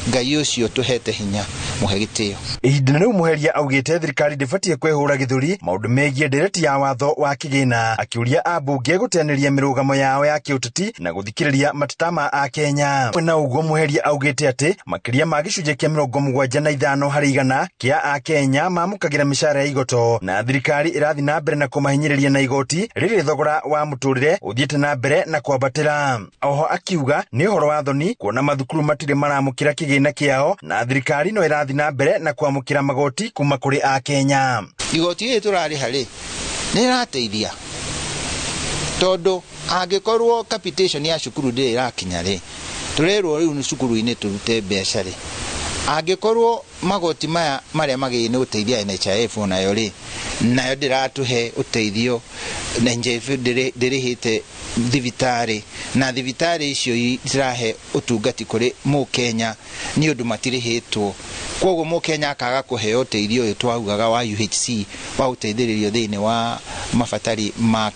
Ngai ũcio tũhete hinya mũhe gĩtĩo. Ihinda rĩu Muheria augĩte thirikari ndĩbatiĩ kwĩhũra gĩthũri maũndũ megiĩ ndereti ya watho wa kĩgĩna, akĩũria ambunge gũteanĩria mĩrũgamo yao ya kĩũteti na gũthikĩrĩria mateta ma Akenya. Na ũguo Muheria augĩte atĩ makĩria ma gĩcunjĩ kĩa 75 harĩ igana kĩa Akenya mamũkagĩra mĩcara ya igoto, na thirikari ĩrathiĩ na mbere na kũmahinyĩrĩria na igoti rĩrĩ thogora wa mũtũrĩre ũthiĩte na mbere na kwambatĩra. Oho akiuga nĩ ũhoro wa thoni kuona mathukuru matirĩ maramũkĩra kĩgĩna kĩao na thirikari no ĩrathiĩ na mbere na kwamũkĩra magoti kuma kũrĩ Akenya. Igoti rĩrĩ tũrarĩha rĩ nĩ rĩrateithia, tondũ angĩkorwo capitation ya cukuru ndĩrĩ ĩrakinya rĩ, tũrerwo rĩu nĩ cukuru-inĩ tũrute mbeca rĩ, angĩkorwo magoti maya marĩa magĩrĩire nĩ gũteithia NHIF onayo rĩ, nayo ndĩratũhe ũteithio, na NHIF ndĩrĩhĩte thibitarĩ, na thibitarĩ icio itirahe ũtungati kũrĩ mũkenya nĩ ũndũ matirĩhĩtwo. Koguo mũkenya akaga kũheo ũteithio ũyũ twaugaga wa UHC wa gũteithĩrĩrio thĩinĩ wa mabatari ma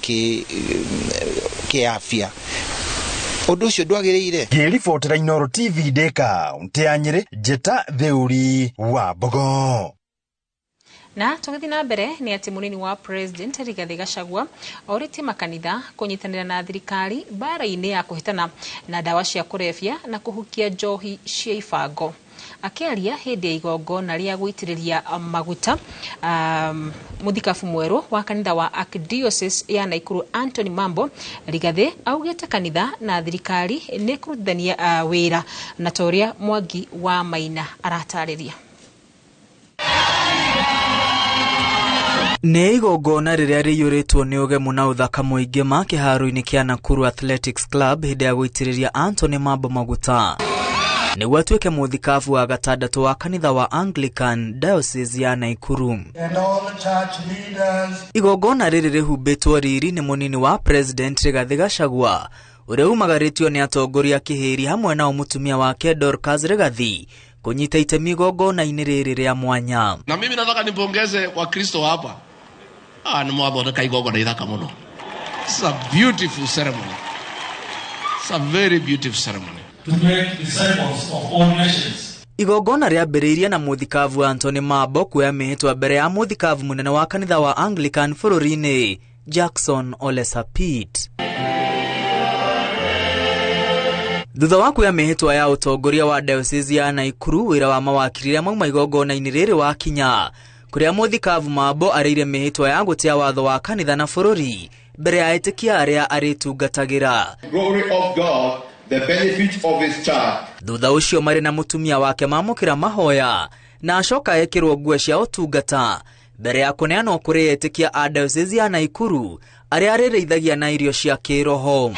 kĩafya. Ũndũ ũcio ndwagĩrĩire. Ngĩribotera Inooro TV ndĩ kaũntĩ ya Nyĩrĩ, Njĩta Theuri wa Mbogo. Na tũgĩthiĩ na mbere nĩ atĩ mũnini wa President Rigathĩ Gachagua orĩtie makanitha kũnyitanĩra na thirikari mbara-inĩ ya kũhĩtana na ndawa cia kũrebia na kũhukia njohi cia ibango. Akĩaria hĩndĩ ya igongona rĩa gũitĩrĩria maguta mũthikabu mwerũ wa kanitha wa Archdiocese ya Nakuru Anthony Mambo, Rigathĩ augĩte kanitha na thirikari nĩ kũrutithania wĩra na ta ũrĩa Mwangi wa Maina aratarĩria. Nĩ igongona rĩrĩa rĩiyũrĩtwo nĩ ũgemu na ũthaka mũingĩ ma kĩharo-inĩ kĩa Nakuru Athletics Club hĩndĩ ya gũitĩrĩria Anthony Mambo maguta nĩguo atuĩke mũthikabu wa gatandatũ wa kanitha wa Anglican Diocese ya Nakuru. And all the church leaders. Igongona rĩrĩ rĩhumbĩtwo riri nĩ mũnini wa President Rigathĩ Gachagua ũrĩa umagarĩtio nĩ atongoria kĩhĩri hamwe nao mũtumia wake Dorcas Rigathi kũnyita itemi igongona-inĩ rĩrĩ rĩa mwanya. Na mimi nataka nipongeze Wakristo hapa. Nĩ mwathondeka igongona ithaka mũno. It's a beautiful ceremony. It's a very beautiful ceremony. To make disciples of all nations. Igongona rĩambĩrĩirie na mũthikabu Anthony Mambo kuoya mĩhĩtwa mbere ya mũthikabu mũnene wa kanitha wa Anglican bũrũri-inĩ Jackson Ole Sapit. Thutha wa kuoya mĩhĩtwa ya ũtongoria wa diocese ya Nakuru, wĩra wa mawakiri arĩa mauma igongona-inĩ rĩrĩ wakinya kũrĩa mũthikabu Mambo arĩire mĩhĩtwa ya gũtĩa watho wa kanitha na bũrũri mbere ya etĩkia arĩa arĩtungatagĩra. Glory of God, the benefit of his church. Thutha ũcio marĩ na mũtumia wake mamũkĩra mahoya na acoka ekĩrwo nguo cia ũtungata mbere ya kũneanwo kũrĩ etĩkia a diocese ya Nakuru arĩa arĩrĩithagia na irio cia kĩroho.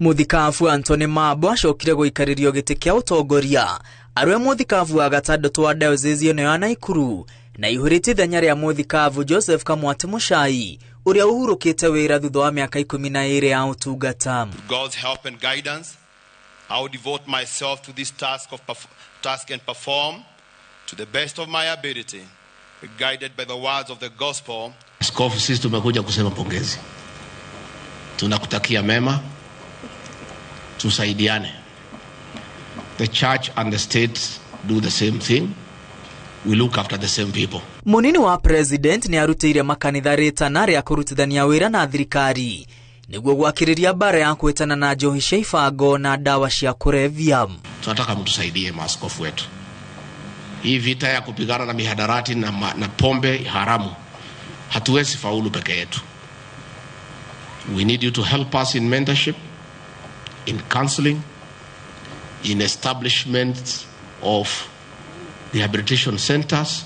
Mũthikabu Anthony Mambo acokire gũikarĩrio gĩtĩ kĩa ũtongoria arwe mũthikabu wa gatandatũ wa diocese ĩno ya Nakuru na ihũrĩte ithenya rĩa mũthikabu Joseph Kamwati Muchai ũrĩa ũhurũkĩte wĩra thutha wa mĩaka 12 ya ũtungata. With God's help and guidance, I will devote myself to this task and perform to the best of my ability, guided by the words of the gospel. Askofu, sisi tumekuja kusema pongezi. Tunakutakia mema. Tusaidiane. The church and the state do the same thing. We look after the same people. Mũnini wa president nĩ arutĩire makanitha rĩtana rĩa kũrutithania wĩra na thirikari nĩguo gwakĩrĩria mbara ya kwĩtana na njohi cia ibango na ndawa cia kũrebia. Tunataka mtusaidie maaskofu wetu. Hii vita ya kupigana na mihadarati na pombe haramu hatuwezi faulu peke yetu. We need you to help us in mentorship, in counseling, in establishment of rehabilitation centers,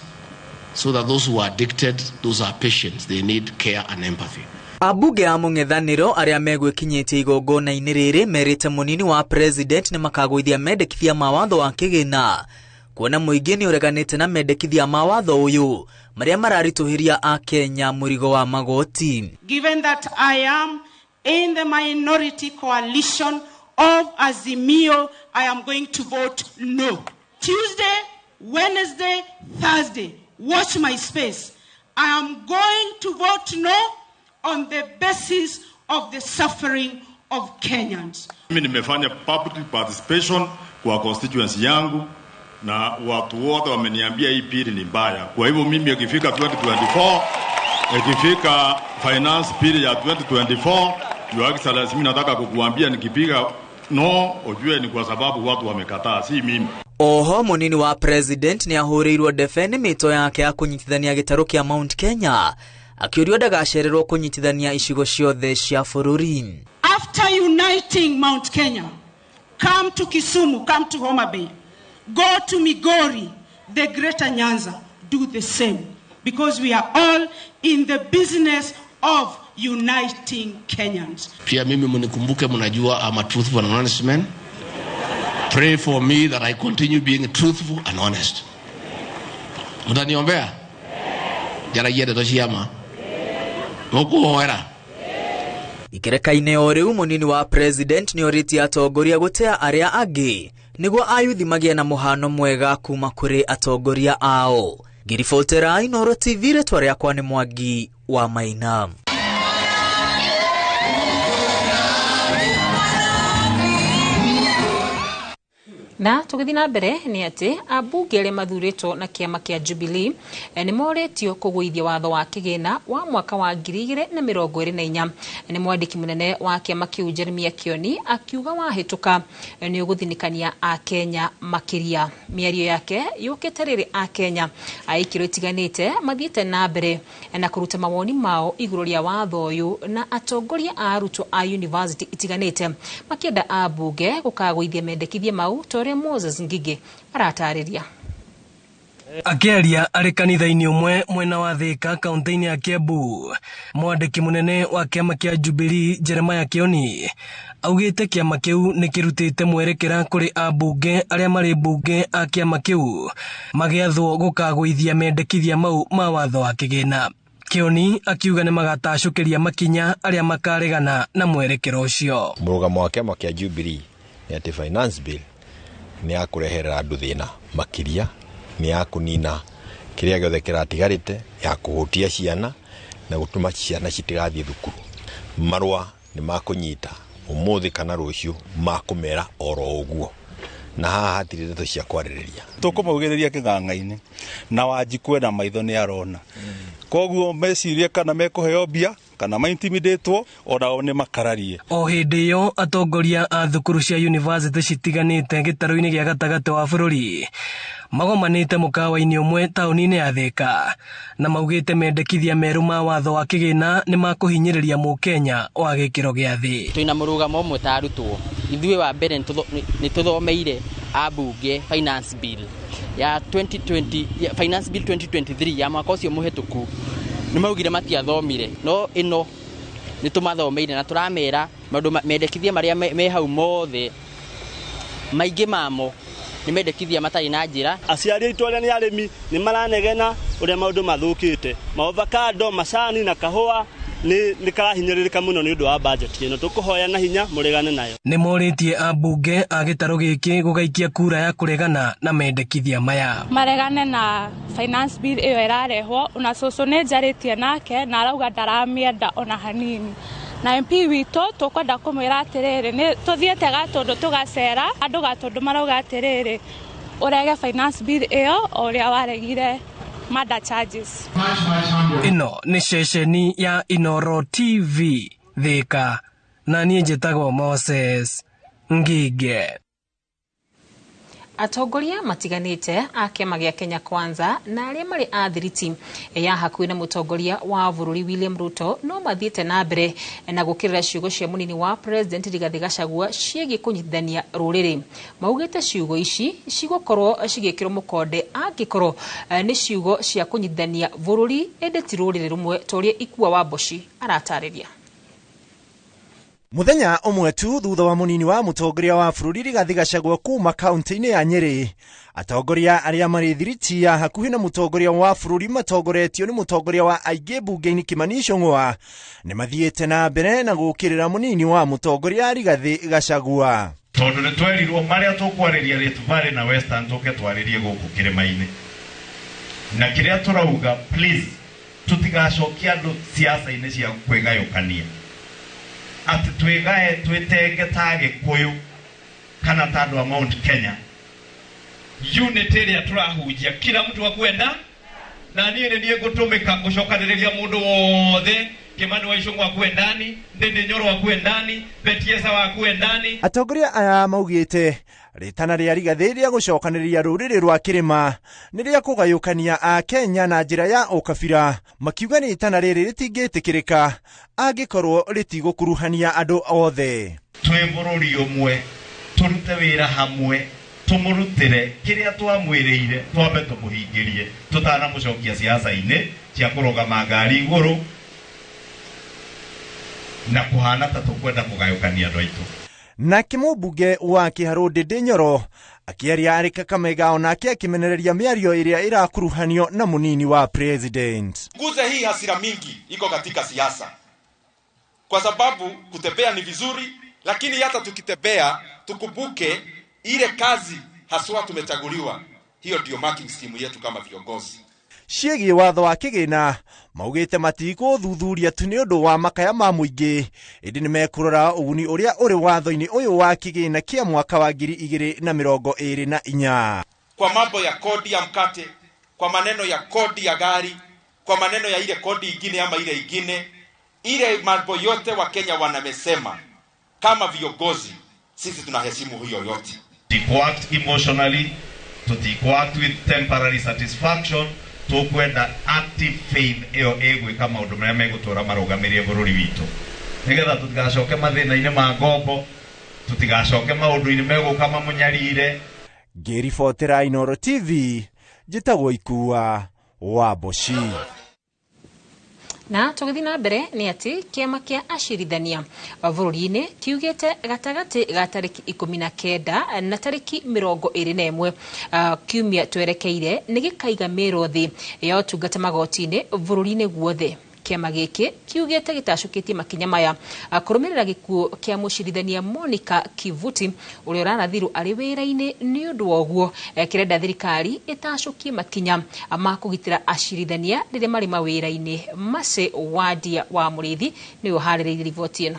so that those who are addicted, those are patients, they need care and empathy. Ambunge a mũng'ethanĩro arĩa megwĩkinyĩtie igongona-inĩ rĩrĩ merĩte mũnini wa president nĩ makagũithia mendekithia ma watho wa kĩgĩna kuona mũingĩ nĩ ũreganĩte na mendekithia ma watho ũyũ marĩa mararitũhĩria Akenya mũrigo wa magoti. Given that I am in the minority coalition of Azimio, I am going to vote no. Tuesday, Wednesday, Thursday, watch my space. I am going to vote no on the basis of the suffering of Kenyans. Mimi nimefanya public participation kwa constituency yangu na watu wote wameniambia hii pili ni mbaya. Kwa hivyo mimi ikifika 2024, ikifika finance bill ya 2024, Your Excellency, mimi nataka kukuambia nikipiga no, ujue ni kwa sababu watu wamekataa, si mimi. Oho munini wa president ni ahũrĩirwo ndebe nĩ mĩto yake ya kũnyitithania gĩtarũ kĩa Mount Kenya akĩũrio ndagacererwo kũnyitithania icigo ciothe cia bũrũri. After uniting Mount Kenya, come to Kisumu, come to Homa Bay, go to Migori, the Greater Nyanza, do the same, because we are all in the business of uniting Kenyans. Pia mimi mnikumbuke, mnajua I'm a truthful and honest man. Pray for me that I continue being truthful and honest. Mtaniombea? Jaragia ndeto ciama. Mũkũhoera? Ikereka-inĩ o rĩu mũnini wa president nĩorĩtie atongoria gũtea arĩa angĩ nĩguo ayuthi magĩe na mũhano mwega kuma kũrĩ atongoria ao. Ngĩribotera Inooro TV, rĩtwa rĩakwa nĩ Mwangi wa Maina. Na tũgĩthiĩ na mbere nĩ atĩ ambunge arĩa mathurĩtwo na kĩama kĩa Jubilee nĩ morĩtio kũgũithia watho wa kĩgĩna wa mwaka wa 2024. Nĩ mwandĩki mũnene wa kĩama kĩu Jeremiah Kioni akiuga wahĩtũka nĩ ũgũthinĩkania Akenya makĩria. Mĩario yake yũkĩte rĩrĩ Akenya a ikĩro itiganĩte mathiĩte na mbere na kũruta mawoni mao igũrũ rĩa watho ũyũ, na atongoria a arutwo a university itiganĩte makĩenda ambunge gũkagũithia mendekithia mau ta Moses Ngige aratarĩria. Akĩaria arĩ kanitha-inĩ ũmwe mwena wa Thika kaunti-inĩ ya Kiambu, mwandĩki mũnene wa kĩama kĩa Jubilee Jeremiah Kioni augĩte kĩama kĩu nĩ kĩrutĩte mwerekera kũrĩ ambunge arĩa marĩ mbunge a kĩama kĩu magĩathwo gũkagũithia mendekithia mau ma watho wa kĩgĩna. Kioni akiuga nĩ magatacũkĩria makinya arĩa makaregana na mwerekera ũcio. Mũrũgamo wa kĩama kĩa Jubilee nĩ atĩ finance bill nĩ ya kũreherera andũ thĩna makĩria, nĩ ya kũnina kĩrĩa gĩothe kĩratigarĩte, ya kũhutia ciana na gũtũma ciana citigathiĩ thukuru. Marũa nĩ makũnyita ũmũthĩ kana rũciũ makũmera oro ũguo, na haha hatirĩ ndeto cia kwarĩrĩria. Tũkũmaugĩrĩria kĩng'ang'a-inĩ na Wanjikũ ena maitho nĩ arona, koguo mecirie kana mekũheo mbia kana maintimidatwo onao nĩ makararie. O hĩndĩ ĩyo atongoria a thukuru cia university citiganĩte gĩtarũ-inĩ gĩa gatagatĩ wa bũrũri magomanĩte mũkawa-inĩ ũmwe taũni-inĩ ya Thika na maugĩte mendekithia merũ ma watho wa kĩgĩna nĩ makũhinyĩrĩria mũkenya wa gĩkĩro gĩa thĩ. Twĩna mũrũgamo ũmwe ta arutwo, ithuĩ wa mbere nĩ tũthomeire ambunge finance bill ya 2020, finance bill 2023 ya mwaka ũcio mũhetũku nĩ maugire matiathomire, no ĩno nĩ tũmathomeire na tũramera maũndũ mendekithia marĩa me hau mothe maingĩ mamo nĩ mendekithia matarĩ na njĩra. Aciari aitũ arĩa nĩ arĩmi nĩ maranegena ũrĩa maũndũ mathũkĩte, maovakado, macani na kahũa nĩ karahinyĩrĩrĩka mũno nĩ ũndũ wa budget ĩno, tũkũhoya na hinya mũregane nayo. Nĩ morĩtie ambunge a gĩtarũ gĩkĩ gũgaikia kura ya kũregana na mendekithia maya. Maregane na finance bill ĩyo ĩrarehwo, ona cũcũ nĩ njarĩtie nake na arauga ndaramĩenda ona hanini. Na MP witũ tũkwenda kũmwĩra atĩrĩrĩ, nĩ tũthiĩte Gatũndũ tũgacera andũ Gatũndũ marauga atĩrĩrĩ, ũrege finance bill ĩyo o ũrĩa waregire murder charges. Ĩno nĩ ceceni ya Inooro TV Thika, na niĩ njĩtagwo Moses Ngige. Atongoria matiganĩte a kĩama gĩa Kenya Kwanza na arĩa marĩ a thiriti ya hakuhĩ na mũtongoria wa bũrũri William Ruto no mathiĩte na mbere na gũkĩrĩra ciugo cia mũnini wa president Rigathĩ Gachagua ciĩgiĩ kũnyitithania rũrĩrĩ. Maugĩte ciugo ici cigũkorwo cigĩkĩrwo mũkonde angĩkorwo nĩ ciugo cia kũnyitithania bũrũri ĩndĩ ti rũrĩrĩ rũmwe ta ũrĩa Ikua wa Mboci aratarĩria. Muthenya ũmwe tu thutha wa mũnini wa mũtongoria wa bũrũri Rigathĩ Gachagua kuma kaunti-inĩ ya Nyĩrĩ, atongoria arĩa marĩ thiriti ya hakuhĩ na mũtongoria wa bũrũri matongoretio nĩ mũtongoria wa aingĩ mbunge-inĩ Kimani Ichung'wa nĩ mathiĩte na mbere na gũkĩrĩra mũnini wa mũtongoria Rigathĩ Gachagua. Tondũ nĩ twerirwo marĩa tũkwarĩria Rift Valley na Western tũke twarĩrie gũkũ kĩrĩma-inĩ, na kĩrĩa tũrauga please tũtigacokie andũ siasa-inĩ cia kwĩgayũkania. Atĩ twĩgae twĩtenge ta Gĩkũyũ kana ta andũ a Mount Kenya. Unity ĩrĩa tũrahunjia kila mtu akwenda na niĩ nĩ niĩ ngũtũmĩka gũcokanĩrĩria mũndũ wothe. Kimani wa Ichung'wa akuwe ndani, Ndindi Nyoro akuwe ndani, Betiesa wakuwe ndani. Atongoria aya maugĩte rĩtana rĩa Rigathĩ rĩa gũcokanĩrĩria rũrĩrĩ rwa kĩrĩma nĩ rĩa kũgayũkania Akenya na njĩra ya ũkabira, makiuga nĩ itana rĩrĩ rĩtingĩtĩkĩrĩka angĩkorwo rĩtigũkuruhania andũ othe. Twĩ bũrũri ũmwe, tũrute wĩra hamwe, tũmũrutĩre kĩrĩa twamwĩrĩire, twambe tũmũhingĩrie tũtanamũcokia siasa-inĩ cia kũrũgama ngari igũrũ na kũhana ta tũkwenda kũgayũkania andũ aitũ. Nake mũmbunge wa Kĩharũ Ndindi Nyoro akĩaria arĩ Kakamega onake akĩmenereria mĩario ĩrĩa ĩrakuruhanio na mũnini wa president. Guze hii hasira mingi iko katika siasa, kwa sababu kutembea ni vizuri, lakini hata tukitembea tukumbuke ile kazi haswa tumechaguliwa. Hiyo ndio marking scheme yetu kama viongozi. Ciĩgiĩ watho wa kĩgĩna maugĩte matigũthuthuria tu nĩ ũndũ wa makaya ma mũingĩ, ĩndĩ nĩ mekũrora ũguni ũrĩa ũrĩ watho-inĩ ũyũ wa kĩgĩna kĩa mwaka wa 2024. Kwa mambo ya kodi ya mkate, kwa maneno ya kodi ya gari, kwa maneno ya ile kodi ingine ama ile ingine, ile mambo yote wa Kenya wanamesema, kama viongozi sisi tunaheshimu hiyo yote. Tutikuact emotionally, tutikuact with temporary satisfaction, tukwenda active faith ĩyo ĩgwĩka maũndũ marĩa megũtũra marũgamĩrie bũrũri witũ, nĩgetha tũtigacoke mathĩna-inĩ ma ngombo, tũtigacoke maũndũ-inĩ megũka mamũnyarire. Ngĩribotera Inooro TV, njĩtagwo Ikua wa Mboci. Na tũgĩthiĩ na mbere nĩ atĩ kĩama kĩa acirithania bũrũri-inĩ kiugĩte gatagatĩ ga tarĩki 19 na tarĩki 21 kiumia twerekeire nĩ gĩkaiga mĩrũthi ya ũtungata magoti-inĩ bũrũri-inĩ guothe. Kĩama gĩkĩ kiugĩte gĩtacũkĩtie makinya maya kũrũmĩrĩra gĩkuũ kĩa mũcirithania Monica Kivuti ũrĩa ũrarathirwo arĩ wĩra-inĩ. Nĩ ũndũ wa ũguo kĩrenda thirikari ĩtacũkie makinya ma kũgitĩra acirithania rĩrĩa marĩ mawĩra-inĩ. Mercy Wandia wa Mũrĩithi nĩwe ũharĩrĩirie riboti ĩno.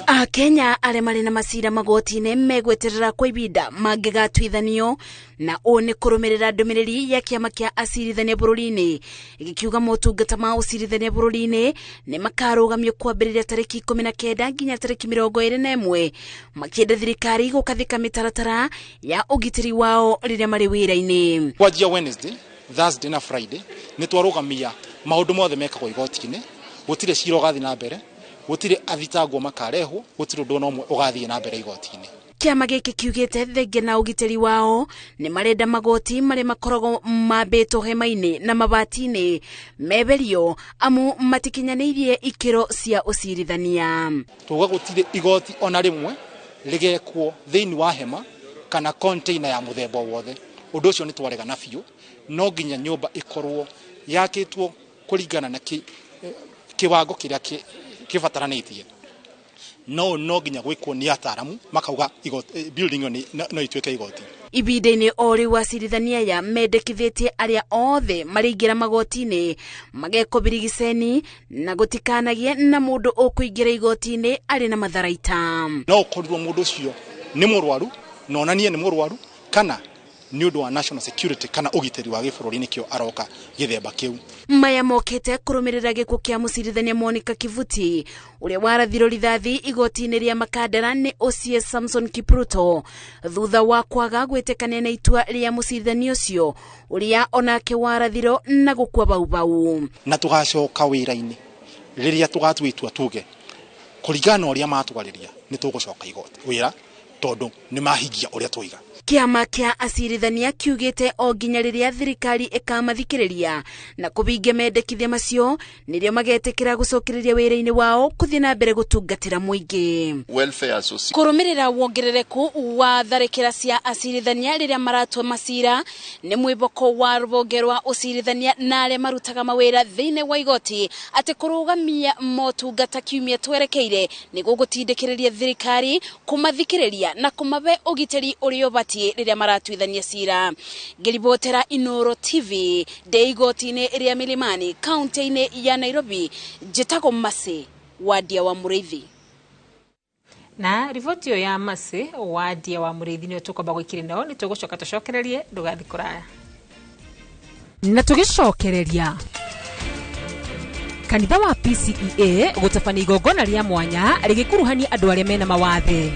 Akenya arĩa marĩ na macira magoti-inĩ megweterera kwa ibinda mangĩgatuithanio, na ũũ nĩ kũrũmĩrĩra ndũmĩrĩri ya kĩama kĩa acirithania bũrũri-inĩ gĩkiuga motungata ma ũcirithania bũrũri-inĩ nĩ makarũgamio kwambĩrĩria tarĩki 19 nginya tarĩki 21, makĩenda thirikari gũkathĩka mĩtaratara ya ũgitĩri wao rĩrĩa marĩ wĩra-inĩ. Kwanjia Wednesday, Thursday na Friday nĩ twarũgamia maũndũ mothe mekagwo igoti-inĩ, gũtirĩ cira ũgathiĩ na mbere, gũtirĩ athitangwo makarehwo, gũtirĩ ũndũ ona ũmwe ũgathiĩ na mbere igoti-inĩ. Kĩama gĩkĩ kiugĩte thengia na ũgitĩri wao nĩ marenda magoti marĩa makoragwo mambĩtwo hema-inĩ na mabati-inĩ meberio, amu matikinyanĩirie ikĩro cia ũcirithania. Tuga gũtirĩ igoti ona rĩmwe rĩgekwo thĩinĩ wa hema kana container ya mũthemba wothe. Ũndũ ũcio nĩ twaregana biũ, no nginya nyũmba ĩkorwo yakĩtwo kũringana na kĩwango kĩrĩa kĩbataranĩtie. No nginya gwĩkwo nĩ ataaramu makauga building ĩyo no ituĩke igoti. Ibinda-inĩ o rĩu acirithania aya mendekithĩtie arĩa othe marĩingĩra magoti-inĩ magekwo birigiceni na gũtikanagie na mũndũ ũkũingĩra igoti-inĩ arĩ na matharaita. No ũkorirwo mũndũ ũcio nĩ mũrwaru na onanie nĩ mũrwaru kana nĩ ũndũ wa national security kana ũgitĩri wa gĩbũrũri nĩkĩo aroka gĩthemba kĩu. Maya mokĩte kũrũmĩrĩra gĩkuũ kĩa mũcirithania Monica Kivuti ũrĩa warathirwo rithathi igoti-inĩ rĩa Makandara nĩ OCS Samson Kipruto thutha wa kwaga gwĩtĩkania na itua rĩa mũcirithania ũcio ũrĩa onake warathirwo na gũkua bau bau. Na tũgacoka wĩra-inĩ rĩrĩa tũgatua itua tuge kũringana na ũrĩa matwarĩria nĩ tũgũcoka igoti wĩra tondũ nĩ mahingia ũrĩa twoiga. Kĩama kĩa acirithania kiugĩte o nginya rĩrĩa thirikari ĩkamathikĩrĩria na kũhingia mendekithia macio nĩrĩo magetĩkĩra gũcokereria wĩra-inĩ wao kũthiĩ na mbere gũtungatĩra mũingĩ. Kũrũmĩrĩra wongerereku wa tharĩkĩra cia acirithania rĩrĩa maratua macira nĩ mwĩboko wa rũhonge rwa ũcirithania na arĩa marutaga mawĩra thĩinĩ wa igoti atĩ kũrũgamia motungata kiumia twerekeire nĩ gũgũtindĩkĩrĩria thirikari kũmathikĩrĩria na kũmahe ũgitĩri ũrĩa ũbatiĩ rĩrĩa maratuithania cira. Ngĩribotera Inooro TV ndĩ igoti-inĩ rĩa Milimani kaunti-inĩ ya Nairobi, njĩtagwo Mercy Wadia wa Mũrĩithi. Na riboti ĩyo ya Mercy Wadia wa Mũrĩithi nĩyo tũkwamba gwĩkĩra nao nĩ tũgũcoka tũcokererie ndũgathiĩ kũraya. Na tũgĩcokereria kanitha wa PCEA gũtabania igongona rĩa mwanya rĩgĩkuruhania andũ arĩa mena mawathe.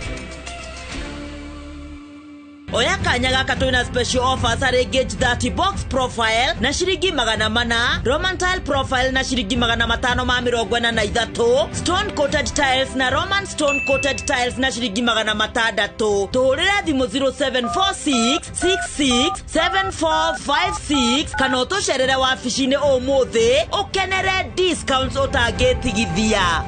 Oya kanya gaka twina special offers harĩ Gauge 30 box profile na ciringi 400, Roman tile profile na ciringi 543, stone coated tiles na Roman stone coated tiles na ciringi 600. Tũhũrĩre thimũ 0746 66 7456 kana ũtũcerere wabici-inĩ ũmũthĩ ũkenere discounts ũtangĩtigithia.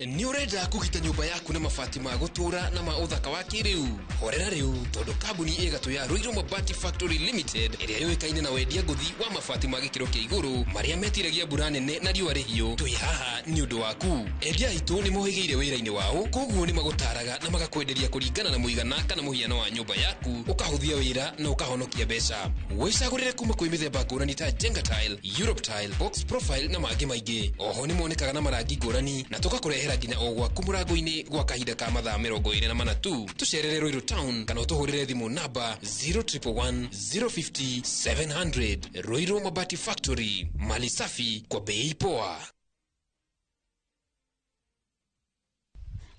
Nĩ ũrenda kũgita nyũmba yaku na mabati ma gũtũũra na ma ũthaka wa kĩrĩu? Horera rĩu tondũ kambuni ĩgatũ ya Ruiru Mabati Factory Limited ĩrĩa yũĩkaine na wendia ngũthi wa mabati ma gĩkĩro kĩa igũrũ marĩa metiragia mbura nene na riũa rĩhiũ, twĩ haha nĩ ũndũ waku. Endia aitũ nĩ mohĩgĩire wĩra-inĩ wao, koguo nĩ magũtaraga na magakwenderia kũringana na mũigana kana mũhiano wa nyũmba yaku, ũkahũthia wĩra na ũkahonokia mbeca. Wĩcagũrĩre kuma kwĩ mĩthemba ngũrani ta Jenga tile, Europe tile, box profile na mangĩ maingĩ. Oho nĩ monekaga na marangi ngũrani na tũgakũrehera nginya o gwaku mũrango-inĩ gwa kahinda ka mathaa 24 tu. Tũcerere Ruiru Town kana ũtũhũrĩre thimũ namba 0111 050 700. Ruiru Mabati Factory, mali safi kwa bei poa.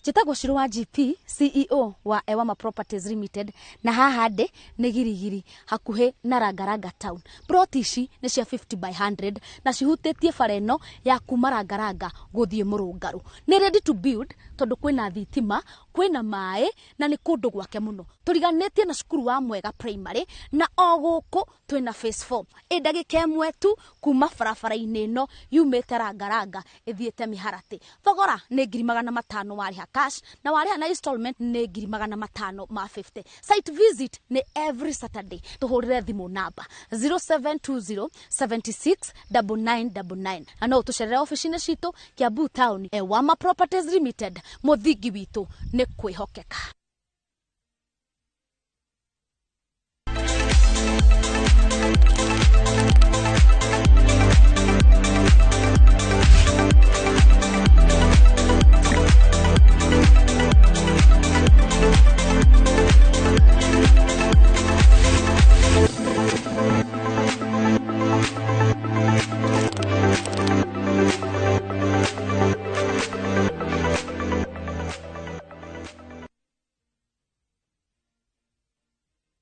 Njĩtagwo Shiro wa GP, CEO wa Ewama Properties Limited, na haha ndĩ nĩ Girigiri hakuhĩ na Rangaranga Town. Plot ici nĩ cia 50 by 100 na cihutĩtie bara ĩno ya kuma Rangaranga gũthiĩ Mũrũngarũ. Nĩ ready to build tondũ kwĩna thitima, kwĩna maĩ na nĩ kũndũ gwake mũno. Tũriganĩtie na cukuru wa Mwega Primary na o gũkũ twĩna phase 4. Ĩ ndagĩka ĩmwe tu kuma barabara-inĩ ĩno yumĩte Rangaranga ĩthiĩte Mĩharatĩ. Thogora nĩ 500,000 warĩha cash na warĩha na installment nĩ 550,000. Site visit nĩ every Saturday. Tũhũrĩre thimũ namba 0720 76 9999 na no ũtũcerere ofici-inĩ citũ Kiambu Town. Ewama Properties Limited, mũthingi witũ nĩ kwĩhokeka.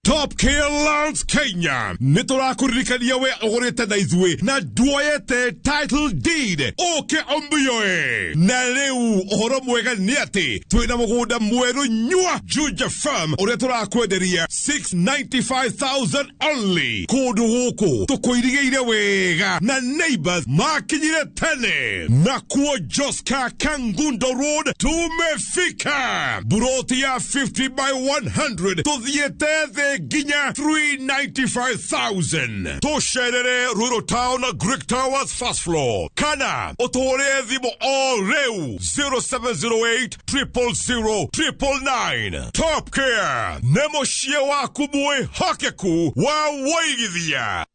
Top Care Lands Kenya nĩ tũrakũririkania we ũgũrĩte na ithuĩ na nduoyete title deed ũke ũmbiyoe. Na rĩu ũhoro mwega nĩ atĩ twĩna mũgũnda mwerũ nyua Juja Farm ũrĩa tũrakwenderia 695,000 only. Kũndũ gũkũ tũkũirigĩire wega na neighbors makinyire tene. Nakuo Joska Kangundo Road tumefika. Buroti ya 50 by 100 tũthiĩte thĩ nginya 395,000. Tũcerere Ruiru Town Greek Towers first floor kana ũtũhũrĩre thimũ o rĩu 0708 000 999. Top Care nĩ mũciĩ waku mwĩhokeku wa wũigithia.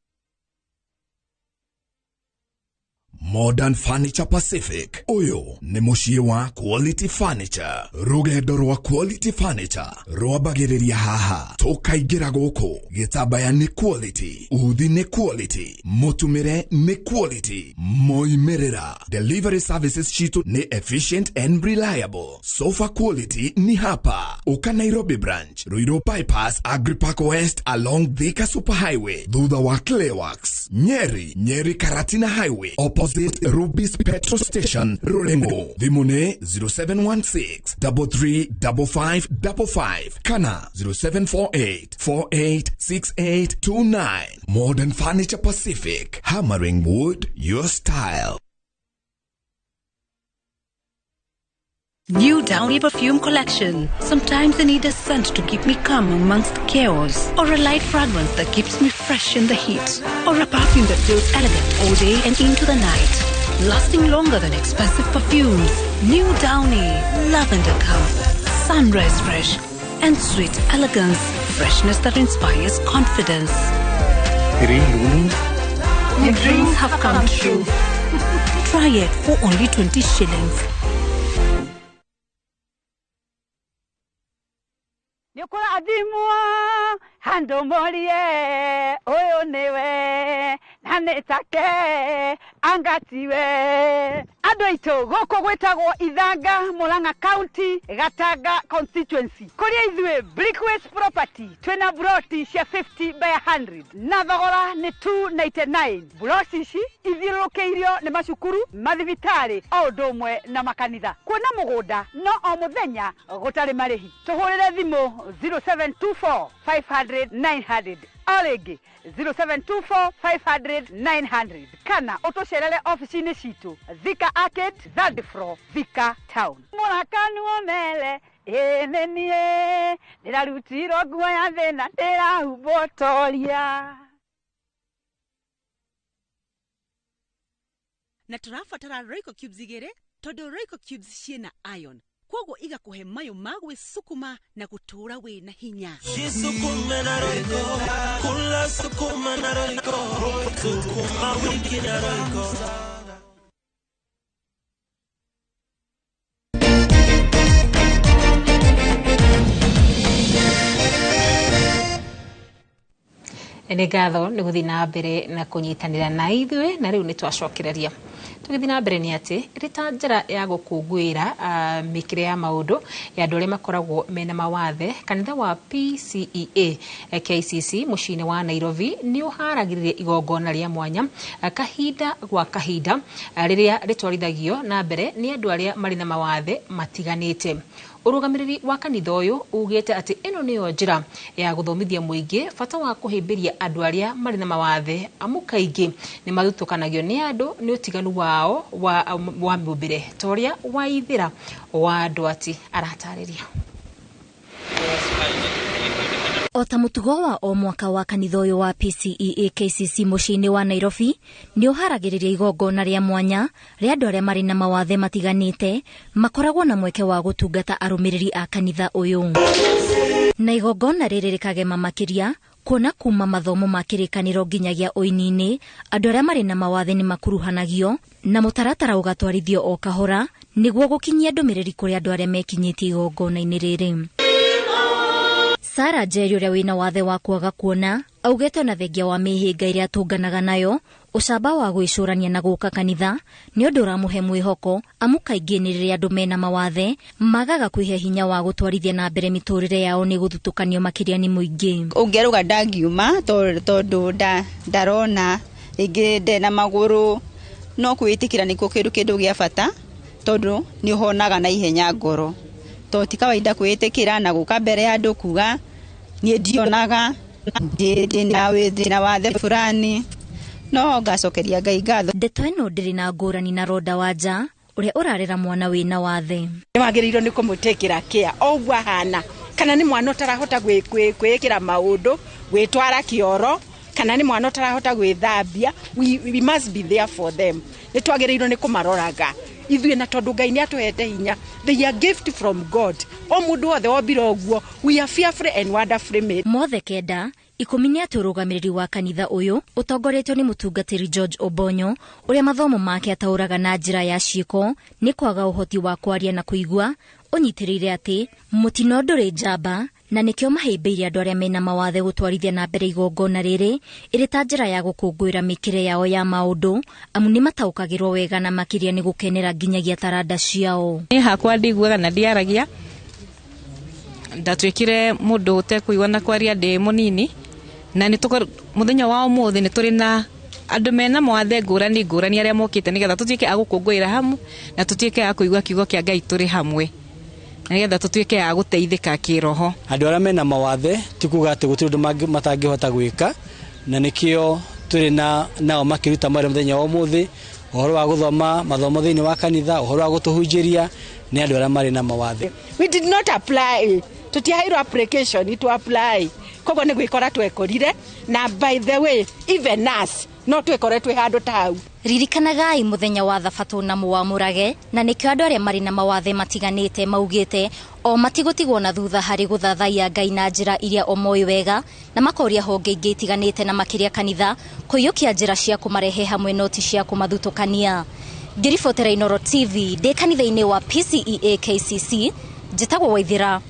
Modern Furniture Pacific uyu ni muciĩ wa Quality Furniture. Rugendo rwa Quality Furniture rwambagĩrĩria haha tũkaingĩra gũkũ. Gĩtambaya nĩ quality, uthi nĩ quality, mũtumĩre nĩ quality, moimĩrĩra. Delivery services citũ nĩ efficient and reliable. Sofa quality ni hapa. Uka Nairobi branch, Ruiru Bypass, Agripark West along Thika Superhighway, thutha wa Clayworks, Nyeri, Nyeri Karatina Highway, opposite Rubis Petrol Station, Rurengo. Thimũ nĩ 0716 335555 kana 0748 486829. Modern Furniture Pacific, hammering wood your style. New Downy Perfume Collection. Sometimes I need a scent to keep me calm amongst the chaos, or a light fragrance that keeps me fresh in the heat, or a perfume that feels elegant all day and into the night, lasting longer than expensive perfumes. New Downy Lavender Calm, Sunrise Fresh, and Sweet Elegance, freshness that inspires confidence. 3 loonies, Your dreams have come true. Try it for only 20 shillings. Nĩ ũkũrathimwo handũ morie ũyũ nĩwe na nĩ take anga tiwe. Andũ aitũ gũkũ gwĩtagwo Ithanga, Murang'a County, Gatanga constituency, kũrĩa ithuĩ Brickways Property twĩna buroti cia 50 by 100 na thogora nĩ 299. Buroti ici ithiũrũrũkĩirio nĩ macukuru, mathibitarĩ o ũndũ ũmwe na makanitha. Kuona mũgũnda no o mũthenya gũtarĩ marĩhi. Tũhũrĩre thimũ 0724 500 900, o rĩngĩ 0724 500 900, kana ũtũcerere ofici-inĩ citũ Thika Arcade, third floor, Thika Town. Mũrakanuo mele ĩĩ nĩ niĩ ndĩrarutirwo nguo ya thĩna ndĩrahumbwo toria. Na tũrabatara Royco cubes igĩrĩ tondũ Royco cubes ciĩna iron, koguo igakũhe mayũ ma gwĩcukuma na gũtũũra wĩna hinya. Jisukume na Royco, kula sukuma na Royco, sukuma wiki na Royco. Nĩ ngatho nĩ gũthiĩ na mbere na kũnyitanĩra na ithuĩ, na rĩu nĩ twacokereria. Tũgĩthiĩ na mbere nĩ atĩ ĩrĩ ta njĩra ya gũkũngũĩra mĩkĩre ya maũndũ ya andũ arĩa makoragwo mena mawathe, kanitha wa PCEA KCC mũciĩ-inĩ wa Nairobi nĩ ũharagĩrĩria igongona rĩa mwanya kahinda gwa kahinda rĩrĩa rĩtwarithagio na mbere nĩ andũ arĩa marĩ na mawathe matiganĩte. Ũrũgamĩrĩri wa kanitha ũyũ ugĩte atĩ ĩno nĩyo njĩra ya gũthomithia mũingĩ bata wa kũhĩmbĩria andũ arĩa marĩ na mawathe, amu kaingĩ nĩ mathutũkanagio nĩ andũ nĩ ũtiganu wao wa mĩũmbĩre, ta ũrĩa Waithĩra wa Ndwati aratarĩria. O ta mũtugo wa o mwaka wa kanitha ũyũ wa PCEA KCC mũciĩ-inĩ wa Nairobi nĩ ũharagĩrĩria igongona rĩa mwanya rĩa andũ arĩa marĩ na mawathe matiganĩte makoragwo na mweke wa gũtungata arũmĩrĩri a kanitha ũyũ. Na igongona rĩrĩ rĩkagema makĩria kuona kuma mathomo ma kĩrĩkanĩro nginyagia ũini-inĩ andũ arĩa marĩ na mawathe nĩ makuruhanagio na mũtaratara ũgatwarithio o kahora nĩguo gũkinyia ndũmĩrĩri kũrĩ andũ arĩa mekinyĩtie igongona-inĩ rĩrĩ. Sarah Njeri ũrĩa wĩna wathe wa kwaga kuona augĩte ona thengia wa mĩhĩnga ĩrĩa atũnganaga nayo, ũcamba wa gwĩcũrania na gũka kanitha nĩ ũndũ ũramũhe mwĩhoko, amu kaingĩ nĩ rĩrĩa andũ mena mawathe magaga kwĩhe hinya wa gũtwarithia na mbere mĩtũrĩre yao nĩ gũthutũkanio makĩria nĩ mũingĩ. Ũngĩarũga ndangiuma tondũ ndarona rĩngĩ ndena magũrũ, no kwĩĩtĩkĩra nĩkuo kĩndũ gĩa bata tondũ nĩ ũhonaga na ihenya ngoro, tondũ ti kawaida kwĩĩtĩkĩra na gũka mbere ya andũ kuga niĩ ndionaga ndĩna wathe fulani, no ngacokeria Ngai ngatho. Ndeto ĩno ndĩrĩ na ngũrani na Ronda Wanja ũrĩa ũrarera mwana wĩna wathe. Nĩ wagĩrĩirwo nĩ kũmũtĩkĩra kĩa o ũguo ahana, kana nĩ mwana ũtarahota kwĩĩkĩra maũndũ, gwĩtwara kĩoro, kana nĩ mwana ũtarahota gwĩthambia, we must be there for them. Nĩ twagĩrĩirwo nĩ kũmaroraga ithuĩ, na tondũ Ngai nĩ atũhete hinya, they are gift from God. O mũndũ wothe wombire ũguo, we are fearfully and wonderfully made. Mothe kenda ikũmi nĩ atĩ ũrũgamĩrĩri wa kanitha ũyũ ũtongoretio nĩ mũtungatĩri George Obonyo ũrĩa mathomo make ataũraga na njĩra ya ciĩko nĩ kwaga ũhoti wa kwaria na kũigua, ũnyitĩrĩire atĩ mũtino ndũrĩ njamba na nĩkĩo mahĩmbĩirie andũ arĩa mena mawathe gũtwarithia na mbere igongona rĩrĩ ĩrĩ ta njĩra ya gũkũngũĩra mĩkĩre yao ya maũndũ, amu nĩ mataũkagĩrwo wega na makĩria nĩ gũkenera nginyagia taranda ciao. Niĩ hakwa ndiguaga na ndiaragia, ndatuĩkire mũndũ ũtekũigua na kwaria ndĩ mũnini, na nĩ mũthenya wa ũmũthĩ nĩ tũrĩ na andũ mena mawathe ngũrani ngũrani arĩa mokĩte nĩgetha tũtuĩke a gũkũngũĩra hamwe na tũtuĩke a kũigua kiugo kĩa Ngai tũrĩ hamwe, nĩgetha tũtuĩke a gũteithĩka kĩroho. Andũ arĩa mena mawathe ti kuga atĩ gũtirĩ ũndũ matangĩhota gwĩka, na nĩkĩo tũrĩ nao makĩruta mawĩra mũthenya wa ũmũthĩ, ũhoro wa gũthoma mathomo thĩinĩ wa kanitha, ũhoro wa gũtũhunjĩria nĩ andũ arĩa marĩ na mawathe. We did not apply, tũtiaheirwo application to apply, koguo nĩ gwĩkora twekorire. Na by the way, even us No twĩkore twĩ handũ ta hau. Ririkanagai muthenya wa thabatũ na mũwamũrage, na nĩkĩo andũ arĩa marĩ na mawathe matiganĩte maugĩte o matigũtigwo na thutha harĩ gũthathaiya Ngai na njĩra iria o moĩ wega, na makoria honge ingĩ itiganĩte na makĩria kanitha kũiyũkia njĩra cia kũmarehe hamwe no ti cia kũmathutũkania. Ngĩribotera Inooro TV ndĩ kanitha-inĩ wa PCEA KCC, njĩtagwo Waithĩra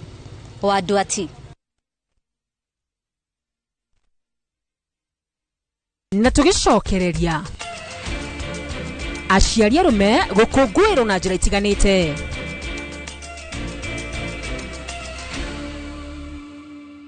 wa Nduati. Na tũgĩcokereria aciari arũme gũkũngũĩrwo na njĩra itiganĩte.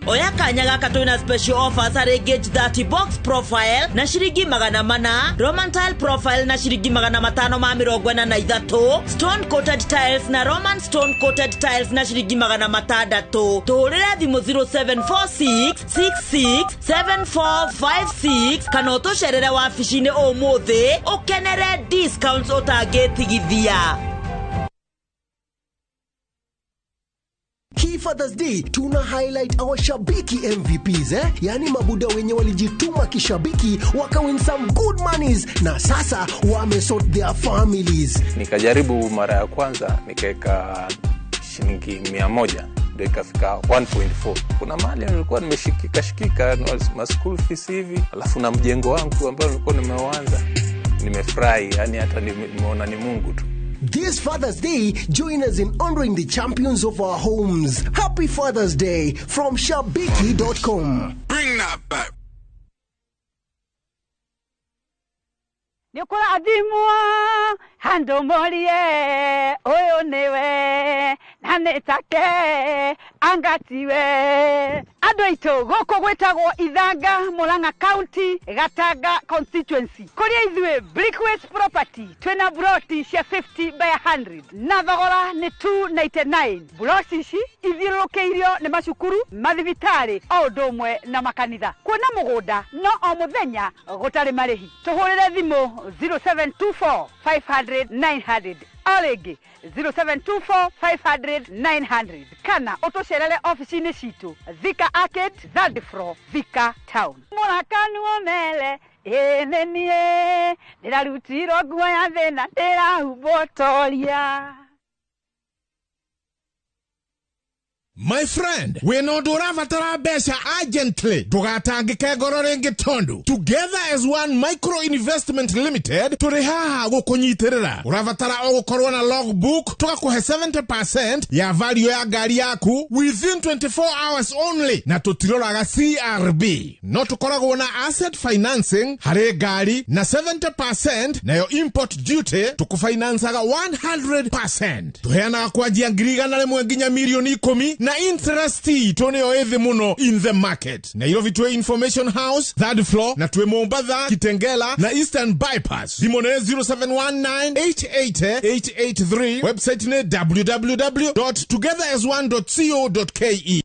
Oya kanya gaka twina special offers harĩ Gauge 30 box profile na ciringi 400, Roman tile profile na ciringi 543, stone coated tiles na Roman stone coated tiles na ciringi 600. Tũhũrĩre thimũ 0746 66 7456 kana ũtũcerere wabici-inĩ ũmũthĩ ũkenere discounts ũtangĩtigithia. Hii Father's Day tuna highlight our shabiki MVPs, yani mabuda wenye walijituma kishabiki wakawin some good monies na sasa wamesort their families. Nikajaribu mara ya kwanza nikaweka shilingi 100 ndio ikafika 1.4. Kuna mahali nilikuwa nimeshikika shikika ma school fees hivi, alafu na mjengo wangu ambao nilikuwa nimeuanza. Nimefurahi, yani hata nimeona ni Mungu tu. This Father's Day, join us in honoring the champions of our homes. Happy Father's Day from Shabiki.com. Bring that back. Nĩũkũrathimwo handũ morie ũyũ nĩwe na nĩ take angatiwe. Andũ aitũ gũkũ gwĩtagwo Ithanga, Murang'a County, Gatanga constituency, kũrĩa ithuĩ Brickways Property twĩna buroti cia 50 by 100 na thogora nĩ 299. Buroti ici ithiũrũrũkĩirio nĩ macukuru, mathibitarĩ o ũndũ ũmwe na makanitha. Kuona mũgũnda no o mũthenya gũtarĩ marĩhi. Tũhũrĩre thimũ 0724 500 900 o rĩngĩ 0724 500 900 kana ũtũcerere ofici-inĩ citũ Thika Arcade, third floor, Thika Town. Mũrakanuo mele ĩĩ nĩ niĩ ndĩrarutirwo nguo ya thĩna ndĩrahumbwo toria. My friend, wĩna ũndũ ũrabatara mbeca urgently, ndũgatangĩke ngoro rĩngĩ tondũ Together as One Micro Investment Limited tũrĩ haha gũkũnyitĩrĩra. Ũrabatara o gũkorwo na logbook, tũgakũhe 70% ya value ya ngari yaku within 24 hours only, na tũtiroraga CRB. No tũkoragwo na asset financing harĩ ngari na 70% nayo import duty tũkũfinancaga 100%. Tũheanaga kwanjia 100,000 nginya 10,000,000 na interest itũ nĩyo ĩthĩ mũno in the market. Nairobi twĩ Information House third floor, na twĩ Mombatha, Kitengela na Eastern Bypass. Thimũ nĩ 0719 880 883, website nĩ www.togetherasone.co.ke.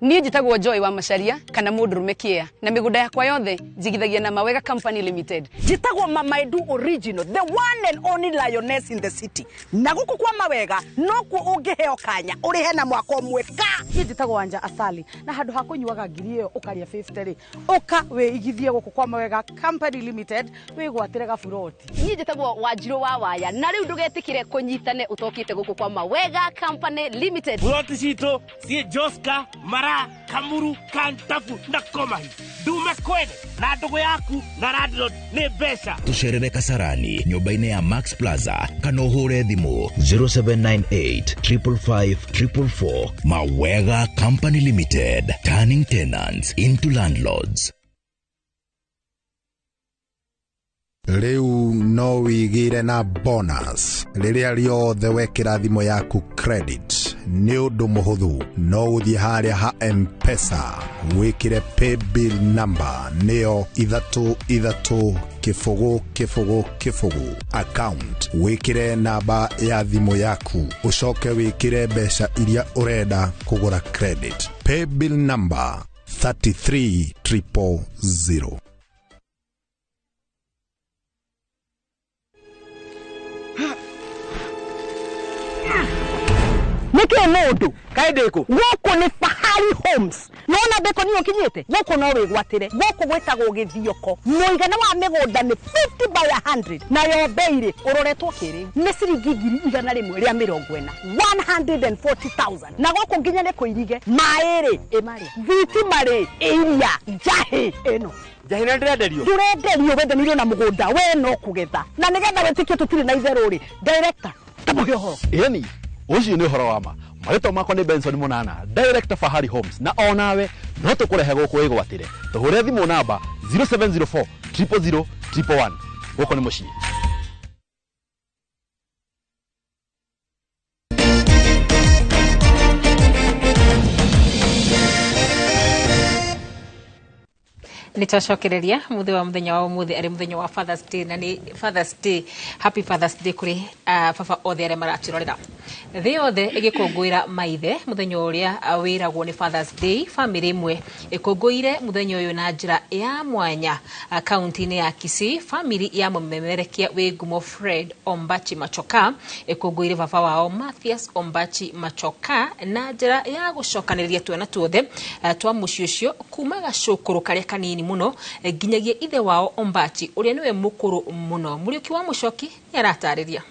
Niĩ njĩtagwo Joy wa Macharia kana mũndũrũme kĩa, na mĩgũnda yakwa yothe njigithagia na Mawega Company Limited. Njĩtagwo Mama Edu Original, the one and only lioness in the city. Na gũkũ kwa Mawega nokuo ũngĩheo kanya ũrĩhe na mwaka ũmwe ka. Niĩ njĩtagwo Wanja Asali, na handũ ha kũnyuaga ngiri ĩyo ũkarĩa 50 rĩ, ũka wĩigithie gũkũ kwa Mawega Company Limited wĩgwatĩre gaburoti. Niĩ njĩtagwo Wanjirũ wa Waya, na rĩu ndũgetĩkĩre kũnyitane ũtokĩte gũkũ kwa Mawega Company Limited. Buroti citũ ciĩ Joska, Mara, Kamuru, Kantafu na Komahi. Ndume kwene na ndũgũ yaku na landlord nĩ mbeca. Tũcerere Kasarani nyũmba-inĩ ya Max Plaza kana ũhũre thimũ 0798 555 444. Mawega Company Limited, turning tenants into landlords. Rĩu no wĩigĩre na bonus rĩrĩa rĩothe wekĩra thimũ yaku credit. Nĩ ũndũ mũhũthũ, no ũthiĩ harĩa ha M-Pesa wĩkĩre paybill number nĩyo 3 3 0 0 0 account, wĩkĩre namba ya thimũ yaku, ũcoke wĩkĩre mbeca iria ũrenda kũgũra credit. Paybill number 33000. Nĩkĩ mũndũ kaĩ ndĩkũ gũkũ nĩ Fahari Homes. Nona mbeko niyo kinyite guku no wigwatire guku gwitagwo githioko muigana wa migunda ni 50 by 100 nayo bei uroretwo kiriu ni ciringi 140,000 140,000 na guku nginya ni kuirige mairi imaria thitima ri iria njahi ino njahi na ndirenderio ndurenderio wendanirio na mugunda we no kugetha na nigetha witikie tutiri na itheru ri director tamuhe uhoro ĩni ũcio nĩ ũhoro wa ma marĩtwa makwa nĩ Benson Mũnana director Fahari Homes na onawe no tũkũrehe gũkũ wĩgwatĩre tũhũre thimũ namba 0704 000 111 gũkũ nĩ mũciĩ. Nitwacokereria muthe wa muthenya wa umuthi ari muthenya wa Father's Day na ni Father's Day, happy Father's Day kuri baba othe aria maraturorera thi yothe igikungwira maithe muthenya uria wiragwo ni Father's Day. Family imwe ikunguire muthenya uyu na njira ya mwanya kaunti-ini ya Kisii. Family ya mumemerekia wi ngumo Fred Ombachi Machoka ikunguire baba wao Mathias Ombachi Machoka na njira ya gucokaniria twana tuothe twa muciĩ ucio kuma gacukuru karia kanini muno nginyagia ithe wao Ombachi uria niwe mukuru muno. Muriuki wa Mucoki ni aratariria.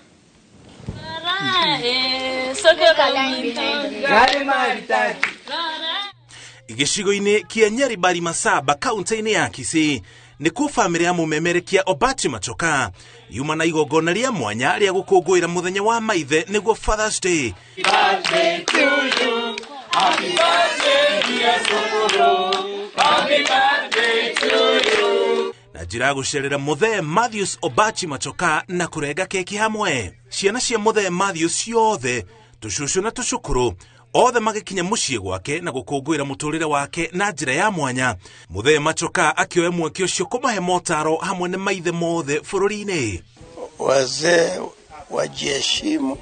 Gĩcigo-inĩ kĩa Nyaribari Masaba kaunti-inĩ ya Kisii nĩkuo bamĩrĩ ya mũmemerekia Ombachi Machoka yuma na igongona rĩa mwanya rĩa gũkũngũĩra mũthenya wa maithe nĩguo Father's Day. Birthday to you. Happy birthday dear Sokoro. Happy birthday to you. Na njĩra ya gũcerera mũthee Matthews Ombachi Machoka na kũrenga keki hamwe. Ciana cia mũthee Matthews ciothe tũcũcũ na tũcũkũrũ othe magĩkinya mũciĩ gwake na gũkũngũĩra mũtũrĩre wake na njĩra ya mwanya. Mũthee Machoka akĩoya mweke ũcio kũmahe motaro hamwe na maithe mothe bũrũri-inĩ. Wazee wajiheshimu,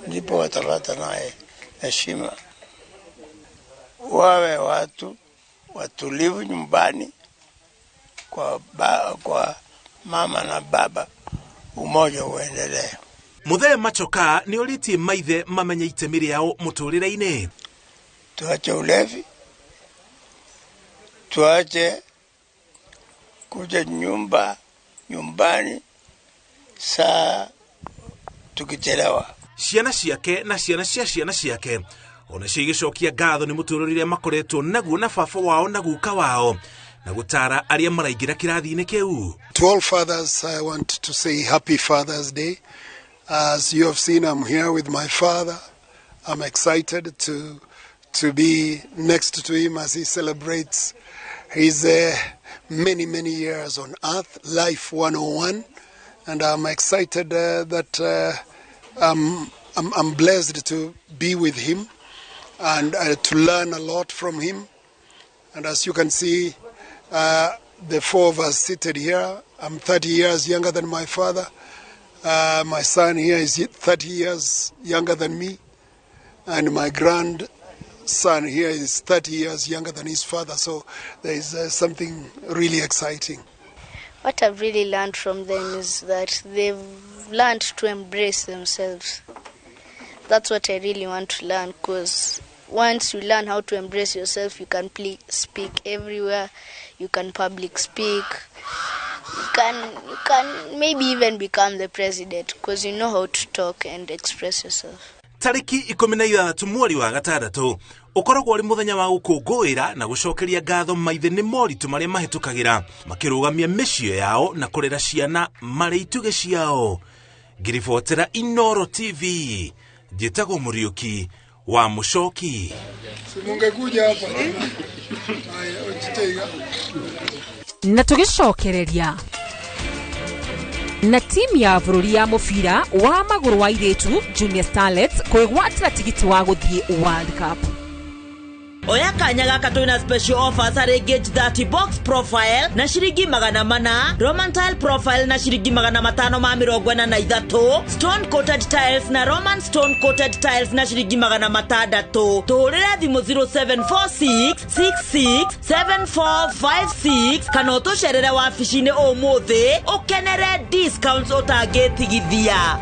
ndipo watapata naye heshima. Wawe watu watulivu nyumbani kwa mama na baba, umoja uendelee. Mũthee Machoka nĩ orĩtie maithe mamenye itemi rĩao mũtũrĩre-inĩ. Tuache ulevi, tuache kuja nyumbani saa tukichelewa. Ciana ciake na ciana cia ciana ciake ona cio igĩcokia ngatho nĩ mũtũrĩre makoretwo naguo na baba wao na guka wao na gũtara arĩa maraingĩra kĩrathi-inĩ kĩu. To all fathers, I want to say happy Father's Day. As you have seen, I'm here with my father. I'm excited to be next to him as he celebrates his many, many years on earth, Life 101. And I'm excited that I'm blessed to be with him and to learn a lot from him. And as you can see, the four of us seated here, I'm 30 years younger than my father. My son here is 30 years younger than me, and my grandson here is 30 years younger than his father, so there is something really exciting. What I've really learned from them is that they've learned to embrace themselves. That's what I really want to learn, because once you learn how to embrace yourself, you can speak everywhere, you can public speak. You can maybe even become the president because you know how to talk and express yourself. Tariki 16 mweri wa gatandatũ ũkoragwo ũrĩ mũthenya wa gũkũngũĩra na gũcokeria ngatho maithe nĩ moritũ marĩa mahĩtũkagĩra makĩrũgamia mĩciĩ yao na kũrera ciana marĩ itugĩ ciao. Ngĩribotera Inoro TV, njĩtagwo Mũriũki wa Mũcoki. Mungekuja hapa. Haya, ujiteiga. Na tũgĩcokereria na timu ya bũrũri ya mũbira wa magũrũ wa airĩtu Junior Starlets kwĩgwatĩra tigiti wa gũthiĩ World Cup. Oya kanya gaka twina special offers harĩ Gauge 30 box profile na ciringi 400, Roman tile profile na ciringi 543, stone coated tiles na Roman stone coated tiles na ciringi 600. Tũhũrĩre thimũ 0746 66 7456 kana ũtũcerere wabici-inĩ ũmũthĩ ũkenere discounts ũtangĩtigithia.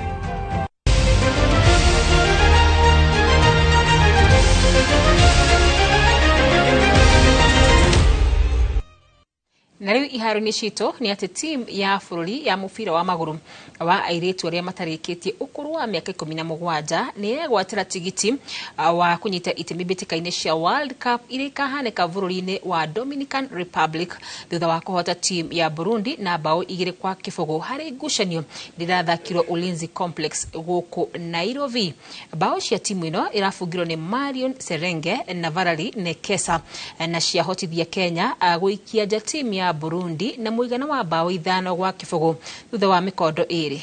Na rĩu iharo-inĩ citũ nĩ atĩ timu ya bũrũri ya mũbira wa magũrũ wa airĩtu arĩa matarĩkĩtie ũkũrũ wa mĩaka 17 nĩ yegwatĩra tigiti wa kũnyita itemi mbĩtĩka-inĩ cia World Cup iria ikahanĩka bũrũri-inĩ wa Dominican Republic thutha wa kũhota timu ya Burundi na bao 2-0 harĩ ngucanio ndĩrathakirwo Ulinzi Complex gũkũ Nairobi. Bao cia timu ĩno ĩrabungirwo nĩ Marion Serenge na Valerie Nekesa na ciahotithia Kenya gũikia nja timu ya Burundi na mũigana wa bao 5-0 thutha wa mĩkondo 2.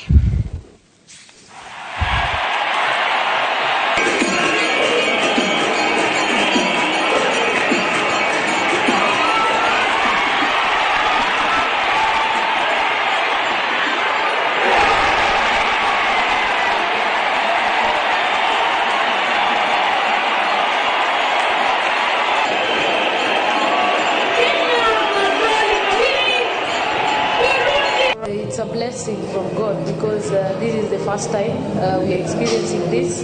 It's a blessing from God because this is the first time we are experiencing this,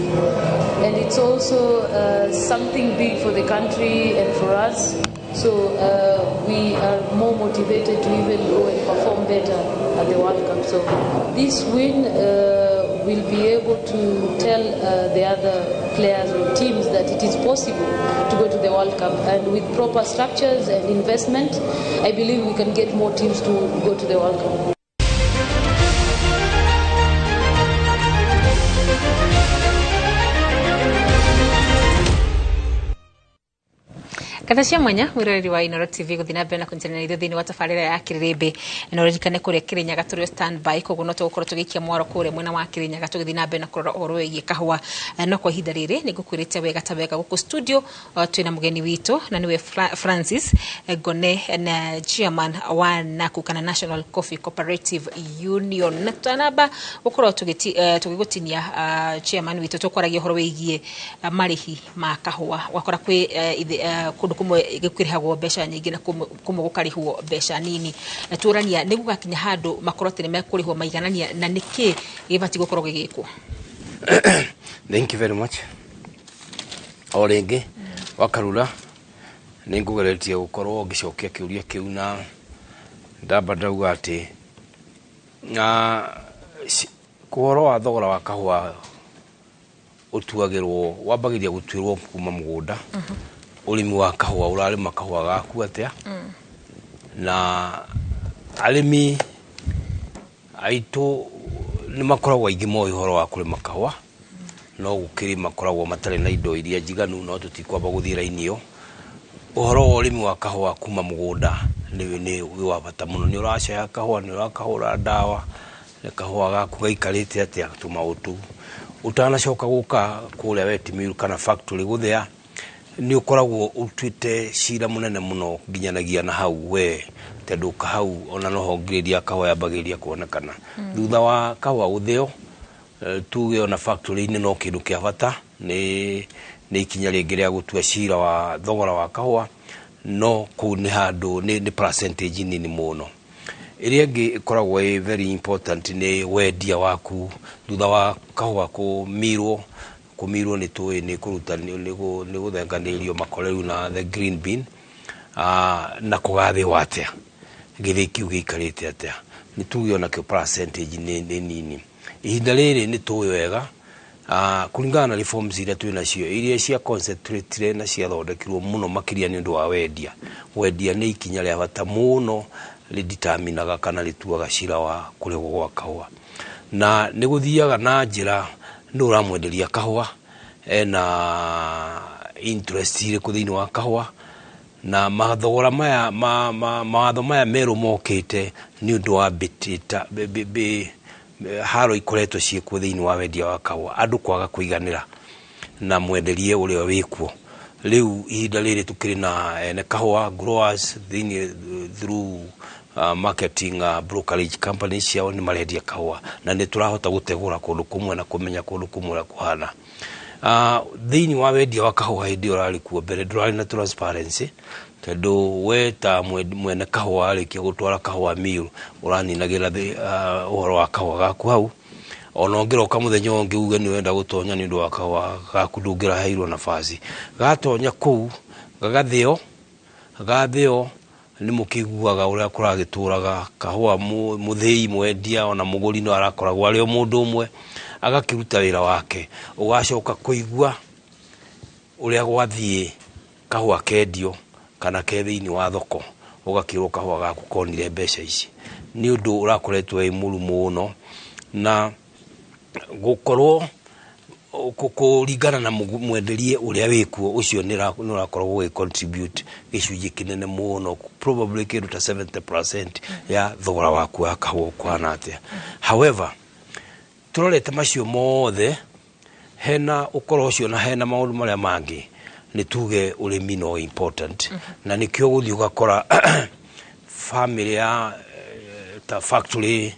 and it's also something big for the country and for us, so we are more motivated to even go and perform better at the World Cup. So this win will be able to tell the other players or teams that it is possible to go to the World Cup, and with proper structures and investment, I believe we can get more teams to go to the World Cup. Katha cia mwanya mwiroreri wa Inooro TV guthii na mbere na kunyitanĩra ithuĩ thĩinĩ wa tabarĩra ya Kĩrĩrĩmbĩ na ũririkane kũrĩa Kĩrĩnyaga tũrĩ standby, koguo no tũgũkorwo tũgĩikia mwaro kũrĩa mwena wa Kĩrĩnyaga tũgĩthiĩ na mbere na kũrora ũhoro wĩgiĩ kahũa. No kwa ihinda rĩrĩ nĩ ngũkwĩrĩte wega ta wega gũkũ studio twĩna mũgeni witũ na nĩwe Francis Ngone na chairman wa NACU kana National Coffee Cooperative Union, na tũtanamba gũkorwo tũgĩgũtinia chairman witũ tũkwaragia ũhoro wĩgiĩ marĩhi ma kahũa. Wakora kwĩ kũndũ kũmwe gĩkĩrĩhagwo mbeca nyingĩ na kũmwe gũkarĩhwo mbeca nini, na tũrania nĩ gũgakinya handũ makorwo atĩ nĩ mekũrĩhwo maiganania, na nĩkĩ gĩbatiĩ gũkorwo gĩgĩkwo? Thank you very much. O rĩngĩ Wakarura, nĩ ngũgeretie gũkorwo ngĩcokia kĩũria kĩu na ndamba ndauga atĩ ũhoro wa thogora wa kahũa ũtuagĩrwo, wambagĩria gũtuĩrwo kuma mũgũnda. Ũrĩmi wa kahũa, ũrarĩma kahũa gaku atĩa, na arĩmi aitũ nĩ makoragwo aingĩ moĩ ũhoro wa kũrĩma kahũa, no gũkĩrĩ makoragwo matarĩ na indo iria njiganu, no tũtikwamba gũthiĩ raini ĩyo. Ũhoro wa ũrĩmi wa kahũa kuma mũgũnda nĩ wa bata mũno. Nĩ ũracaya kahũa, nĩ ũrakahũra ndawa, nĩ kahũa gaku gaikarĩte atĩa, tũmaũndũ ũtanacoka gũka kũrĩa wet mill kana factory gũthĩa, nĩ ũkoragwo ũtuĩte cira mũnene mũno nginyanagia na hau we, tondũ hau ona noho ngirĩria kahũa yambagĩrĩria kuonekana. Thutha wa kahũa gũthĩo, tuge ona factory-inĩ no kĩndũ kĩa bata, nĩ ikinya rĩngĩ rĩa gũtua cira wa thogora wa kahũa, no kũu nĩ handũ nĩ percentage nini mũno. Ĩrĩa ĩngĩ ĩkoragwo ĩ very important nĩ wendia waku thutha wa kahũa kũmirwo. Kũmirwo nĩ tũĩ nĩ kũruta nĩ gũthenganĩrio makoreru na the green bean, na kũgathĩo atĩa, gĩthĩi kĩu gĩikarĩte atĩa, nĩ tuge onakĩo percentage nĩ nini. Ihinda rĩrĩ nĩ tũĩ wega kũringana na reforms iria twĩ nacio, iria cia concentrate na ciathondekirwo mũno makĩria nĩ ũndũ wa wendia. Wendia nĩ ikinya rĩa bata mũno rĩditaminaga kana rĩtuaga cira wa kũrĩhwo gwa kahũa, na nĩ gũthiaga na njĩra nĩ ũramwenderia kahũa ena interest irĩkũ thĩinĩ wa kahũa, na mathogora maya mawatho maya merũ mokĩte nĩ ũndũ wa mbĩtĩta haro ikoretwo ciĩkuo thĩinĩ wa wendia wa kahũa, andũ kwaga kũiganĩra na mwenderie ũrĩa wĩkuo. Rĩu ihinda rĩrĩ tũkĩrĩ na ene kahũa growers thĩinĩ through marketing brokerage companies ciao nĩ marendia kahũa, na nĩ tũrahota gũtegũra kũndũ kũmwe na kũmenya kũndũ kũmwe ũrĩa kũhana. Thĩinĩ wa wendia wa kahũa hĩndĩ ĩyo ũrarĩ kuo mbere ndũrarĩ na transparency, tondũ we ta mwene kahũa arĩkia gũtwara kahũa mill ũraninagĩra ũhoro wa kahũa gaku hau. Ona ũngĩroka mũthenya ũngĩ uge nĩ ũrenda gũtonya nĩ ũndũ wa kahũa gaku ndũngĩraheirwo nafasi. Gatonya kũu gagathĩo, gathĩo Nĩ mũkĩiguaga ũrĩa kũragĩtũraga kahũa, mũthĩi, mwendia ona mũgũri no arakoragwo arĩ o mũndũ ũmwe agakĩruta wĩra wake. Ũgacoka kũigua ũrĩa gwathiĩ kahũa kendio kana ke thĩinĩ wa thoko, ũgakĩrwo kahũa gaku konire mbeca ici. Nĩ ũndũ ũrakoretwo wĩ mũru mũno, na gũkorwo kũringana na mwenderie ũrĩa wĩkuo ũcio nĩ ũrakorwo ũgĩ contribute gĩcunjĩ kĩnene mũno, probably kĩndũ ta 70% ya thogora waku wa kahũa ũkũhana atĩa. However, tũrorete macio mothe, hena ũkoro ũcio na hena maũndũ marĩa mangĩ, nĩ tuge ũrĩmi no important, na nĩkĩo gũthiĩ ũgakora family ya ta factory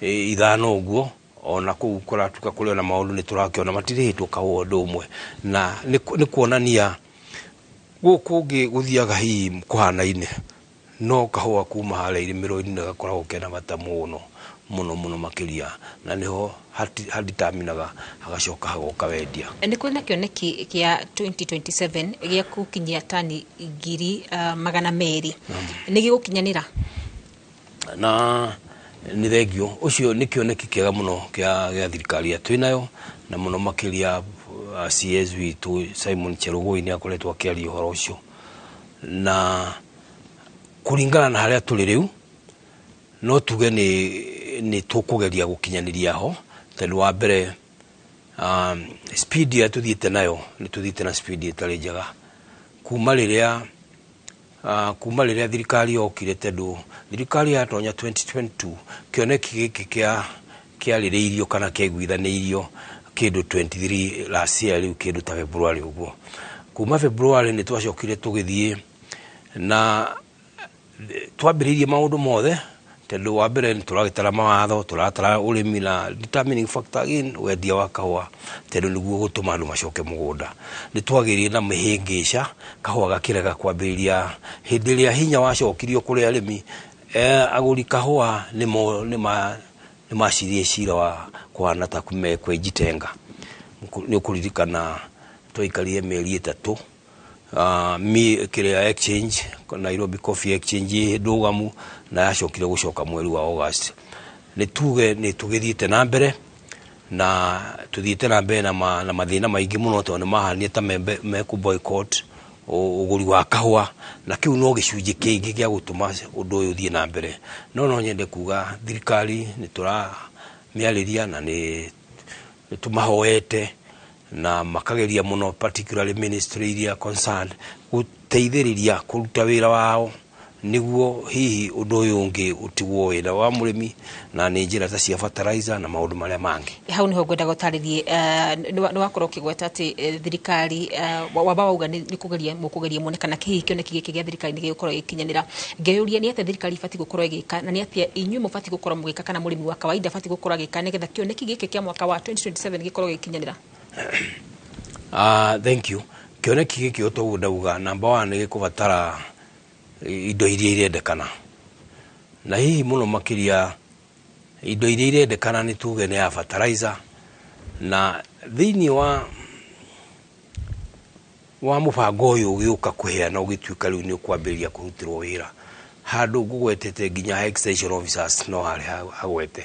5 ũguo, ona kũu kũratuĩka kũrĩ ona maũndũ nĩ tũrakĩona matirĩhĩtwo kahũa ũndũ ũmwe, na nĩ kuonania gũkũ ũngĩ gũthiaga hihi kũhanaine, no kahũa kuma harĩa irĩmĩro-inĩ nĩ gakoragwo kena bata mũno mũno mũno makĩria, na nĩho haditaminaga hagacoka hagoka wendia. Nĩ kũrĩ na kĩoneki kĩa 2027 gĩa gũkinyia tani 200,000, nĩ gĩgũkinyanĩra? Na nĩ thengio, ũcio nĩ kĩoneki kĩega mũno kĩa thirikari ya twĩnayo, na mũno makĩria CS witũ Simon Chelugui nĩ akoretwo akĩaria ũhoro ũcio, na kũringana na harĩa tũrĩ rĩu no tuge nĩ tũkũgeria gũkinyanĩria ho, tondũ wa mbere speed ĩrĩa tũthiĩte nayo nĩ tũthiĩte na speed ĩtarĩ njega kuma rĩrĩa thirikari yokire, tondũ thirikari yatonya 2022 kĩoneki gĩkĩ kĩarĩrĩirio kana kĩaiguithanĩirio kĩndũ 23 last year, rĩu kĩndũ ta February ũguo. Kuma February nĩ twacokire tũgĩthiĩ na twambĩrĩirie maũndũ mothe, tondũ wa mbere nĩ tũragĩtara mawatho, tũratara ũrĩmi, na determining factor again wendia wa kahũa, tondũ nĩguo gũtũma andũ macoke mũgũnda. Nĩ twagĩrire na mĩhĩngĩca, kahũa gakĩrega kwambĩrĩria hĩndĩ ĩrĩa hinya wacokirio kũrĩ arĩmi, agũri kahũa nĩ macirie cira wa kũhana ta mekwĩjitenga. Nĩ ũkũririkana twaikarire mĩeri 3 kĩrĩa exchange, Nairobi Coffee Exchange ndũgamu, na yacokire gũcoka mweri wa August. Nĩ tuge nĩ tũgĩthiĩte na mbere, na tũthiĩte na mbere na mathĩna maingĩ mũno, tondũ nĩ mahanire ta mekũ boycott ũgũri wa kahũa, na kĩu no gĩcunjĩ kĩingĩ gĩa gũtũma ũndũ ũyũ ũthiĩ na mbere. No nyende kuga thirikari nĩ tũramĩarĩria na nĩ tũmahoete na makageria mũno, particularly ministry iria concerned, gũteithĩrĩria kũruta wĩra wao nĩguo hihi ũndũ ũyũ ũngĩ ũtigwo wĩra wa mũrĩmi, na nĩ njĩra ta cia fertilizer na maũndũ marĩa mangĩ. Hau nĩho ngwendaga ũtarĩrie, nĩ wakorwo ũkĩgweta atĩ thirikari wamba wauga nĩ kũgeria mũkũgeria muone kana hihi kĩoneki gĩkĩ gĩa thirikari nĩ gĩgũkorwo gĩgĩkinyanĩra. Ngeyũria nĩ atĩa thirikari ibatiĩ gũkorwo ĩgĩka, na nĩ atĩa inyuĩ mũbatiĩ gũkorwo mũgĩka, kana mũrĩmi wa kawaida abatiĩ gũkorwo agĩka nĩgetha kĩoneki gĩkĩ kĩa mwaka wa 2027 gĩkorwo gĩgĩkinyanĩra? Thank you. Kĩoneki gĩkĩ ũtoguo ndauga, number 1 nĩ gĩkũbatara indo iria irendekana, na hihi mũno makĩria indo iria irendekana nĩ tuge nĩ ya fertilizer, na thĩinĩ wa mũbango ũyũ ũgĩũka kũheana ũgĩtuĩka rĩu nĩ ũkwambĩrĩria kũrutĩrwo wĩra, handũ ngũgwetete nginya extension officers no harĩ hagwete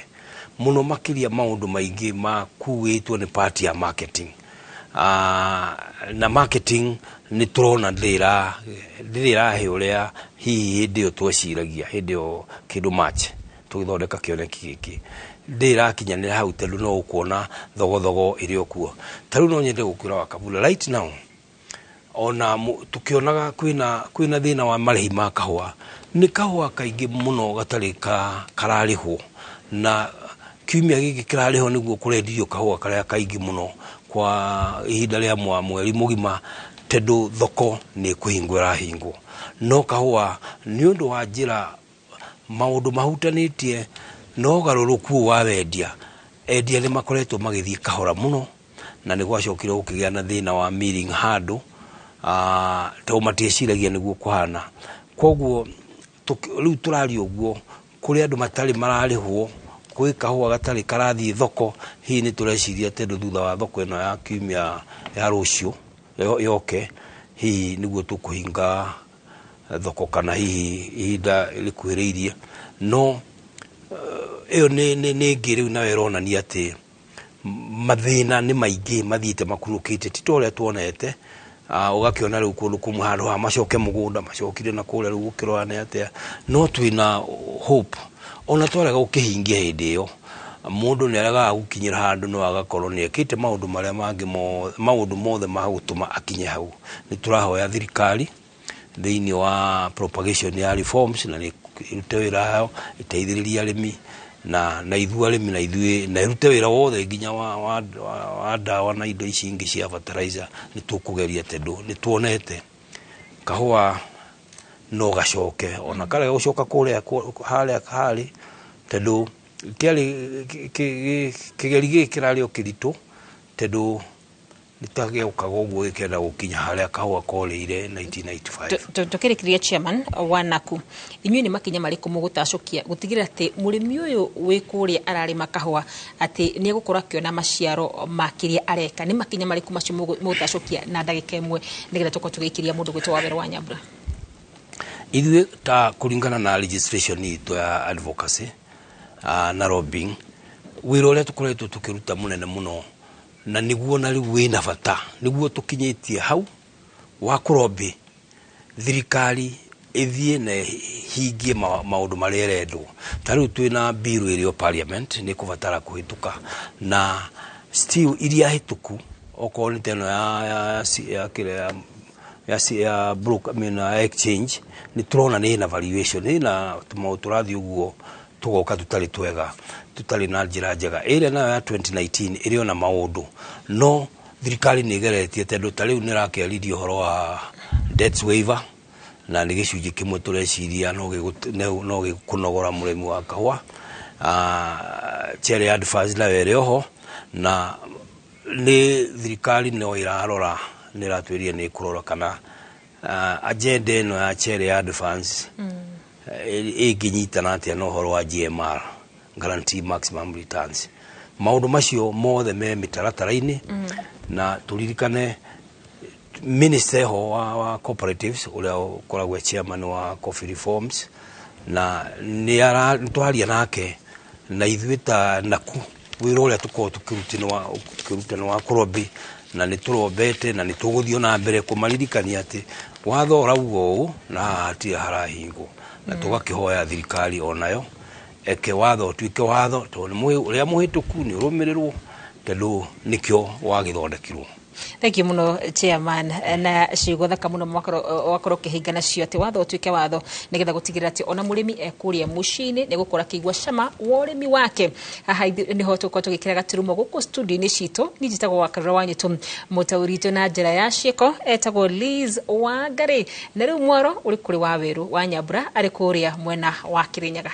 mũno makĩria maũndũ maingĩ makuĩtwo nĩ part ya marketing. Na marketing nĩ tũrona ndĩrĩ ĩrahe ũrĩa hihi hĩndĩ ĩyo tweciragia, hĩndĩ ĩyo kĩndũ March tũgĩthondeka kĩoneki gĩkĩ ndĩrĩ ĩrakinyanĩra hau, tondũ no ũkuona thogothogo ĩrĩ o kuo. Ta rĩu no nyende gũkwĩra Wakabula right now, ona tũkĩonaga kwĩna thĩna wa marĩhi ma kahũa, nĩ kahũa kaingĩ mũno gatarĩ kararĩhwo, na kiumia gĩkĩ kĩrarĩhwo nĩguo kũrendirio kahũa karĩa kaingĩ mũno kwa ihinda rĩa mweri mũgima, tondũ thoko nĩ kũhingwo ĩrahingwo. No kahũa nĩ ũndũ wa njĩra maũndũ mahutanĩtie na ũgarũrũku wa wendia, endia nĩ makoretwo magĩthiĩ kahora mũno, na nĩ gwacokire gũkĩgĩa na thĩna wa milling handũ, tondũ matieciragia nĩguo kũhana. Koguo rĩu tũraria ũguo, kũrĩ andũ matarĩ mararĩhwo, kwĩ kahũa gatarĩ karathiĩ thoko, hihi nĩ tũreciria tondũ thutha wa thoko ĩno ya kiumia ya rũciũ yoke, hihi nĩguo tũkũhinga Thoko kana hihi ihinda rĩkuhĩrĩirie. No ĩyo nĩ ĩngĩ rĩu nayo ĩronania atĩ mathĩna nĩ maingĩ mathiĩte makunũkĩte, ti ta ũrĩa tuonete. Ũgakĩona rĩu kũndũ kũmwe handũ ha macoke mũgũnda macokire na kũrĩa, rĩu gũkĩrora nĩ atĩa. No twĩna hope, ona twarega gũkĩhingia hĩndĩ ĩyo, mũndũ nĩ aregaga gũkinyĩra handũ no agakorwo nĩ ekĩte maũndũ marĩa mangĩ maũndũ mothe ma gũtũma akinye hau. Nĩ tũrahoya thirikari thĩinĩ wa propagation ya reforms na nĩ ĩrute wĩra wayo, ĩteithĩrĩrie arĩmi na ithuĩ arĩmi na ithuĩ, na ĩrute wĩra wothe nginya wa ndawa na indo ici ingĩ cia fertilizer. Nĩ tũkũgeria tondũ nĩ tuonete kahũa no gacoke, ona karega gũcoka kũrĩa harĩa harĩ, tondũ kĩarĩ kĩgeri gĩkĩ kĩrarĩ o kĩritũ, tondũ nĩtagĩũkaga ũguo gĩkĩenda gũkinya harĩa kahũa korĩire 1995. Tũkĩrĩkĩrĩria, chairman wa NAKU, inyuĩ nĩ makinya marĩkũ mũgũtacũkia gũtigĩrĩra atĩ mũrĩmi ũyũ wĩ kũrĩa ararĩma kahũa atĩ nĩ egũkorwo akĩona maciaro ma kĩrĩa areka? Nĩ makinya marĩkũ macio mũgũtacũkia na ndagĩka 1, nĩgetha tũkorwo tũgĩikĩria mũndũ gwĩtwo Wawerũ wa Nyambura? Ithuĩ ta kũringana na legislation itũ ya advocacy na lobbying, wĩra ũrĩa tũkoretwo tũkĩruta mũnene mũno na nĩguo na rĩu wĩna bata nĩguo tũkinyĩtie hau wa kũrobĩ thirikari ĩthiĩ na ĩhingie maũndũ marĩa ĩrendwo. Ta rĩu twĩna bill ĩrĩ o parliament, nĩ ĩkũbatara kũhĩtũka, na still iria hĩtũku okorwo nĩ ta ĩno ya kĩrĩa ya broker, I mean, exchange, nĩ tũrona nĩ ĩna valuation, ĩna tũmaũndũ tũrathiĩ ũguo tũgoka tũtarĩ twega, tũtarĩ na njĩra njega. Ĩrĩa nayo ya 2019 ĩrĩ ona maũndũ, no thirikari nĩ ĩgeretie, tondũ ta rĩu nĩ ĩrakĩaririe ũhoro wa debt waiver, na nĩ gĩcunjĩ kĩmwe tũreciria no gĩkũnogora mũrĩmi wa kahũa. Cherry advice nayo ĩrĩ oho, na nĩ thirikari no ĩrarora, nĩ ĩratwĩrire nĩ ĩkũrora kana agenda ĩno ya cherry advance ĩngĩnyitana atĩa na ũhoro wa GMR, guarantee maximum returns. Maũndũ macio mothe me mĩtaratara-inĩ. Na tũririkane minister ho wa cooperatives ũrĩa ũkoragwo e chairman wa coffee reforms, na nĩ twaria nake, na ithuĩ ta NAKU wĩra ũrĩa tũkoragwo tũkĩruta nĩ wa kũrobĩ, na nĩ tũrombete na nĩ tũgũthiĩ na mbere kũmaririkania atĩ watho ũrauga ũũ na haha hatirĩ harahingwo, na tũgakĩhoya thirikari onayo eke watho ũtuĩke watho, tondũ nĩ ũrĩa mũhĩtũku nĩ ũrũmĩrĩrwo, tondũ nĩkĩo wagĩthondekirwo. Thank you muno, chairman, na ciugo thaka muno wakorwo ũkĩhinga nacio atĩ watho ũtuĩke watho, nĩgetha gũtigĩrĩra atĩ ona mũrĩmi ekũrĩa mũciĩ-inĩ nĩ gũkorwo akĩigua cama wa ũrĩmi wake. Haha nĩho tũkorwo tũgĩkĩra gaturumo gũkũ studio-inĩ citũ. Niĩ njĩtagwo Wakarura wa Nyĩtũ, mũtaũri witũ na njĩra ya ciĩko etagwo Liz Wangari, na rĩu mwaro ũrĩ kũrĩ Wawerũ wa Nyambura arĩ kũrĩa mwena wa Kĩrĩnyaga.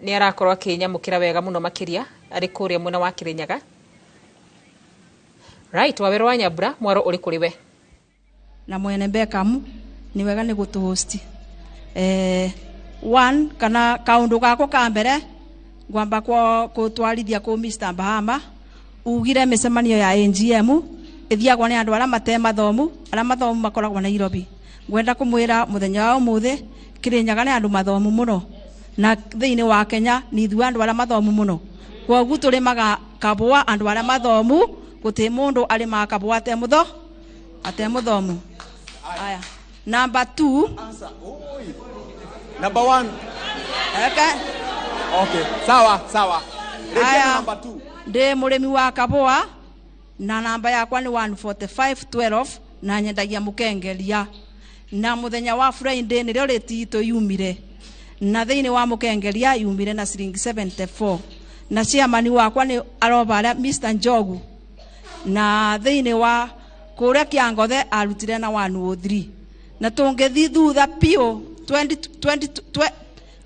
Nĩ arakorwo akĩnyamũkĩra wega mũno makĩria arĩ kũrĩa mwena wa Kĩrĩnyaga. Right, Wawerũ wa Nyambura, mwaro ũrĩ kũrĩ we. Na mwene Beckham nĩ wega nĩ gũtũ-host. One kana kaundu gakwa ka mbere ngwamba gũtwarithia kũ Mr. Bahama ugire mĩcemanio ya AGM ĩthiagwo nĩ andũ arĩa mate mathomu, arĩa mathomu makoragwo Nairobi. Ngwenda kũmwĩra mũthenya wa ũmũthĩ Kĩrĩnyaga nĩ andũ mathomu mũno, na thĩinĩ wa Kenya nĩ ithuĩ andũ arĩa mathomu mũno, kwoguo tũrĩmaga kabũa andũ arĩa mathomu, gũtirĩ mũndũ arĩmaga kabũa atemũthomu. Aya, number 2. Number 1. Okay. Okay, sawa sawa. Aya, number 2. Ndĩ mũrĩmi wa kabũa na namba yakwa nĩ 14512 na nyendagia mũkengeria, na mũthenya wa Friday nĩrĩo rĩti itũ yumire, na thĩinĩ wa mũkengeria yumire na ciringi 74, na chairman wakwa nĩ aroba Mr. Njogu, na thĩinĩ wa kũrĩa Kĩangothe arutire na 103, na tũngĩthiĩ thutha piũ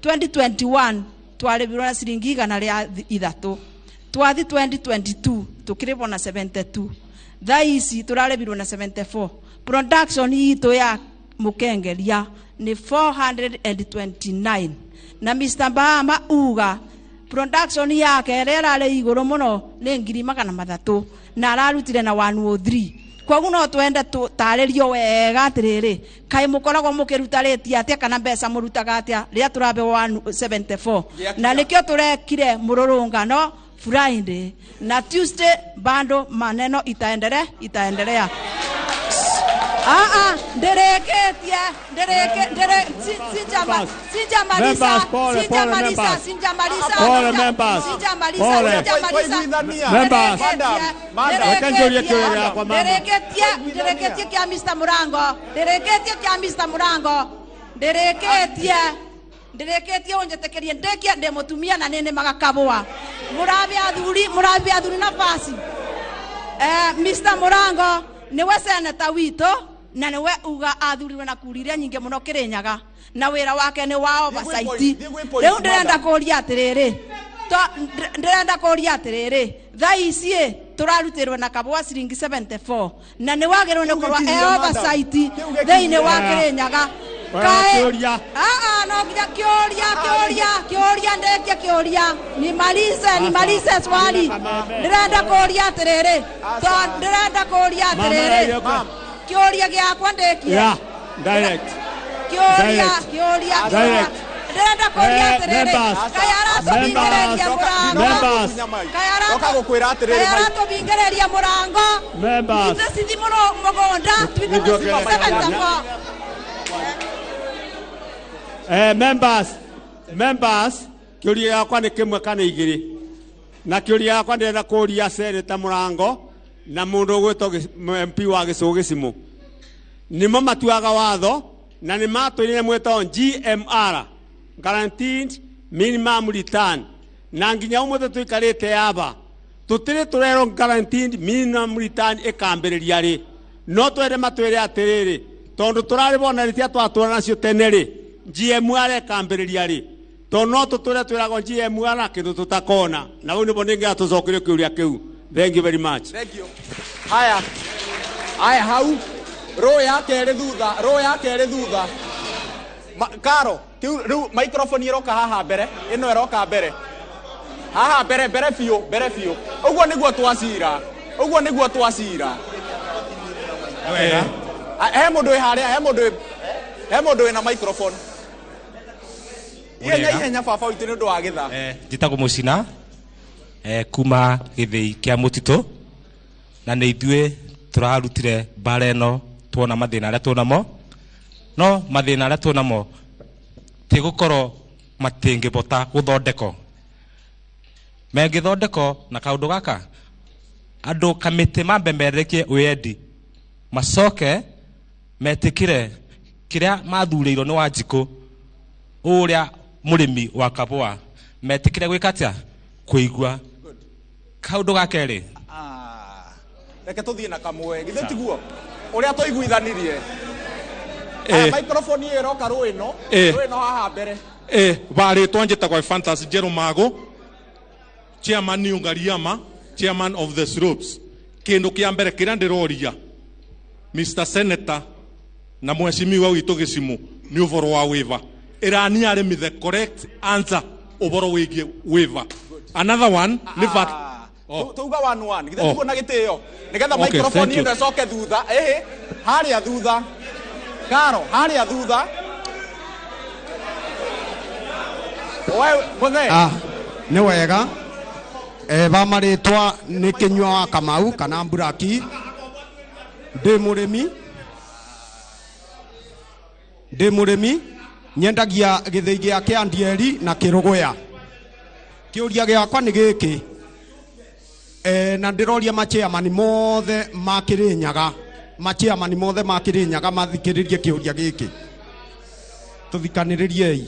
2021 Twarĩbirwo na ciringi 103. Twathi 2022 tukiribwo na 72. Thaa ici turarĩbirwo na 74. Production itũ ya mukengeria ni 429. Na Mr. Bahama uga production yake ĩrĩa ĩrarĩ igũrũ mũno nĩ 300,000 na ararutire na 103. Koguo no twende tũtarĩrio wega atĩrĩrĩ, kaĩ mũkoragwo mũkĩruta rĩti atĩa kana mbeca mũrutaga atĩa rĩrĩa tũrabe 174. Na nĩkĩo tũrekire mũrũrũngano Friday na Tuesday, bado maneno itaendelea. Ndereketie ndereke ndere sinjama sinjamaliza sinjamaliza sinjamaliza sinjamaliza sinjamaliza. Members, madam, ndereketie kia Mr. Murango, ndereketie kia Mr. Murango, ndereketie unjetekerie ndekia ndi mutumia na nene magakabwa murabi athuri nafasi. Mr. Murango niwe seneta witũ na niwe uga athurirwe na kura iria nyingĩ mũno Kĩrĩnyaga na wĩra wake nĩ wa oversight. Rĩu ndĩrenda kũria atĩrĩrĩ, thaa ici tũrarutĩrwo na kabwa ciringi 74 na nĩ wagĩrĩirwo nĩ kũrwa e oversight thĩinĩ wa Kĩrĩnyaga. No nginya kĩũria ndekie kĩũria nimalize swali. Ndĩrenda kũria atĩrĩrĩ, kĩũria gĩakwa ndekie. Direct. Kĩũria ndĩrenda kũria atĩrĩrĩ, kaĩ aratũbingĩrĩria mũrango, ithuĩ cithi mũgũnda tuikate 74. Members, kĩũria gĩakwa nĩ kĩmwe kana igĩrĩ, na kĩũria gĩakwa ndĩrenda kũria Seneta Mũrango na mũndũ ũgwĩtwo MP wa Gĩcũgũ Gĩcimũ. Nĩmo matuaga watho na nĩ matwĩrire mwĩtagwo GMR, Guaranteed Minimum Return, na nginya ũmũthĩ tũikarĩte aba tũtirĩ tũrerwo Guaranteed Minimum Return ĩkambĩrĩria rĩ. No twende matwĩre atĩrĩrĩ, tondũ tũrarĩ bona rĩtia twatũra nacio tene rĩ, GMR ĩkambĩrĩria rĩ, tondũ no tũtũre twĩragwo GMR na kĩndũ tũtakona. Na ũguo nĩguo nĩngĩra tũcokerio kĩũria kĩu. Thank you very much. Thank you. Haya. Haya hau. Row ya kerĩ thutha. Karo, rĩu microphone ĩroka haha mbere, ĩno ĩroka mbere. Haha mbere mbere biũ. Ũguo nĩguo twacira. Wega. He mũndũ wĩ harĩa, he mũndũ wĩna microphone. Ihenya baba witũ nĩ ũndũ wa gĩthaa. Njĩtagwo Mũcina kuma gĩthĩi kĩa mũtitũ, na nĩ ithuĩ tũrarutire mbara ĩno tuona mathĩna arĩa tuonamo, no mathĩna arĩa tuonamo ti gũkorwo matingĩbota gũthondekwo. Mengĩthondekwo na kaũndũ gaka, andũ kamĩtĩ mambe mererekie wĩendi, macoke metĩkĩre kĩrĩa mathurĩirwo nĩ Wanjikũ ũrĩa mũrĩmi wa kabũa, metĩkĩre gwĩka atĩa? Kũigua. Kaũndũ ga kerĩ, reke tũthiĩ na kamwe, githĩ tiguo ũrĩa tũiguithanirie. Microphone ĩyo ĩroka rũ ĩno haha mbere. Barĩtwa njĩtagwo Fantasy Jerumago, chairman ni Ungariama, chairman of the slopes. Kĩndũ kĩa mbere kĩrĩa ndĩroria Mr. Senator na mheshimiwa witũ Gĩcimũ nĩ ũboro wa waiver. Ĩrania arĩmi the correct answer ũboro wĩgiĩ waiver. Another one nĩ VAT. Tuga 1-1 githĩ tiguo na gĩtĩo, nĩgetha microphone ĩno ĩcoke thutha. Harĩa thutha Karo, harĩa thutha. Wewe mũthee. Nĩ wega. Ba marĩtwa nĩ Kĩnyua wa Kamau kana Mburaki. Ndĩ mũrĩmi nyendagia gĩthĩi gĩa Kĩandieri na Kĩrũgũya. Kĩũria gĩakwa nĩ gĩkĩ, na ndĩroria machairman mothe ma Kĩrĩnyaga, mathikĩrĩrie kĩũria gĩkĩ, tũthikanĩrĩriei.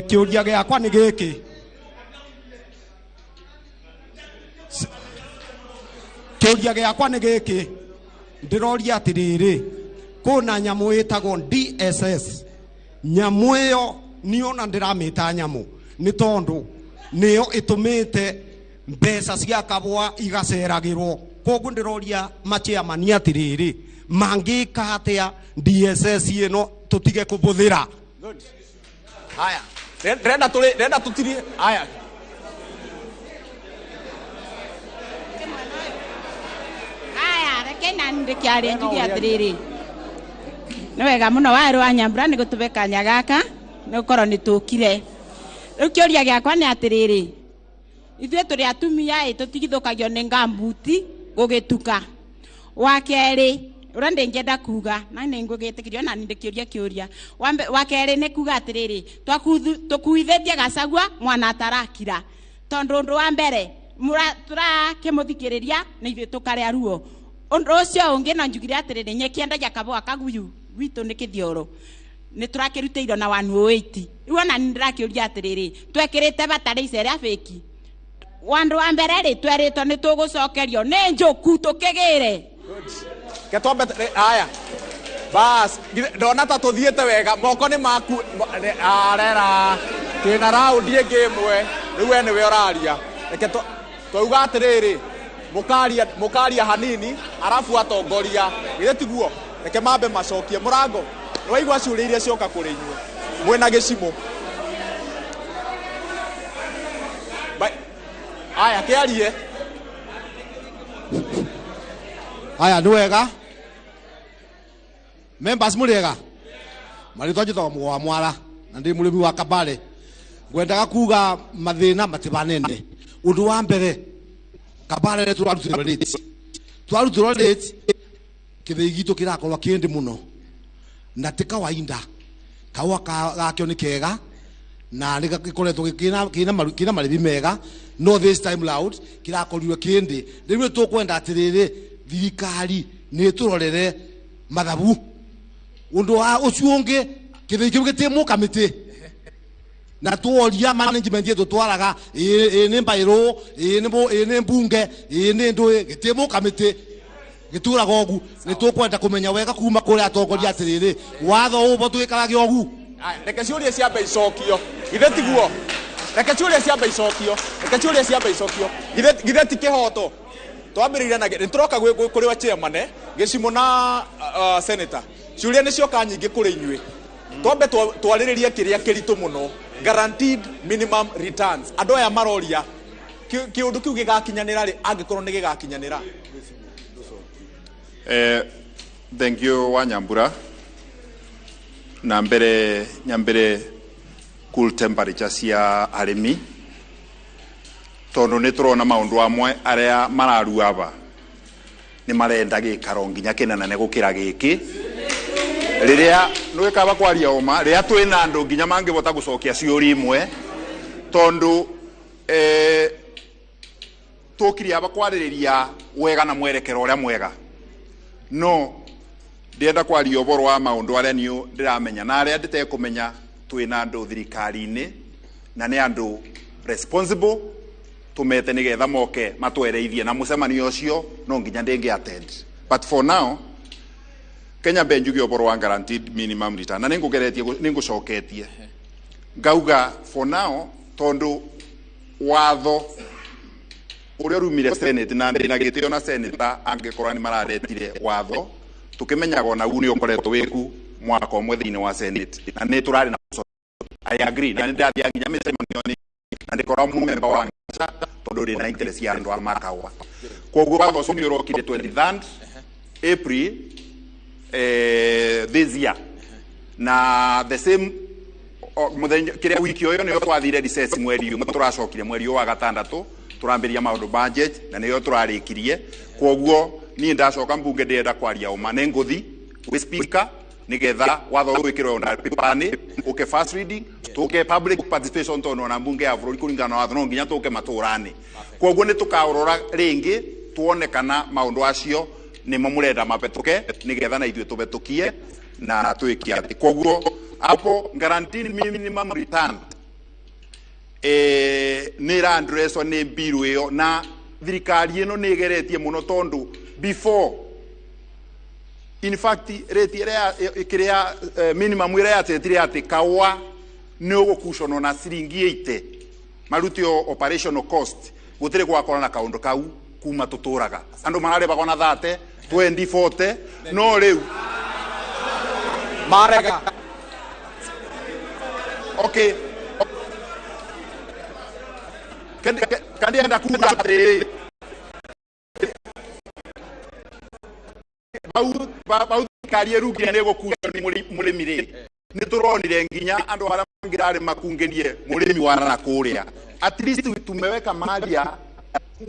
Kĩũria gĩakwa nĩ gĩkĩ, kĩũria gĩakwa nĩ gĩkĩ, ndĩroria atĩrĩrĩ, kũna nyamũ ĩtagwo DSS. Nyamũ ĩyo niĩ ona ndĩramĩta nyamũ, Nĩ tondũ nĩyo ĩtũmĩte mbeca cia kabwa igaceragĩrwo. Koguo ndĩroria machairman atĩrĩrĩ, mangĩka atĩa DSS ĩno tũtige kũbũthĩra? Good. Haya, ndĩrenda tũrĩ ndĩrenda tũtirie. Haya. Aya, reke nani ndĩkĩarie njuge atĩrĩrĩ, nĩ wega mũno warĩ wa Nyambura nĩ gũtũbe kanya gaka nĩ gũkorwo nĩ tũkire. Rĩu kĩũria gĩakwa nĩ atĩrĩrĩ, ithuĩ tũrĩ atumia ĩ tũtigithũkagio nĩ ngambuti gũgĩtuka. Wa kerĩ ũrĩa ndĩngĩenda kuga na nĩ ngũgĩtĩkĩrio na nĩ ndĩkĩũria kĩũria. Wa kerĩ nĩ kuga atĩrĩrĩ, tũkuithĩtie Gachagua mwana atarakira, tondũ ũndũ wa mbere tũrakĩmũthikĩrĩria nĩ ithuĩ tũkarĩa ruo. Ũndũ ũcio ũngĩ no njugire atĩrĩrĩ, nyeki endagia kabũa kaguyu gwitũ nĩ kĩthioro, nĩ tũrakĩrutĩirwo na 108. Rĩu ona nĩ ndĩrakĩũria atĩrĩrĩ, twekĩrĩte bataraitha ĩrĩa fake. Wandũ wa mbere rĩ, twerĩtwo nĩ tũgũcokerio nĩ njũku tũkĩgĩre. Ke twambe haya. Bas, ndona ta tũthiĩte wega, moko nĩ maku arera. Twĩna raundi ĩngĩ ĩmwe, rĩu we nĩwe ũraria. Reke twauga atĩrĩrĩ, mũkaria mũkaria hanini, arabu atongoria. Githĩ tiguo? Reke mambe macokie mũrango. Nĩ waigua ciũria iria cioka kũrĩ inyuĩ. Mwĩna gĩcimũ. Aya, kĩarie. Aya, nĩ wega. Members mũrĩega? Marĩtwa njĩtagwo Mũgo wa Mwara na ndĩ mũrĩmi wa Kabare. Ngwendaga kuga mathĩna matibanene. Ũndũ wa mbere, Kabare tũrarutĩrwo rate. Twarutĩrwo rate, kĩthĩi gitũ kĩrakorwo kĩndĩ mũno. Na ti kawaida. Kahũa gakĩo nĩ kega na nĩ gĩkoretwo kĩna marĩmi mega, no this time round kĩrakorirwe kĩndĩ. Rĩu nĩ tũkwenda atĩrĩrĩ, thirikari nĩ ĩtũrorere mathabu. Ũndũ wa ũcio ũngĩ, kĩthĩi kĩu gĩtĩ mũkamĩtĩ. Na tuoria management yetu twaraga ĩ nĩ mbairũ, ĩ nĩ mbunge, ĩ nĩ ndũĩ, gĩtĩ mũkamĩtĩ. Gĩtũraga ũgu. Nĩ tũkwenda kũmenya wega kuma kũrĩa atongoria atĩrĩrĩ, watho ũũ twĩkarage ũgu. Aya, reke ciũria ciambe icokio. Githĩ tiguo? Reke ciũria ciambe icokio. Reke ciũria ciambe icokio. Githĩ ti kĩhoto? Twambĩrĩire na nĩ tũroka kũrĩ wa chairman, gĩcimũ na senator. Ciũria nĩ cioka nyingĩ kũrĩ inyuĩ. Twambe twarĩrĩrie kĩrĩa kĩritũ mũno, guaranteed minimum returns. Andũ aya maroria kĩũndũ kĩu gĩgakinyanĩra rĩ, angĩkorwo nĩ gĩgakinyanĩra? Thank you Wanyambura. Na mbere nyambere cool temperature cia arĩmi, tondũ nĩ tũrona maũndũ amwe arĩa mararua aba nĩ marenda gĩikaro nginya kĩnene gũkĩra gĩkĩ. Rĩrĩa nĩwĩkaba kwaria ũma, rĩrĩa twĩna andũ nginya mangĩhota gũcokia ciũria imwe, tondũ tũkire aba kwarĩrĩria wega na mwerekero ũrĩa mwega. No ndĩrenda kwaria ũhoro wa maũndũ arĩa niĩ ndĩramenya na arĩa ndĩtekũmenya. Twĩna andũ thirikari-inĩ na nĩ andũ responsible tũmete nĩgetha moke matwereithie, na mũcemanio ũcio no nginya ndĩngĩ attend. But for now, Kenya mbe njuge ũhoro wa guaranteed minimum return, na nĩngũgeretie nĩngũcoketie ngauga for now, tondũ watho ũrĩa ũrumire Senate, na ndĩna gĩtĩo na senator angĩkorwo nĩ mararetire watho tũkĩmenyaga ona u nĩ ũkoretwo wĩku mwaka ũmwe thĩinĩ wa Senate, na nĩ tũrarĩ na I agree, na nĩ ndathiaga nginya mĩcemanio na ndĩkoragwo mũmemba wa Ngaca tondũ ndĩ na interest ya andũ a makawa. Koguo watho ũcio nĩ ũrokire 23rd April this year, na the same mũthenya kĩrĩa wiki ũyũ nĩyo twathire recess, mweri ũmwe tũracokire mweri ũyũ wa gatandatũ tũrambĩrĩria maũndũ budget, na nĩyo tũrarĩkirie. Koguo niĩ ndacoka mbunge ndĩrenda kwaria ũma, nĩ ngũthi gwĩ speaker nigetha watho ũyũ wĩkĩrwo ona paper-inĩ, ũke first reading, tũke public participation, tondũ ona mbunge ya bũrũri kũringana na watho no nginya tũke matũra-inĩ. Koguo nĩ tũkaũrora rĩngĩ tuone kana maũndũ acio nĩmo mũrenda mabetũke, nĩgetha na ithuĩ tũbetũkie na twĩke atĩ. Koguo hapo guaranteed minimum return nĩ ĩra-addresswo nĩ bill ĩyo, na thirikari ĩno nĩ ĩgeretie mũno, tondũ before, in fact, rate ĩrĩa kĩrĩa minimum ĩrĩa yatetire atĩ kaũa Nĩ ũgũkuconwo na ciringi 80 marute operational cost. Gũtirĩ gwakorwo na kaũndũ kau kuma tũtũraga. Andũ mararĩbagwo na 30, 20, 40, no rĩu marega. Okay, kandienda kuga atĩrĩrĩ, bau thirikari ĩrugire nĩ ĩgũkucio nĩ mũrĩmi rĩ, nĩ tũronire nginya andũ arĩa mangĩrarĩ makungĩrie mũrĩmi wa na kũrĩa. At least tumeweka mahali ya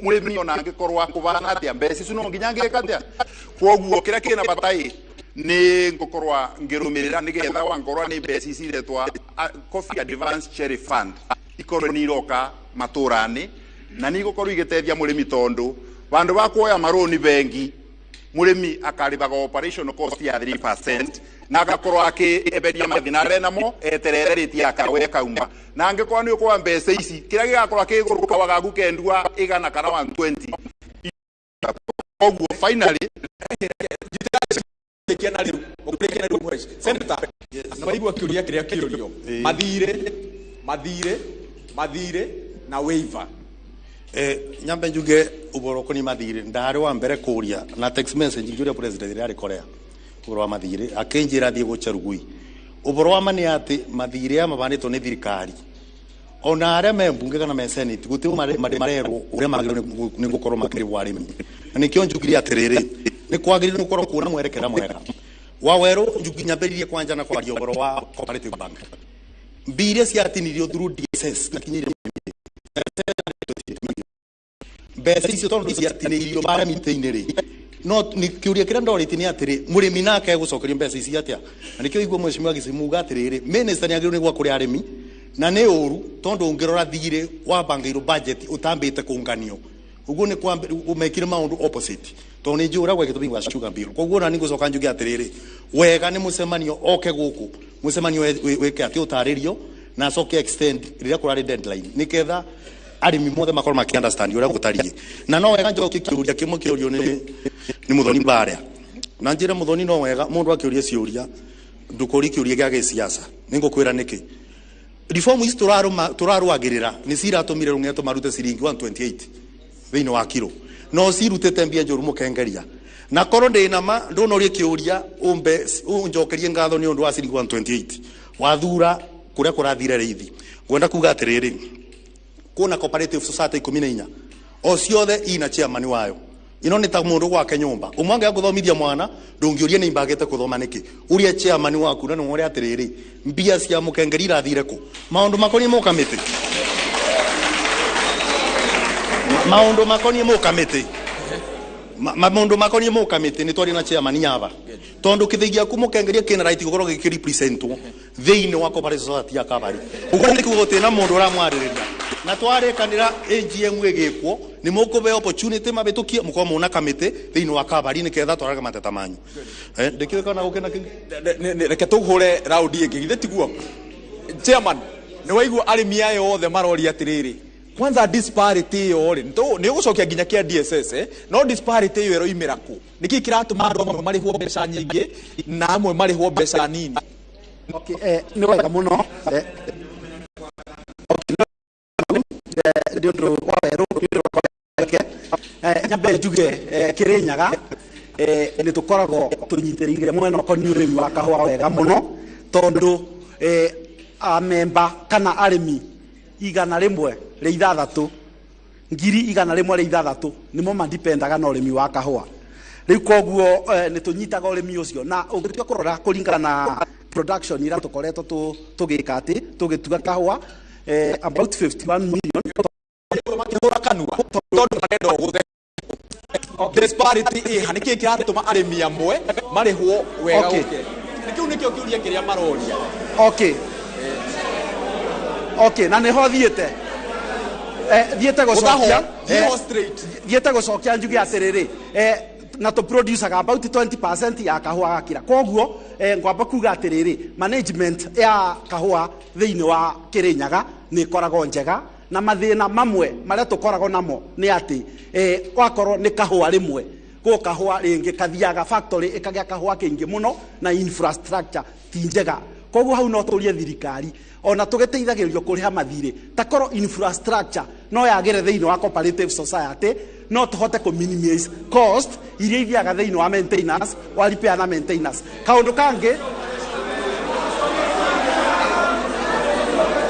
mũrĩmi ona angĩkorwo akũbana atĩa, mbeca icio no nginya angĩka atĩa. Kwoguo kĩrĩa kĩna bata ĩ nĩ ngũkorwo ngĩrũmĩrĩra nĩgetha wangorwo nĩ mbeca ici iretwa Coffee Advance Cherry Fund ikorwo nĩ iroka matũra-inĩ na nĩ igũkorwo igĩteithia mũrĩmi, tondũ vandũ va kuoya marũni bengi, mũrĩmi akarĩbaga operational cost ya 3% na agakorwo akĩeberia mathĩna arĩa namo eterere rĩti ya kawe ĩkauma. Na angĩkorwo nĩ ũkuoya mbeca ici, kĩrĩa gĩgakorwo kĩ igũrũ kawa gaku kendua 100 kana 120. Koguo finally Ũkũrĩkia na rĩu, ũkũrĩkia na rĩu Mũheshi. Senator, nĩ waigua kĩũria kĩrĩa kĩũrio, mathirĩ na waiver. Nyambe njuge uboro kuni mathiri ndari wa mbere kuria na text message njuria president ria Korea uboro wa mathiri akinjira thie gucarugui uboro wa mani ati mathiri ya mabanitwo ni thirikari ona aria me mbunge kana me senate guti marerwo uria magĩrĩirwo nĩ gukorwo makĩrĩhwo arĩmi. Na nikio njugire atiriri, nĩ kwagĩrĩirwo gukorwo kuona mwerekera mwega wa weru. Nyambĩrĩrie kwanja na kwaria ũhoro wa cooperative bank, mbia iria ciatinirio through DSS na kinyĩrie mbeca icio tondu ciatinĩirio bara mĩtĩ-inĩ rĩ, no nĩ kĩũria kĩrĩa ndorĩtie nĩ atĩrĩ, mũrĩmi nake egũcokerio mbeca ici atĩa? Na nĩkĩo igua mheshimiwa Gĩcimuga atĩrĩrĩ, minister nĩ agĩrĩirwo nĩ gwa kũrĩ arĩmi, na nĩ ũru tondũ ũngĩrora thirĩ wabangĩirwo budget ũtambĩte kũnganio ũguo nĩ mekire maũndũ opposite, tondũ nĩ njũĩ ũrĩa gwekĩtwo thĩinĩ wa sugar bill. Koguo ona nĩ ngũcoka njuge atĩrĩrĩ, wega nĩ mũcemanio oke gũkũ, mũcemanio wĩke atĩ ũtarĩrio na acoke extend rĩrĩa kũrarĩ deadline nĩgetha arĩmi mothe makorwo makĩ understand ũrĩa gũtariĩ. Na no wega njokie kĩũria kĩmwe kĩũrio nĩ Mũthoni Mbaria, na njĩre Mũthoni, no wega mũndũ akĩũria ciũria ndũkũrie kĩũria gĩa gĩsiasa. Nĩ ngũkwĩra nĩkĩ. Reform ici tũrarũagĩrĩra nĩ ciratũmire rũng'eto marute ciringi 128 thĩinĩ wa kiro, no cirutĩte mbia njũru mũkengeria. Na korwo ndĩna ma ndũnorie kĩũria ũmbe ũnjokerie ngatho nĩ ũndũ wa ciringi 128 wathura kũrĩa kũrathire rĩithi. Ngwenda kuga atĩrĩrĩ, kuona cooperative society 14 o ciothe ina chairman wayo. Ino nĩ ta mũndũ gwake nyũmba ũmwe angĩaga gũthomithia mwana, ndũngĩũria nĩ imbagĩte kũthoma nĩkĩ, ũria chairman waku na nĩwore atĩrĩrĩ, mbia cia mũkengeri irathire kũ. Maũndũ makoniĩ mũkamĩtĩ, maũndũ makoniĩ mũkamĩtĩ, maũndũ makoniĩ mũkamĩtĩ nĩ twaria na chairman nyaba, tondu kĩthĩi gĩaku mũkengeria kĩna right gũkorwo gĩkĩrepresentwo thĩinĩ wa cooperative society ya Kabari. Ũguo nĩ kuga gũtirĩ na mũndũ ũramwarĩrĩria, na twarĩkanĩra AGM ĩgĩkwo nĩ mũkũheo opportunity mabĩtũkie mũkorwo mũna kamĩtĩ thĩinĩ wa Kabari nĩgetha twarage mateta manyu. Ndĩkĩũĩ kana gũkĩna kĩngĩ. Reke tũhũre raundi ĩngĩ, githĩ tiguo? Chairman, nĩ waigua arĩmi aya othe maroria atĩrĩrĩ, kwanza disparity ĩyo rĩ, nĩ ũgũcokia nginya kĩa DSS, no disparity ĩyo ĩroimĩra kũ? Nĩkĩ kĩratũma andũ amwe marĩhwo mbeca nyingĩ na amwe marĩhwo mbeca nini? Okay, nĩ wega mũno. Nĩ ũndũ wa werũ, nĩ ũndũ wa reke nyambe njuge, Kĩrĩnyaga nĩ tũkoragwo tũnyitĩrĩire mwena ũkoniĩ ũrĩmi wa kahũa wega mũno, tondũ amemba kana arĩmi 106, 106,000 nĩmo mandipendaga na ũrĩmi wa kahũa. Rĩu koguo nĩ tũnyitaga ũrĩmi ũcio, na ũngĩtua kũrora kũringana na production ĩrĩa tũkoretwo tũgĩka atĩ tũgĩtua kahũa about 51 million. Makĩhũra kanua tondũ marenda ũgũthe disparity ĩha. Nĩkĩ kĩratũma arĩmi amwe marĩhwo wega gũkĩra? Kĩu nĩkĩo kĩũria kĩrĩa maroria. Okay, na nĩho thiĩte thiĩte gũcokia. Thiĩ straight. Thiĩte gũcokia njuge atĩrĩrĩ, na tũ producaga about 20% ya kahũa gakira. Koguo ngwamba kuga atĩrĩrĩ, management ya kahũa thĩinĩ wa Kĩrĩnyaga nĩ ĩkoragwo njega, na mathĩna mamwe marĩa tũkoragwo namo nĩ atĩ wakorwo nĩ kahũa rĩmwe gũ kahũa rĩngĩ kathiaga factory ĩkagĩa kahũa kĩingĩ mũno na infrastructure ti njega. Koguo hau no tũrie thirikari ona tũgĩteithagĩrĩrio kũrĩha mathirĩ ta korwo infrastructure no yagĩre thĩinĩ wa cooperative society, no tũhote kũ minimize cost iria ithiaga thĩinĩ wa maintenance, wa repair na maintenance. Kaũndũ kangĩ,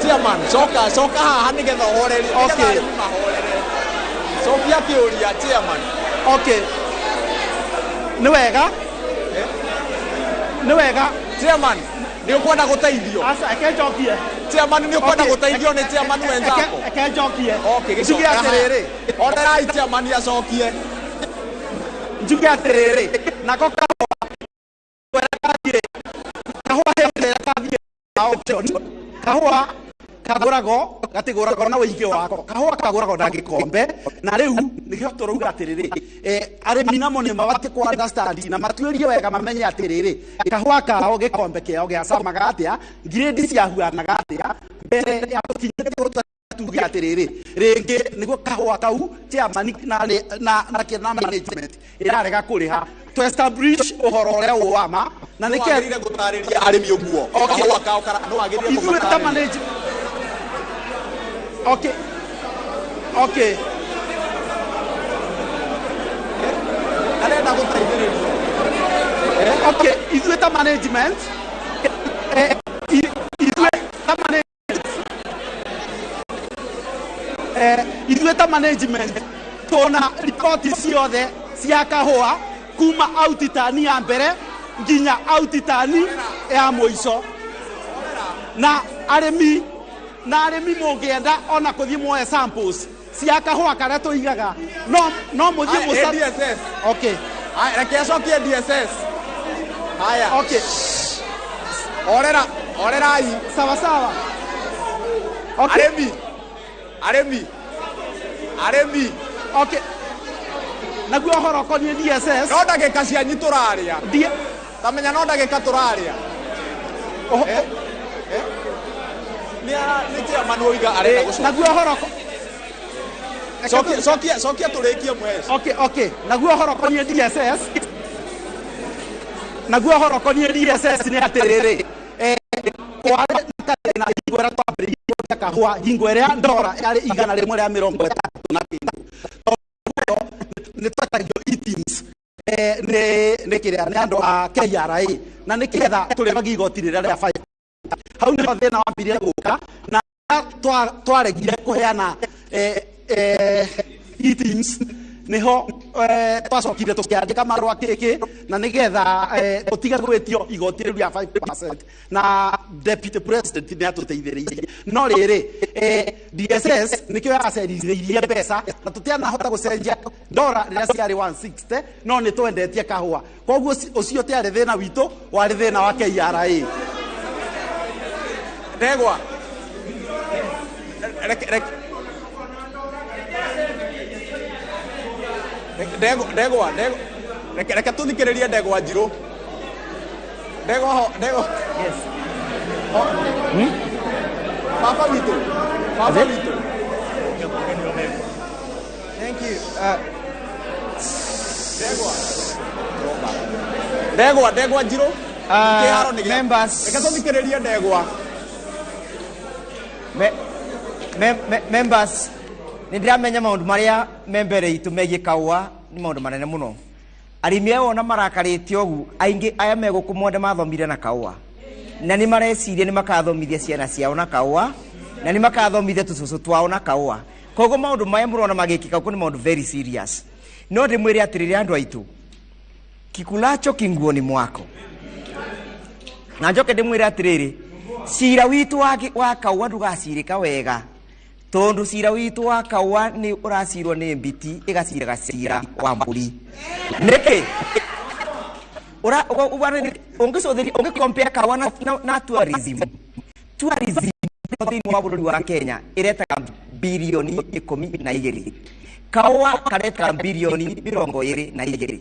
Chairman, coka coka haha nigetha ũhorerie, nĩgetha arĩmi mahorere. Cokia kĩũria, chairman. Okay, nĩ wega, nĩ wega. Chairman, nĩ ũkwenda gũteithio? Aca, reke njokie. Chairman, nĩ ũkwenda gũteithio nĩ chairman wenzako? Reke njokie. Okay, Njuge gĩcoke. atĩrĩrĩ. Orerai chairman acokie. Njuge atĩrĩrĩ, nako kahũa kathiĩ, kahũa hĩndĩ ĩrĩa kathiĩ auction, kahũa kagũragwo gatigũragwo na ũingĩ wako, kahũa kagũragwo na gĩkombe. Na rĩu nĩkĩo tũrauga atĩrĩrĩ, arĩmi namo nĩ mabatiĩ kũ understand na matuĩrie wega mamenye atĩrĩrĩ, kahũa kao gĩkombe kĩao gĩacamaga atĩa, ngirĩndi ciahuanaga atĩa mbere ya tũkinyĩte gũtua tuge atĩrĩrĩ rĩngĩ nĩguo kahũa kau chairman na management ĩrarega kũrĩha, to establish ũhoro ũrĩa wĩ wa ma na Nĩ nĩkĩo wagĩrĩire gũtarĩria arĩmi ũguo. Okay. Kahũa kao nĩ wagĩrĩire Ithuĩ ta kũmatarĩria. manage. Okay. Okay. Arenda gũteithĩrĩrio. Okay, ithuĩ ta management, ithuĩ ta management, ithuĩ ta management tũna riboti ciothe cia kahũa kuma autitani ya mbere nginya autitani ya mũico. Na arĩmi, na arĩmi mũngĩenda ona kũthiĩ muoe samples cia kahũa karĩa tũigaga, no mũthiĩ Aya, ADSS. Okay. Aya, reke acokie DSS. Haya. Okay. Orera, orerai. Sawa sawa. Okay. Arĩmi. Arĩmi. Arĩmi. Okay. Naguo ũhoro ũkoniĩ DSS. No ndagĩka cianyu tũraria. Tamenya no ndagĩka tũraria. Nĩ chairman woiga arenda gũcokia. Naguo ũhoro Cokia, cokia, cokia tũrĩkie mwesh. Okay, okay. Naguo ũhoro ũkoniĩ DSS. Naguo ũhoro ũkoniĩ DSS nĩ atĩrĩrĩ, kwarĩ na kathĩna hingo ĩrĩa twambĩrĩirie kwendia kahũa, hingo ĩrĩa ndora yarĩ 130 na kĩndũ. Tondũ nĩ twetagio e-teams, nĩ kĩrĩa nĩ andũ a KRA, na nĩ kĩgetha tũrĩhagia igoti rĩrĩa rĩa 5. Hau nĩho thĩna wambirie gũka, na twaregire kũheana e-teams, niho twacokire tũkĩandĩka marũa kĩkĩ na nĩgetha tũtige gwĩtio igoti rĩu rĩa 5%, na deputy president nĩ atũteithĩrĩirie. No rĩrĩ, DSS nĩkĩo yacerithĩirie mbeca na tũtianahota gũcenjia ndora rĩrĩa ciarĩ 160, no nĩ twendetie kahũa. Koguo ũcio tiarĩ thĩna witũ, warĩ thĩna wa KRA. Ndegwa. Reke, reke. Ndegwa, ndegwa, ndegwa. Reke, reke tũthikĩrĩrie ndegwa njirũ. Ndegwa ho, ndegwa. Yes. Ho. Baba witũ. Baba witũ. Thank you. Ndegwa. Ndegwa, ndegwa njirũ. Kĩharo nĩ gĩa- Members. Reke tũthikĩrĩrie ndegwa. Members, nĩ ndĩramenya maũndũ marĩa me mbere itũ megiĩ kahũa nĩ maũndũ manene mũno. Arĩmi aya wona marakarĩte ũguo, aingĩ aya me gũkũ mwende mathomire na kahũa, na nĩ mareciria nĩ makathomithia ciana ciao na kahũa, na nĩ makathomithia tũcũcũ twao na kahũa. Koguo maũndũ maya mũrona magĩkĩka gũkũ nĩ maũndũ very serious. No ndĩmwĩre atĩrĩrĩ andũ aitũ, kikulacho kinguoni mwako. Na njoke ndĩmwĩre atĩrĩrĩ, cira witũ wa kahũa ndũgacirĩka wega, tondũ cira witũ wa kahũa nĩ ũracirwo nĩ mbiti ĩgaciraga cira wa mbũri. Nĩkĩ? Ũngĩcũthĩria, ũngĩcompare kahũa na tourism. Tourism thĩinĩ wa bũrũri wa Kenya ĩretaga birioni 12. Kahũa karetaga birioni 22.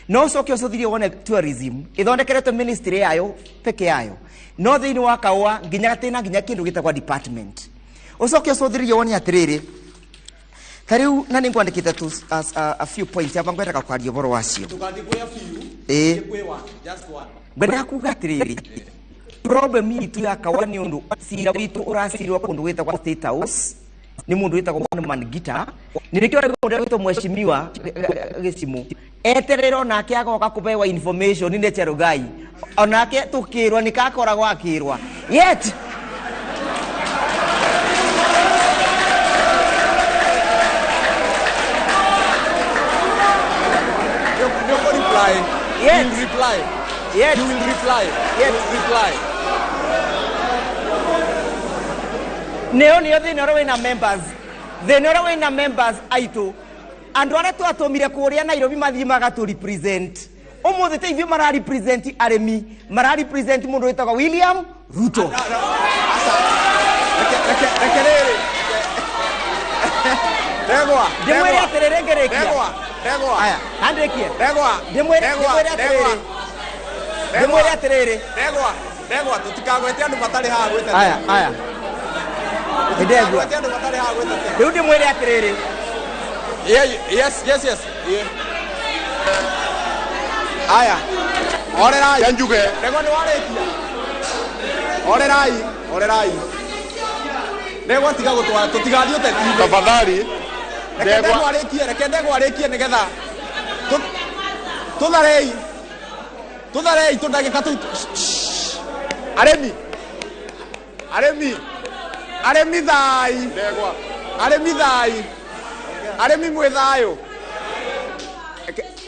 No ũcoke ũcũthĩrie wone tourism ĩthondekeretwo ministry yayo peke yayo, no thĩinĩ wa kahũa nginya gatĩna nginya kĩndũ gĩtagwo department. Ũcoke ũcũthĩrie wone atĩrĩrĩ, ta rĩu na nĩ ngwandĩkĩte tu a few points aba ngwendaga kwaria ũhoro wacio. Ndũgathiĩ kwĩ a few, Ĩĩ. thiĩ kwĩ one, just one. Ngwendaga kuga atĩrĩrĩ, Problem itu ya kawa ni undu cira witu uracirwo kundu gwitagwo State House ni mundu witagwo Man Gita ni nikio mundu witwo mheshimiwa Gĩcimu eterere onake agoka kubewa information ni Cherugai onake tukirwa nikakoragwo akirwa yet reply. Yes. You will reply. Yes. You will reply. Yes. You will reply. Neo nio thina uria wina members. Thina uria wina members aitu. Andu aria twatumire kuria Nairobi mathii magatu represent. Umuthi te ithuĩ mara represent arimi, mara represent mundu witagwo William Ruto. Reke rĩrĩ. Ndegwa. Ndimwĩre atĩrĩrĩ ngĩrĩkia. Ndegwa. Ndegwa. Aya, andĩkie. Ndegwa. Ndimwĩre atĩrĩrĩ. Ndimwĩre atĩrĩrĩ. Ndegwa. Ndegwa tũtikagwete andũ matarĩ haha gwĩtetea. Aya, aya. Ndegwa. Tũtikagwete andũ matarĩ haha gwĩtetea. Rĩu ndimwĩre atĩrĩrĩ. Yeah, yes, yes, yes. Yeah. Aya. Orerai. Njuge. Ndegwa nĩ warĩkia. Orerai, orerai. Ndegwa tiga gũtwara tũtigathiĩ ũteti. Tafadhali. Reke ndegwa arĩkie, reke ndegwa arĩkie nĩgetha tũtharei. Tũtharei tũndagĩka tũu. Arĩmi. Arĩmi. Arĩmi thai. Ndegwa. Arĩmi thai. Arĩmi mwĩ thayũ.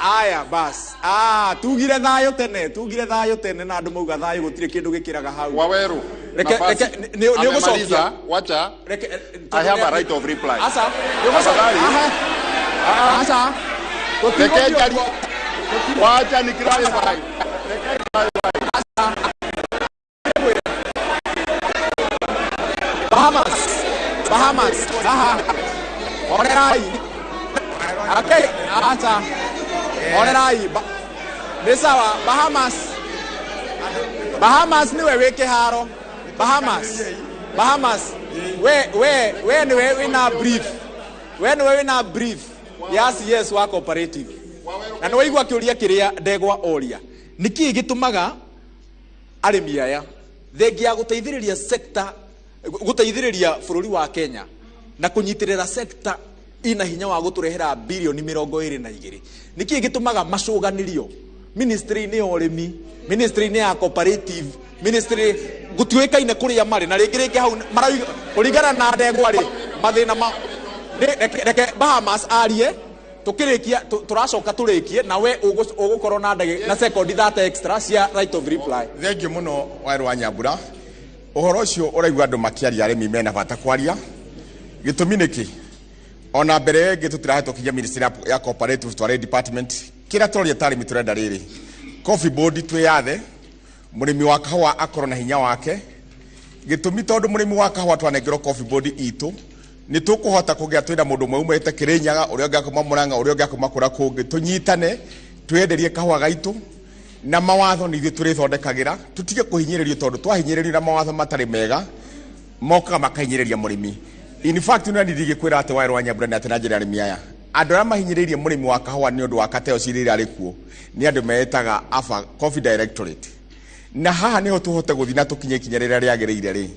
Aya bas. Ah, tugire thayũ tene, tugire thayũ tene na andũ mauga thayũ gũtirĩ kĩndũ gĩkĩraga hau. Waweru. Reke reke nĩ ũgũcokia. Wacha. Reke I have a right of reply. Asa, nĩ ũgũcokia. Asa. Reke njarie. Wacha ni clarify. Reke clarify. Bahamas. Bahamas. Aha. Orerai. Okay, acha. Orerai. Nĩ sawa, Bahamas. Bahamas niwe wĩ kĩharo. Bahamas. Bahamas. We niwe wĩna brief. We niwe wĩna brief. Yes, yes wa cooperative. Na nĩ waigua kĩũria kĩrĩa Ndegwa oria. Nĩkĩĩ gĩtũmaga arĩmi aya thengia ya gũteithĩrĩria sector gũteithĩrĩria bũrũri wa Kenya na kũnyitĩrĩra sector ina hinya wa gũtũrehera bilioni 22 nĩkĩĩ gĩtũmaga macũganĩrio ministry-inĩ ya ũrĩmi, ministry-inĩ ya cooperative, ministry gũtiũĩkaine kũrĩa marĩ na rĩngĩ rĩngĩ hau marauga kũringana na Ndegwa rĩ mathĩna ma reke Bahamas arie tũkĩrĩkia tũracoka tũrĩkie na we ũgũkorwo na ndagĩ na second that extra cia right of reply. Thengiũ mũno Waweru wa Nyambura. Ũhoro ũcio ũraigua andũ makĩaria arĩmi mena bata kwaria. Gĩtũmi nĩkĩ? Ona mbere ĩngĩ tũtirahĩtũkirie ministry ya cooperative tware department kĩrĩa tũroria ta arĩmi tũrenda rĩrĩ coffee board twĩyathe mũrĩmi wa kahũa akorwo na hinya wake. Gĩtũmi tondũ mũrĩmi wa kahũa twanengerwo coffee board itũ nĩ tũkũhota kũgĩa twĩna mũndũ ũmwe umĩte Kĩrĩnyaga ũrĩa ũngĩ akuma Mũrang'a ũrĩa ũngĩ akuma kũrĩa kũngĩ tũnyitane twĩenderie kahũa gaitũ na mawatho nĩ ithuĩ tũrĩthondekagĩra tũtige kũhinyĩrĩrio tondũ twahinyĩrĩrio na mawatho matarĩ mega mokaga makahinyĩrĩria mũrĩmi. In fact no ndirigĩkwĩra atĩ Waweru wa Nyambura nĩ atĩ na njĩra arĩmi aya andũ arĩa mahinyĩrĩirie mũrĩmi wa kahũa nĩ ũndũ wa kateo ciria iria arĩ kuo nĩ andũ meetaga AFA Coffee Directorate na haha nĩho tũhote gũthiĩ na tũkinye ikinya rĩrĩa rĩagĩrĩire rĩ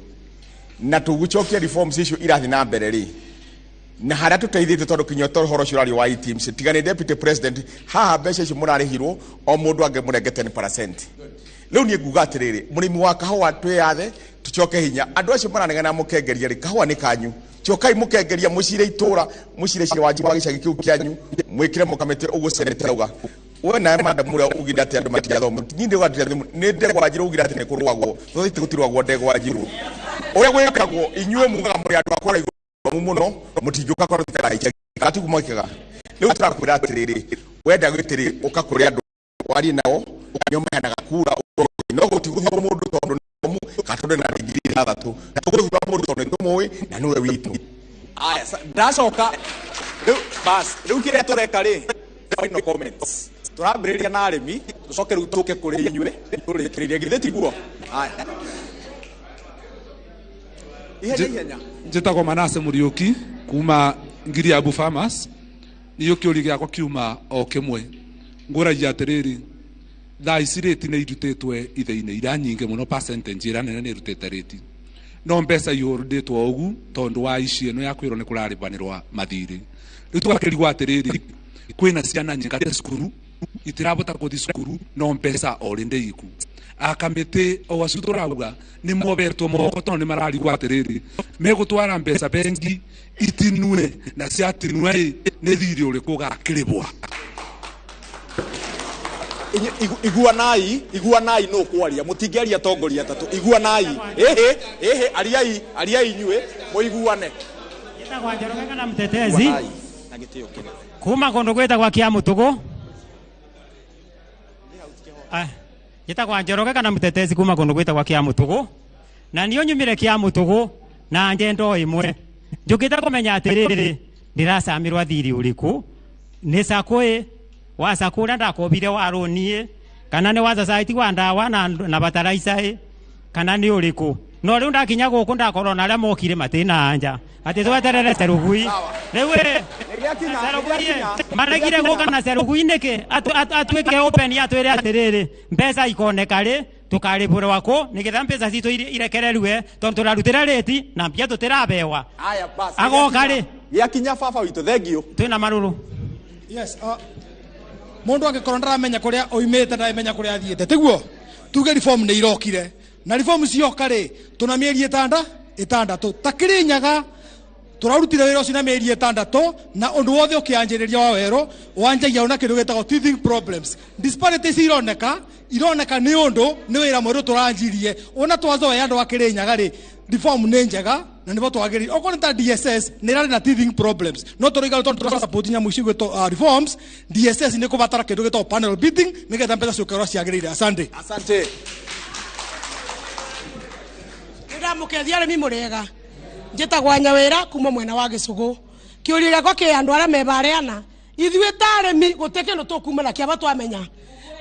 na tũgũcokia reforms icio irathiĩ na mbere rĩ na harĩa tũteithĩtie tondũ kinya ũhoro ũcio ũrario wa e-teams tiga nĩ deputy president haha mbeca icio mũrarĩhirwo o mũndũ angĩmũrenge 10%. Rĩu niĩ nguga atĩrĩrĩ mũrĩmi wa kahũa twĩyathe tũcoke hinya andũ acio maranegana mũkengeria rĩ kahũa nĩ kanyu cokai mũkengeria mũcire itũra mũcire cire wanji wa gĩcagi kĩu kĩanyu mwĩkĩre mũkamĩtĩ ũguo seneta auga we nawe madam ũrĩa ugire atĩ andũ matigathoma niĩ ndĩgwa nĩ Ndegwa Njirũ ugire atĩ nĩ kũrũagwo tũthĩ gũtirũagwo Ndegwa Njirũ ũrĩa gwĩkagwo inyuĩ mugaga mũrĩ andũ akũra igũrũ mũno mũtingĩũka korwo tũkaraikia gatigu mwĩkaga rĩu tũrakwĩra atĩrĩrĩ wenda gwĩtĩrĩ ũka kũrĩ andũ warie nao nĩo maheanaga kura no gũtigũthura mũndũ tondũ nĩ kana tondũ na digiri 6 tũgũthura mũndũ tondũ nĩtũmũĩ na nĩwe witũ. Aya, ndacoka rĩu bas rĩu kĩrĩa tũreka rĩ final comments tũrambĩrĩria na arĩmi tũcoke rĩu tũke kũrĩ inyuĩ tũrĩkĩrĩrie githĩ tiguo. Aya, ihenya ihenya. Njĩtagwo Manase Mũriũki kuma Ngiriabu Farmers. Niĩ kĩũria gĩakwa kiuma o kĩmwe ngũragia atĩrĩrĩ Thaa ici rĩti nĩ irutĩtwe ithĩinĩ iria nyingĩ mũno, percentage ĩrĩa nene nĩ ĩrutĩte rĩti, no mbeca ihũrĩtwo ũgu tondũ wa ici ĩno ya kwĩrwo nĩ kũrarĩbanĩrwa mathirĩ. Rĩu tũgakĩrigwo atĩrĩrĩ, kwĩna ciana nyingĩ cukuru itirabota gũthiĩ cukuru no mbeca o rĩndĩ iku akamĩtĩ o acio tũrauga nĩ mobetwo moko tondũ nĩ mararigwo atĩrĩrĩ, megũtwara mbeca bengi itinue na ciatinue ĩ nĩ thirĩ ũrĩkũ ũgakĩrĩbwa? Iguanai, iguanai, no kwaria mutingĩaria tongoria atatu. Iguanai, ĩhĩ ĩhĩ, ariai, ariai inyuĩ mũiguane. Njĩtagwo Njoroge kana Mtetezi. Iguanai na gĩtĩo kĩnene. Kuma kũndũ gwĩtagwo Kiamutugu. Njĩtagwo Njoroge kana Mtetezi kuma kũndũ gwĩtagwo Kiamutugu, na niĩ nyumire Kiamutugu na njendo ĩmwe. Njũkĩte kũmenya atĩrĩrĩ, ndĩracamirwo thiri ũrĩkũ, nĩ sako wa sako ũrĩa ndakobire wa rũniĩ, kana nĩ wa society wa ndawa na bataraica ĩ, kana nĩ ũrĩkũ. No rĩu ndakinya gũkũ ndakorwo na arĩa mokire matĩna anja atĩ tweterere Serugui. Rĩu ĩ maregire gũka na Serugui nĩkĩ? Atuĩke open, atwĩre atĩrĩrĩ, mbeca ikoneka rĩ, tũkarĩbũrwa kũ nĩgetha mbeca citũ irekererue, tondũ tũrarutĩra rĩti na mbia tũtĩrabewa. Aya bas. Agoka rĩ? Gĩakinya baba witũ, thank you. Twĩna marũrũ. Yes, mundu angikorwo ndaramenya kuria oimite, ndaramenya kuria athiite, tiguo tuge reform ni irokire na reform cioka ri tuna mieri 6 ta Kirinyaga turarutire wira ucio na mieri 6, na undu wothe ukianjiriria wa weru wanjagia ona kindu gitagwo teething problems, disparities ironeka ironeka ni undu ni wira mweru turanjirie. Ona twazoea andu a Kirinyaga ri, reform ni njega na nibo twagirire. Okorwo ni ta DSS ni irari na teething problems, no tũrauga tondu tũra support nyamu ici gwĩtwo reforms, DSS ni kubatara kindu gitagwo panel beating nigetha mbeca ciũke ciagĩrĩire. Asante. Asante. Ndamũkethia arĩmi mũrĩega. Njĩtagwo Nyawĩra kuma mwena wa Gĩcũgũ. Kĩũria gĩakwa kĩ andũ arĩa me bareana, ithuĩ ta arĩmi gũtirĩ kĩndũ tũkuma na kĩaba twamenya.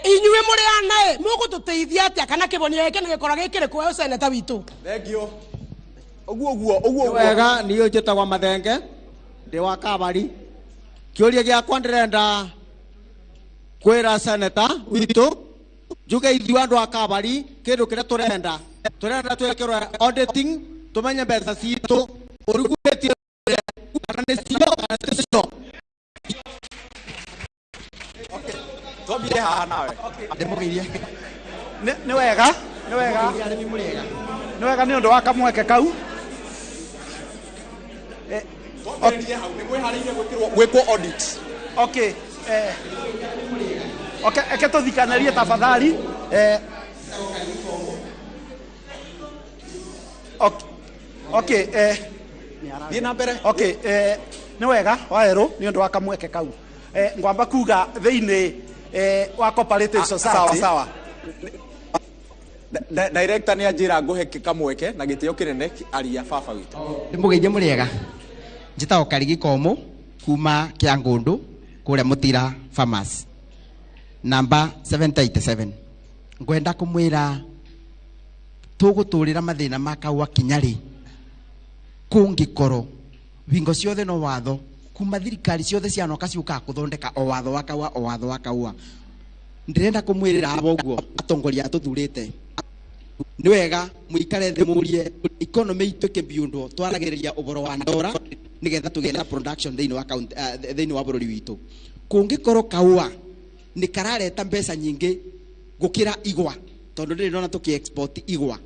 Inyuĩ mũrĩ ana ĩ, mũgũtũteithia atĩa kana kĩbonia gĩkĩ nĩ gĩkoragwo gĩ kĩrĩkũ we seneta witũ? Thank you. Ũguo ũguo ũguo ũguo. Wega, niĩ njĩtagwo Mathenge, ndĩ wa Kabari. Kĩũria gĩakwa ndĩrenda kwĩra seneta witũ, njuge ithuĩ andũ a Kabari kĩndũ kĩrĩa tũrenda, tũrenda twĩkĩrwo auditing, tumenye mbeca citũ ũrugurĩtie kana nĩ cio kana ti cio. Twambire haha nawe. Ndĩmũgeithie. Nĩ wega, nĩ wega. Nĩ wega nĩ ũndũ wa kamweke kau. Twambĩrĩrie hau, nĩ mwĩharĩirie gwĩkwo audit? Okay, okay, eke tũthikanĩrie tafadhali. Okay, okay, Thiĩ na mbere. Okay, nĩ wega waerũ nĩ ũndũ wa kamweke kau. Ngwamba kuga thĩinĩ wa cooperative society. Sawa sawa. Director nĩ anjĩra ngũhe kamweke na gĩtĩo kĩnene, aria baba witũ. Ndĩmũgeithie mũrĩega. Njĩtagwo Karigi Komũ kuma Kĩangũndũ kũrĩa Mũtira Farmers namba 787. Ngwenda kũmwĩra tũgũtũrĩra mathĩna ma kaua kinya rĩ, kũngĩkorwo wingo ciothe no watho kuma thirikari ciothe cianoka ciũkaga kũthondeka o watho wa kaua, o watho wa kaua. Ndĩrenda kũmwĩrĩra aba ũguo atongoria atũthurĩte, nĩ wega mũikare thĩ mũrie economy itũ ĩkĩmbiũndwo, twaragĩrĩria ũhoro wa ndora nĩgetha tũgĩe na production thĩinĩ wa county, thĩinĩ wa bũrũri witũ. Kũngĩkorwo kaua nĩ karareta mbeca nyingĩ gũkĩra igwa, tondũ ndĩrĩ ndona tũkĩ export igwa,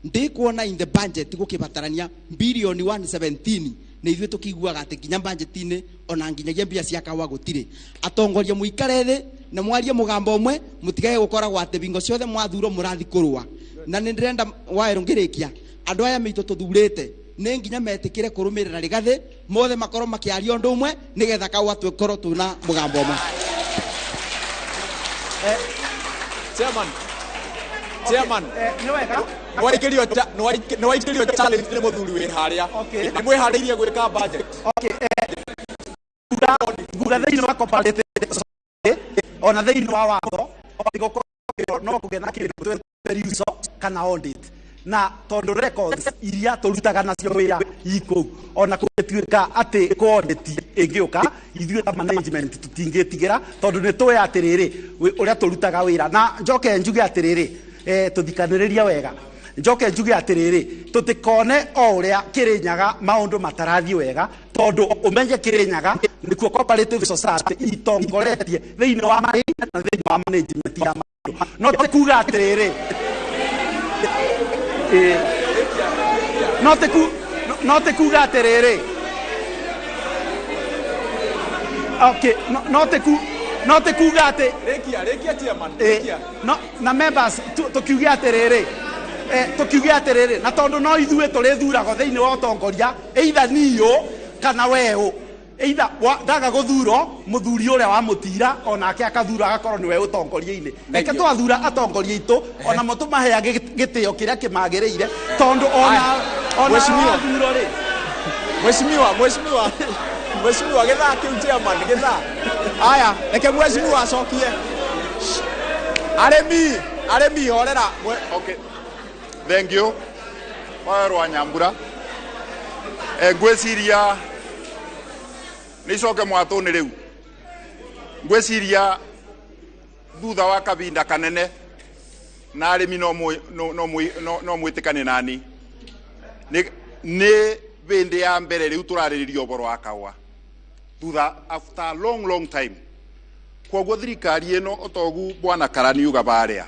ndikuona in the budget gũkĩbatarania bilioni 117, nĩ ithuĩ tũkĩiguaga atĩ nginya budget-inĩ ona nginyagia mbia cia kaua gũtirĩ. Atongoria mũikare thĩ na mwarie mũgambo ũmwe, mũtigage gũkoragwo atĩ bingo ciothe mwathurwo mũrathi kũrũa. Na nĩ ndĩrenda waerũ ngĩrĩkia, andũ aya mitũ tũthurĩte nĩ nginya metĩkĩre kũrũmĩrĩra Rigathĩ, mothe makorwo makĩaria ũndũ ũmwe nĩgetha kaua tũkorwo twĩna mũgambo ũmwe. Chairman, chairman, nĩ wega. Nĩ waikĩrio challenge nĩ mũthuri wĩ harĩa. Nĩ mwĩharĩirie gwĩka budget? Okay, nguga thĩinĩ wa cooperative society ona thĩinĩ wa watho no kũgĩa na kĩndũ twĩte kana audit. Na tondu records iria turutaga nacio wira ikuu ona kugituika ati quality ingiuka ithuĩ ta management tutingĩtigĩra tondu nĩ tũĩ atĩrĩrĩ ũrĩa tũrutaga wĩra. Na njoke njuge atĩrĩrĩ, tũthikanĩrĩria wega, njoke njuge atĩrĩrĩ, tũtikone o ũrĩa Kĩrĩnyaga maũndũ matarathiĩ wega, tondu ũmenye Kĩrĩnyaga nĩkuo cooperative society itongoretie thĩinĩ wa marĩ na thĩinĩ wa management ya maũndũ. No ti kuga atĩrĩrĩ, no ti kuga atĩrĩrĩ, okay, no ti kuga atĩ Rĩkia chairman, rĩkia. No na members tukiuge atĩrĩrĩ, tukiuge atĩrĩrĩ, na tondu no ithuĩ tũrĩthuragwo thĩinĩ wa ũtongoria, either niũ kana weũ, either ndaga gũthurwo mũthuri ũrĩa wa mũtira onake akathura agakorwo nĩwe ũtongoria-inĩ. Reke twathura atongoria aitũ onamo tũmaheage gĩtĩo kĩrĩa kĩmagĩrĩire, tondũ ona wathurwo rĩ. Mheshimiwa gĩthaa kĩu chairman, gĩthaa. Aya, reke mheshimiwa acokie. Arĩmi horera. Okay. Thank you. Waerwa Nyambura. Ngwĩciria nĩicoke mwatũ-inĩ rĩu. Ngwĩciria thutha wa kabinda kanene na arĩmi no mwĩtĩkane nani. Nĩ bĩndĩ ya mbere rĩu tũrarĩrĩria ũboro wa kahũa thutha after a long long time. Kwoguo thirikari ĩno otogu bwana Karani uga barĩa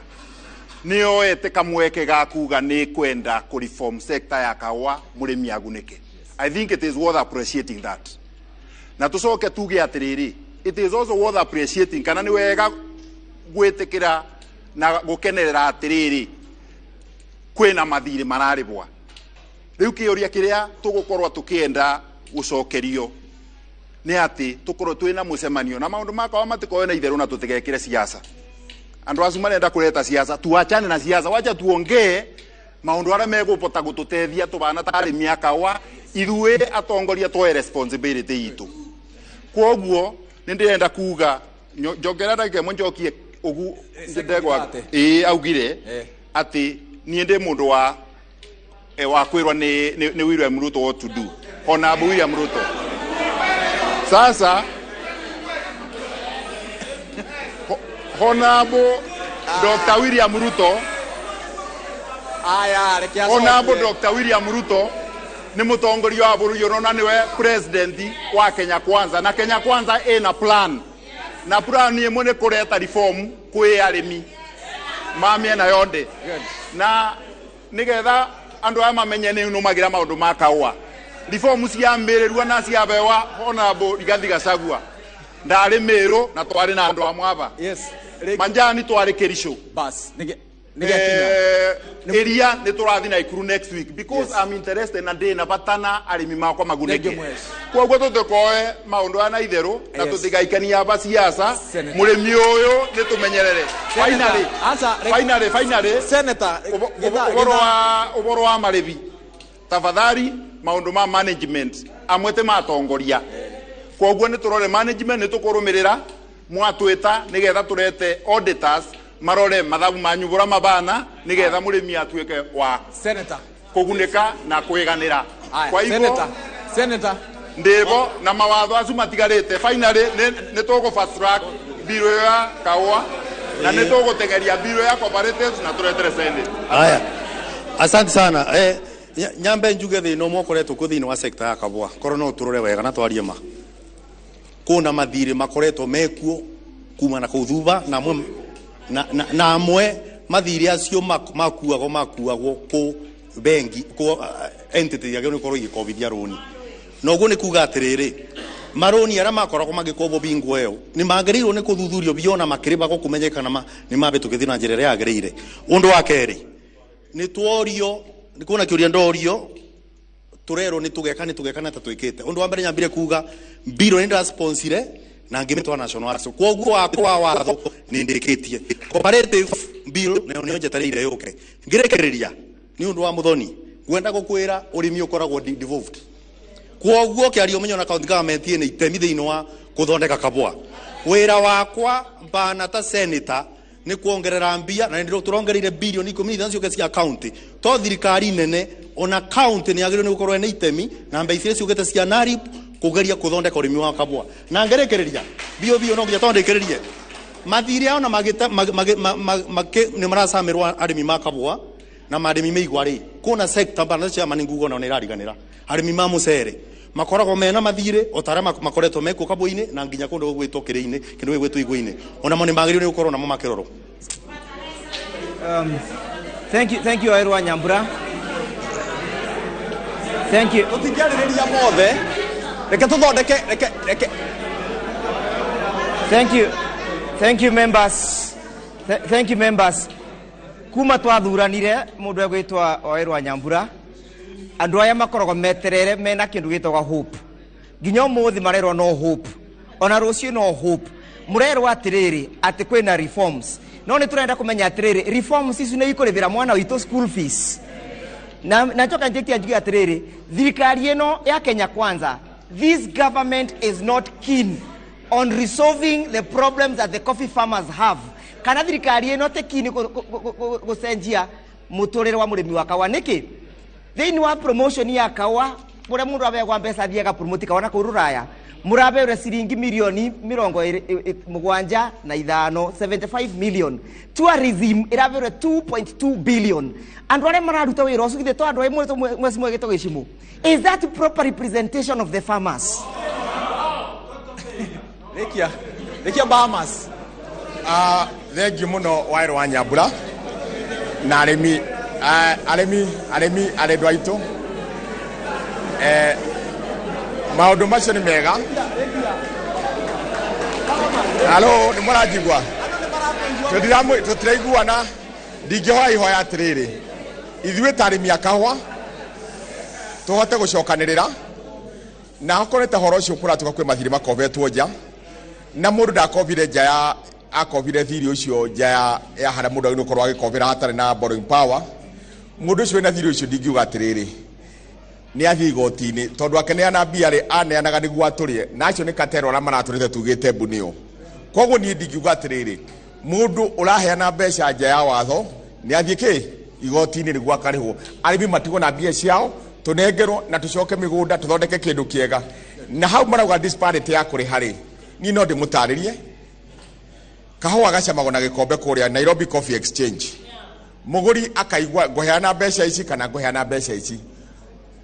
nĩyoete kamweke ga kuga nĩ kwenda kũ reform sector ya kahũa mũrĩmi agunĩke. I think it is worth appreciating that. Na tucoke tuge atĩrĩrĩ, it is also worth appreciating kana nĩ wega gwĩtĩkĩra na gũkenerera atĩrĩrĩ kwĩna mathirĩ mararĩbwa. Rĩu kĩũria kĩrĩa tũgũkorwo tũkĩenda gũcokerio nĩ atĩ tũkorwo twĩna mũcemanio na maũndũ makwa matikorwo na itherũ na tũtigekĩre siasa. Andũ acio marenda kũreta siasa, tuachane na siasa, wacha tuongee maũndũ arĩa megũbota gũtũteithia tũbana ta arĩmi a kahũa, ithuĩ atongoria tuoe responsibility itũ. Kwoguo nĩ ndĩrenda kuga njongera ndagĩka ĩmwe njokie ũgu ndegwa ĩĩ augire atĩ niĩ ndĩ mũndũ wa kwĩrwo nĩ William Ruto what to do. Honorable William Ruto. Sasa Honorable Dr. William Ruto, aya reke acokie. Honorable Dr. William Ruto nĩ mũtongoria wa bũrũri ũyũ na nĩwe president wa Kenya Kwanza, na Kenya Kwanza ĩna plan, na plan ĩmwe nĩ kũreta reform kwĩ arĩmi ma mĩena yothe, na nĩgetha andũ aya mamenye nĩ nũmagĩra maũndũ ma kahũa. Reform ciambĩrĩrua na ciabewa Honorable Rigathi Gachagua ndarĩ Mĩrũ na twarĩ na andũ amwe aba. Yes. Manjani twarĩ Kericho. Bas, Ĩria nĩ tũrathiĩ Naikuru next week because I'm interested na ndĩna bata na arĩmi makwa magunĩke. Kwoguo tũtikoe maũndũ aya na itherũ na tũtigaikanie aba siasa. Mũrĩmi ũyũ nĩ tũmenyerere. Finally Senator, ũboro wa marĩbi, tafadhali maũndũ ma management amwe ti matongoria. Kwoguo nĩ tũrore management, nĩ tũkũrũmĩrĩra mwatwĩta nĩgetha tũrete auditors marore mathabu manyu bũra mabana nĩgetha mũrĩmi atuĩke wa Senator kũgunĩka na kwĩganĩra. Kwa hivyo Senator ndĩbo na mawatho acu matigarĩte. Finally nĩ tũgũ fast track bill ya kahũa na nĩ tũgũtegeria bill ya cooperatives na tũretere Senate. Aya, asante sana. Nyambe njuge thĩna ũmwe ũkoretwo kuo thĩinĩ wa sector ya kahũa, korwo no tũrore wega na twarie ma, kũna mathirĩ makoretwo mekuo kuma na kũu thutha, na amwe na amwe mathirĩ acio makuagwo kũ bengi kũ entity yagĩrĩirwo nĩ gũkorwo igĩkombithia rũni. Na ũguo nĩ kuga atĩrĩrĩ, marũni arĩa makoragwo magĩkombwo bingo ĩyo nĩ magĩrĩirwo nĩ kũthuthurio biũ na makĩrĩbagwo kũmenyekana nĩ mabĩtũkĩtio na njĩra ĩrĩa yagĩrĩire. Ũndũ wa kerĩ, nĩ tworio, nĩ kuona kĩũria ndorio, tũrerwo nĩ tũgeka na ta twĩkĩte. Ũndũ wa mbere nyambire kuga mbiro nĩ ndĩrasponsire na ngĩmĩtwara National Assembly. Kwoguo wakwa watho nĩ ndĩkĩtie. Cooperative bill nayo nĩyo njetereire yũke. Ngĩrĩkĩrĩria nĩ ũndũ wa Muthoni, ngwenda gũkwĩra ũrĩmi ũkoragwo devolved. Kwoguo kĩaria ũmenyo na county government ĩna itemi thĩinĩ wa gũthondeka kabwa. Wĩra wakwa mbana ta senator Nĩ kuongerera mbia na nĩ tũrongereire bilioni 15 ciũke cia county. To thirikari nene ona county nĩ yagĩrĩirwo nĩ gũkorwo ĩna itemi na mbeca iria ciũkĩte cia NARIP kũgeria kũthondeka ũrĩmi wa kabwa. Na ngerekereria biũ biũ no nginya tondĩkĩrĩrie mathirĩ ao na magĩta nĩ maracamirwo arĩmi ma kabwa na marĩmi mĩigua rĩ kũna sector bana cia mani ngugo na nĩ irariganĩra arĩmi ma mũcere makoragwo mena mathirĩ o ta arĩa makoretwo mekuo kabwa-inĩ na nginya kũndũ gũgwĩtwo kĩrĩ-inĩ kĩndũ gĩgwĩtwo igwa-inĩ onamo nĩ magĩrĩirwo nĩ gũkorwo namo makĩrorwo. Thank you, Waweru wa Nyambura. Thank you. Tũtingĩarĩrĩria mothe. Reke tũthondeke, reke, reke. Thank you. Thank you, members. Thank you, members. Kuma twathuranire mundu egwitwa Waweru wa Nyambura, andu aya makoragwo meterere mena kindu gitagwo hope. Nginya umuthi marerwo no hope, ona rucio no hope. Murerwo atiriri ati kwina reforms, no ni turenda kumenya atiriri reforms ici ni ikuribira mwana witu school fees. Na njoka njikia njuge atiriri thirikari ino ya Kenya Kwanza, this government is not keen on resolving the problems that the coffee farmers have. Kana thirikari ino te keen gucenjia muturire wa murimi wa kawa niki thiini wa promotion ya kawa kuria mundu abegwa mbeca athiaga promote kawa na kuu ruraya murabeure ciringi milioni 75, 75 million. Tourism irabeure 2.2 billion. Andu aria mararuta wira ucio githe to andu aria mweci mwegĩtwo gĩcimu. Is that proper representation of the farmers? Rekia, rekia Bahamas. Thank you muno Waweru wa Nyambura na arĩmi arĩmi arĩmi arendwa aitũ. Maũndũ macio nĩ mega. Halo, nĩ mũranjigua? Tũtiraiguana. Ndingĩhoya ihoya atĩrĩrĩ, ithuĩ ta arĩmi a kahũa tũhote gũcokanĩrĩra na okorwo nĩ ta ũhoro ũcio kũratuĩka kwĩ mathirĩ makobetwo nja na mũndũ ndakobire nja ya akobire thirĩ ũcio nja ya harĩa mũndũ agĩrĩirwo gũkorwo agĩkobera hatarĩ na borrowing power. Mũndũ ũcio wĩna thirĩ ũcio ndingiuga atĩrĩrĩ nĩ athiĩ igoti-inĩ tondũ akĩneana mbia rĩ aneanaga nĩguo atũrĩe na acio nĩ katero arĩa maratũrĩte tugĩte mbu nĩo. Koguo niĩ ndingiuga atĩrĩrĩ mũndũ ũraheana mbeca nja ya watho nĩ athiĩ kĩ igoti-inĩ nĩguo akarĩhwo. Arĩmi matigwo na mbia ciao tũnengerwo na tũcoke mĩgũnda tũthondeke kĩndũ kĩega. Na hau marauga disparity ya kũrĩha rĩ, niĩ no ndĩmũtarĩrie. Kahũa gacamagwo na gĩkombe kũrĩa Nairobi Coffee Exchange. Mũgũri akaigua ngũheana mbeca ici kana ngũheana mbeca ici.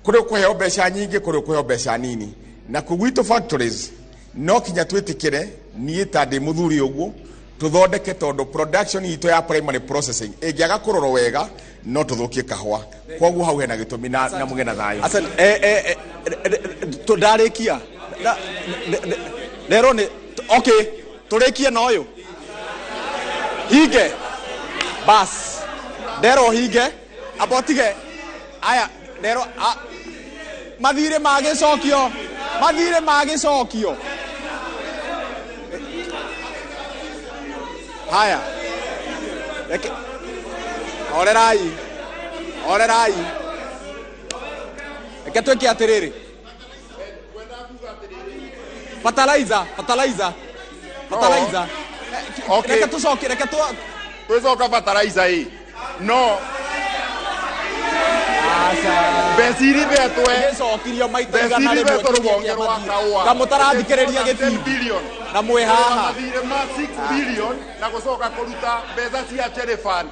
Kũrĩ ũkũheo mbeca nyingĩ, kũrĩ ũkũheo mbeca nini. Na kũu gwitũ factories no kinya twĩtĩkĩre niĩ ta ndĩ mũthuri ũguo tũthondeke tondũ production itũ ya primary processing ĩngĩaga kũrorwo wega no tũthũkie kahũa. Koguo hau hena gĩtũmi na mũgĩe na thayũ. Asante. Ndarĩkia. Rero nĩ okay, tũrĩkie na ũyũ. Hinge. Bas. Ndero hinge. Amba ũtige. Aya, ndero mathirĩ magĩcokio. Mathirĩ magĩcokio. Haya. Reke. Orerai. Orerai. Reke twĩke atĩrĩrĩ. Fertilizer, fertilizer. Fertilizer. Okay. Reke tũcoke, reke tũ Tũcoka fertilizer ĩ. No. Mbeca iria ibetwe. Gĩcokirio maita igana Mbeca iria rĩmwe ibetwo kĩũria rũhonge kĩa rwa mathirĩ. kahũa. Ta mũtarathikĩrĩria gĩbindi. Billion. Na mwĩ haha. Mathirĩ ma 6 billion na gũcoka kũruta mbeca cia Cherry Fund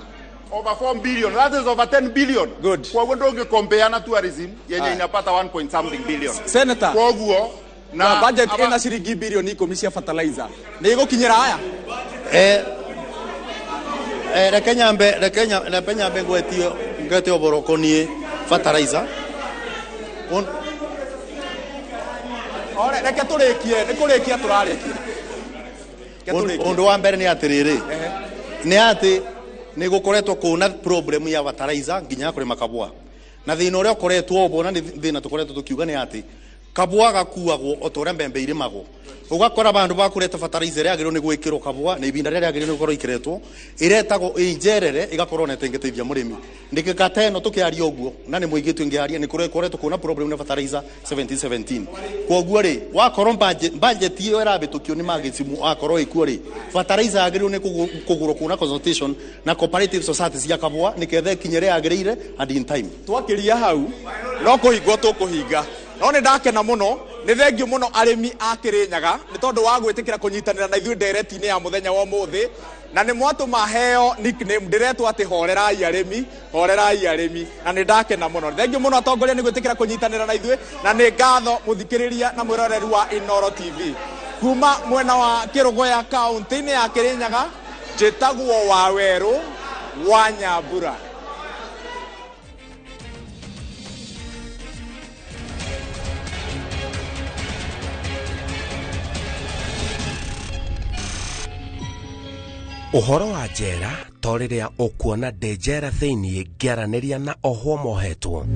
over 4 billion. That is over 10 billion. Good. Koguo ndũngĩcompare na tourism yenye Aya. inapata 1 point something billion. Senator. Koguo na budget ĩna ciringi bilioni 10 cia fertilizer. Nĩ ĩgũkinyĩra aya? Reke nyambe, reke reke nyambe ngwetio ũhoro ũkoniĩ fertilizer. Ore, reke tũrĩkie, nĩ kũrĩkia tũrarĩkia. Ũndũ wa mbere nĩ atĩrĩrĩ, nĩ atĩ nĩ gũkoretwo kũna problem ya fertilizer nginya ya kũrĩma kabũa. Na thĩna ũrĩa ũkoretwo ũguo, na nĩ thĩna tũkoretwo tũkiuga nĩ atĩ Kabwa gakuagwo o ta ũrĩa mbembe irimagwo. Ugakora bandu bakureta fertilizer yagĩrĩirwo nĩ gwĩkĩrwo kabwa na ibinda rĩrĩa rĩagĩrĩirwo nĩ gũkorwo ikĩretwo iretagwo ĩ njerere, igakorwo na ĩtĩngĩteithia mũrĩmi. Ndĩkĩka ta ĩno tũkĩaria ũguo na nĩ mũingĩ twĩngĩaria nĩ kũrekoretwo kuona problem na fertilizer 1717. Kwoguo rĩ, wakorwo budget ĩyo ĩrabĩtũkio nĩ magĩcimu akorwo ĩkuo rĩ, fertilizer yagĩrĩirwo nĩ kũgũrwo kuona consultation na cooperative society cia kabwa nĩketha ĩkinye ĩrĩa yagĩrĩire and in time. Twakiria hau no kũhingwo tũkũhinga, no nĩ ndakena mũno. Nĩ thengiũ mũno arĩmi a Kĩrĩnyaga nĩ tondũ wa gwĩtĩkĩra kũnyitanĩra na ithuĩ ndereti-inĩ ya mũthenya wa ũmũthĩ, na nĩ mwatũma heo nickname. Ndĩretwo atĩ horerai arĩmi, horerai arĩmi, na nĩ ndakena mũno. Thengiũ mũno atongoria nĩ gwĩtĩkĩra kũnyitanĩra na ithuĩ, na nĩ ngatho mũthikĩrĩria na mwĩroreri wa Inooro TV. Kuma mwena wa Kĩrũgũya, kaũntĩ-inĩ ya Kĩrĩnyaga, njĩtagwo Wawerũ wa Nyambura. Ũhoro wa njera to rĩrĩa ũkuona ndĩ njera thĩiniĩ ngĩaranĩria na ohwo mohetwo.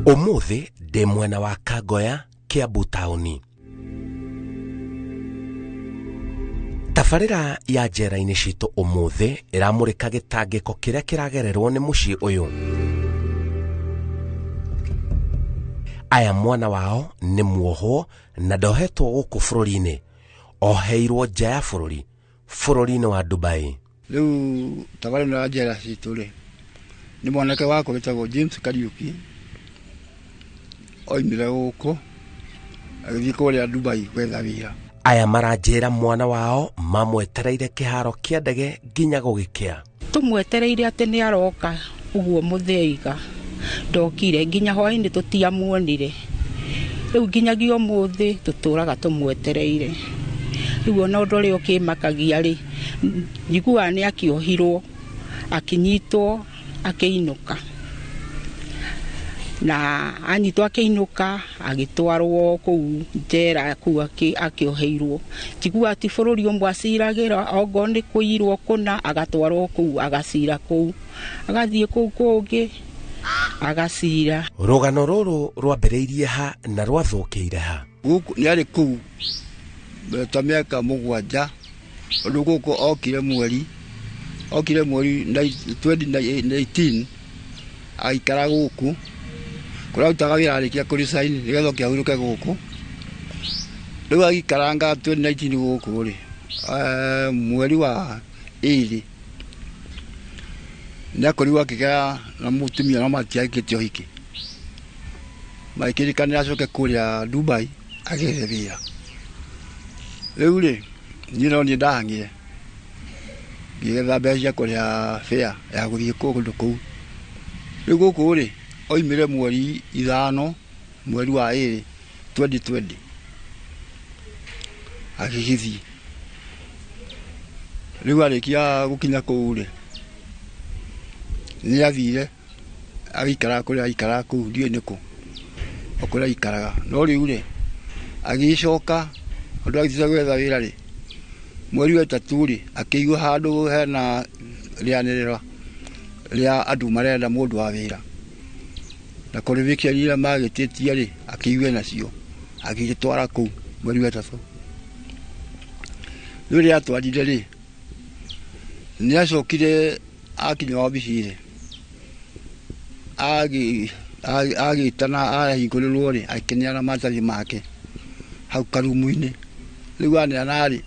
Ũmũthĩ ndĩ mwena wa Kangoya, Kiambu taũni. Tabarĩra ya njera-inĩ citũ ũmũthĩ ĩramũrĩka gĩtangĩko kĩrĩa kĩragererwo nĩ mũciĩ ũyũ. Aya mwana wao nĩ muohwo na ndohetwo gũkũ bũrũri-inĩ, oheirwo nja ya bũrũri, bũrũri-inĩ wa Dubai. Rĩu tabarĩra ĩno ya njera citũ rĩ, nĩ mwanake wakwa wĩtagwo James Kariuki, oimire gũkũ agĩthiĩ kũrĩa Dubai gwetha wĩra. Aya maranjĩra mwana wao mamwetereire kĩharo kĩa ndege nginya gũgĩkĩa. Tũmwetereire atĩ nĩ aroka ũguo mũtheiga, ndokire nginya hwainĩ, tũtiamuonire. Rĩu nginyagia ũmũthĩ tũtũraga tũmwetereire. Rĩu ona ũndũ ũrĩa ũkĩmakagia rĩ, njiguaga nĩ akĩohirwo, akĩnyitwo, akĩinũka, na anyitwo akĩinũka agĩtwarwo kũu njera kũu akĩoheirwo. Njiguaga ti bũrũri ũmwe aciragĩra, ongorwo nĩ kũirwo kũna agatwarwo kũu agacira kũu, agathiĩ kũu kũngĩ agacira. Rũgano rũrũ rwambĩrĩirie ha na rwathũkĩire ha? Gũkũ nĩ arĩ kũu ta mĩaka 7, ũndũ gũkũ okire mweri 2019, agĩikara gũkũ kũrĩa arutaga wĩra. Arĩkia kũ resign nĩgetha oke ahurũke gũkũ. Rĩu agĩikaranga 2019 gũkũ rĩ, mweri wa 2 nĩ akorirwo akĩgĩa na mũtumia, no matiakĩte ũhiki, magĩkĩrĩkanĩra acoke kũrĩa Dubai agethe wĩra. Rĩu rĩ, niĩ no niĩ ndahang'ire ngĩgetha mbeca cia kũrĩha fare ya gũthiĩ kũndũ kũu. Rĩu gũkũ rĩ, oimire mweri 5, mweri wa 2, 2020, agĩgĩthiĩ. Rĩu arĩkia gũkinya kũu rĩ, nĩ athire agĩikara kũrĩa aikaraga kũu, ndiũĩ nĩkũ o kũrĩa aikaraga. No rĩu rĩ, agĩcoka ũndũ agĩthiĩte gwetha wĩra rĩ, mweri wa 3 rĩ, akĩigua handũ hena rĩanĩrĩra rĩa andũ marenda mũndũ wa wĩra, na qualification iria magĩtĩtie rĩ, akĩigua nacio, agĩgĩtwara kũu mweri wa 3. Rĩu rĩrĩa atwarire rĩ, nĩ acokire akinya wabici rĩ, agĩtana ahingũrĩrwo rĩ, akĩneana maratathi make hau karumu-inĩ. Rĩu aneana rĩ,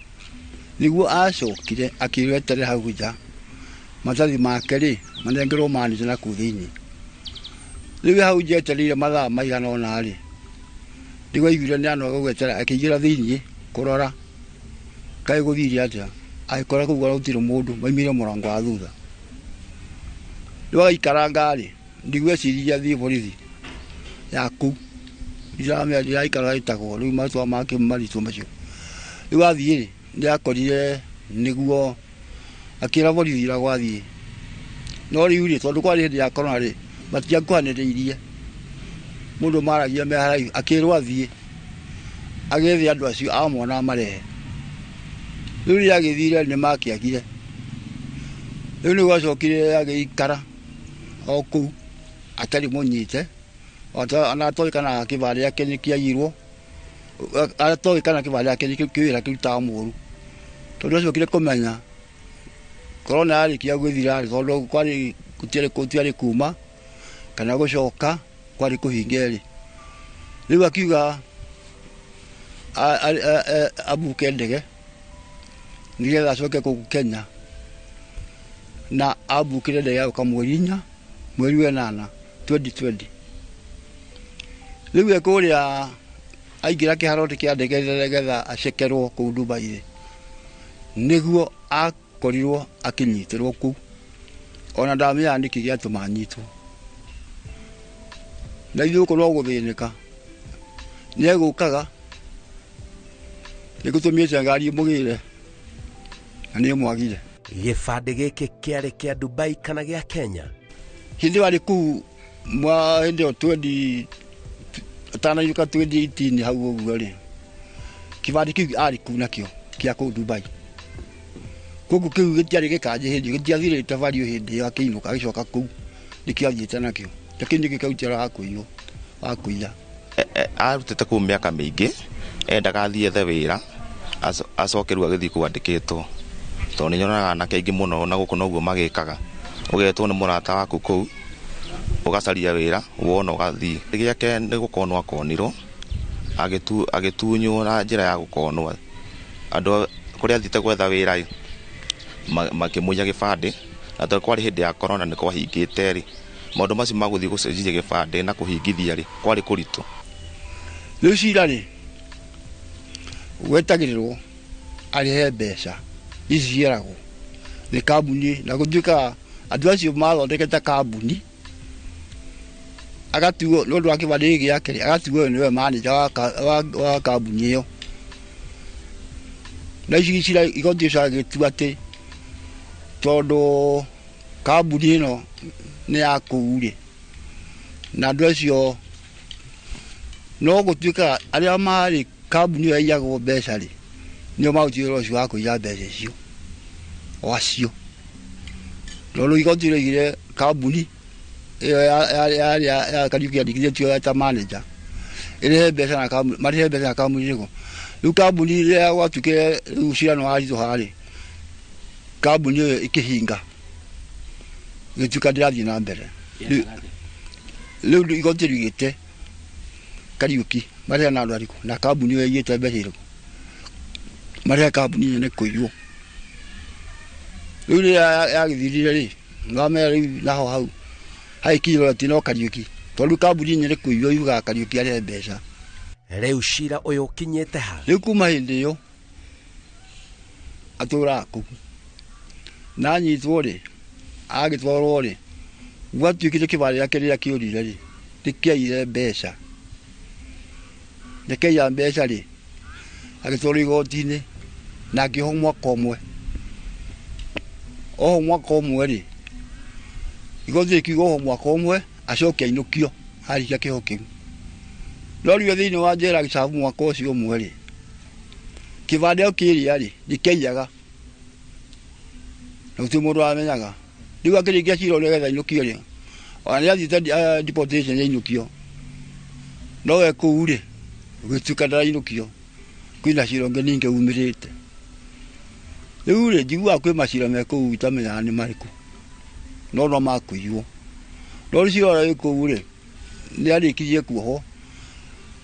nĩguo acokire akĩrwo eterere hau nja maratathi make rĩ manengerwo manager na kũu thĩinĩ. Rĩu hau nja etereire mathaa maigana ũna rĩ, nĩguo aiguire nĩ anoga gweterera, akĩingĩra thĩinĩ kũrora kaĩ gũthire atĩa. Agĩkora kũu gũtirĩ mũndũ, maumire mũrango wa thutha. Rĩu agaikaranga rĩ, nĩguo eciririe athiĩ borithi ya kũu, ndiramenya ndĩraikara ĩtagwo rĩu marĩtwa make maritũ macio. Rĩu athiĩ rĩ, nĩ akorire nĩguo akĩra borithi ũrĩa gwathiĩ. No rĩu rĩ, tondũ kwarĩ hĩndĩ ya corona rĩ, matiakuhanĩrĩirie, mũndũ maragia me haraihu. Akĩrwo athiĩ agethe andũ acio amona amarehe. Rĩu rĩrĩa agĩthire nĩ makĩagire. Rĩu nĩguo acokire agĩikara o kũu atarĩ mũnyite. Ona atoĩ kana kĩbandĩ gĩake nĩ kĩaiyirwo, atoĩ kana kĩbandĩ gĩake nĩ kĩ wĩra kĩrutaga mũru, tondũ acokire kũmenya korona yarĩkia gwĩthira rĩ, tondũ kwarĩ gũtiarĩ kuma kana gũcoka, kwarĩ kũhinge rĩ, rĩu akiuga abuke ndege nĩgetha acoke kũu Kenya, na abukire ndege agũka mweri 4 mweri wa 8 2020. Rĩu e kũrĩa aingĩra kĩharo kĩa ndege nĩgetha acekerwo kũu Dubai rĩ, nĩguo akorirwo akĩnyitĩrwo kũu, ona ndamenyaga nĩkĩ gĩatũma anyitwo. Na ithuĩ gũkũ no gũthĩnĩka, nĩegũkaga nĩgũtũmĩte ngari ĩmũgĩre na nĩĩmwagire. Gĩbandĩ gĩkĩ kĩarĩ kĩa Dubai kana gĩa Kenya? Hĩndĩ ĩyo arĩ kũu hĩndĩ ĩyo 20 atanainũka 2018 hau ũguo rĩ, kĩbandĩ kĩu arĩ kũu nakĩo kĩa kũu Dubai. Koguo kĩu gĩtiarĩ gĩkanje hĩndĩ ĩyo, gĩtiathirĩte value hĩndĩ ĩyo akĩinũka agĩcoka kũu nĩkĩo athiĩte nakĩo. Lakini nĩkĩo kĩarutire wa kũiya. Arutĩte kũu mĩaka mĩingĩ, endaga athiĩ ethe wĩra, acoke rĩu agĩthiĩ kũu andĩkĩtwo. Tondũ nĩnyonaga anake aingĩ mũno na gũkũ noguo magĩkaga. Ũgetwo nĩ mũrata waku kũu, ũgacaria wĩra, wona ũgathiĩ. Gĩake nĩ gũkonwo akonirwo, agĩtunywo na njĩra ya gũkonwo. Andũ kũrĩa athiĩte gwetha wĩra makĩmũiya gĩbandĩ, na tondũ kwarĩ hĩndĩ ya korona nĩ kwahingĩte rĩ, maũndũ macio ma gũthiĩ gũcenjia gĩbandĩ na kũhingithia rĩ, kwarĩ kũritũ. Rĩu cira rĩ, wetagĩrĩrwo arĩhe mbeca ici ciaragwo nĩ kambuni, na gũtuĩka andũ acio mathondekete kambuni, agatuo nĩ ũndũ wa kĩbandĩ gĩkĩ gĩake rĩ, agatuo ũyũ nĩwe manager wa kambuni ĩyo. Na ici cira igoti ũcio agĩtua atĩ tondũ kambuni ĩno nĩ ya kũu rĩ, na andũ acio no gũtuĩka arĩa marĩ kambuni ĩyo yaiyagwo mbeca rĩ, nĩo marutire wĩra ũcio wa kũiya mbeca icio o acio. Tondũ igoti rĩoigire kambuni ĩyo ya Kariuki yandĩkithĩtio ta manager ĩrĩhe mbeca na kambuni, marĩhe mbeca na kambuni ĩrĩkũ. Rĩu kambuni rĩrĩa gwatuĩkire rĩu cira nĩ waritũha rĩ, kambuni ĩyo ĩkĩhinga, ĩgĩtuĩka ndĩrathiĩ na mbere. Rĩu igoti rĩugĩte Kariuki marĩhe na andũ arĩkũ, na kambuni ĩyo ĩigĩte mbeca irĩkũ, marĩhe kambuni nene kũiywo. Rĩu rĩrĩa yagĩthirire rĩ, nĩwamenya rĩu naho hau hagĩkinyĩrwo atĩ no Kariuki, tondũ kambuni nene kũiywo yugaga Kariuki arĩhe mbeca. Rĩu cira ũyũ ũkinyĩte ha? Rĩu kuma hĩndĩ ĩyo atũraga kũu, na anyitwo rĩ, agĩtwarwo rĩ, gwatuĩkire kĩbandĩ gĩake rĩrĩa kĩũrire rĩ, nĩkĩaiyire mbeca. Nĩkĩaiya mbeca rĩ, agĩtwarwo igoti-inĩ na akĩohwo mwaka ũmwe. Ohwo mwaka ũmwe rĩ, igoti rĩkiuga ohwo mwaka ũmwe acoke ainũkio arĩkia kĩoho kĩu. No rĩu thĩinĩ wa njera agĩcabu mwaka ũcio ũmwe rĩ, kĩbandĩ o kĩrĩa rĩ, gĩkĩaiyaga na gũtirĩ mũndũ wamenyaga. Rĩu akĩrĩkia cira ũrĩa nĩgetha ainũkio rĩ, ona nĩathiĩte deportation ainũkio, no we kũu rĩ, gũgĩtuĩka ndarainũkio, kwĩna cira ũngĩ ningĩ umĩrĩte. Rĩu rĩ, njiguaga kwĩ macira me kũu itamenyaga nĩ marĩkũ, no no makũiywo. No rĩu cira ũrĩa wĩ kũu rĩ, nĩarĩkirie kuohwo,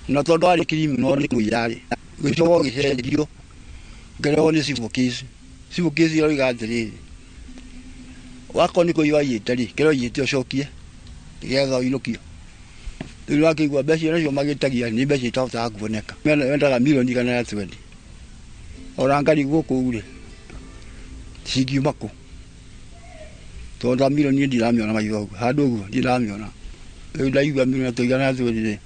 na tondũ arĩ criminal nĩ kũiya rĩ, gĩcoka gĩcenjio ngererwo nĩ civil case. Civil case ĩroiga atĩrĩrĩ, wakorwo nĩ kũiywo aiyĩte rĩ, kĩrĩa ũiyĩte ũcokie nĩgetha ũinũkio. Rĩu nĩwakĩigua mbeca iria nacio magĩtagia nĩ mbeca itahotaga kuoneka. Mendaga mirioni 120. Ona ngarigwo kũu rĩ, cingiuma kũ? Tondũ ta mirioni ndiramĩona maitho ũguo, handũ ũguo ndiramĩona. Rĩu ndaigua mirioni 120 rĩ,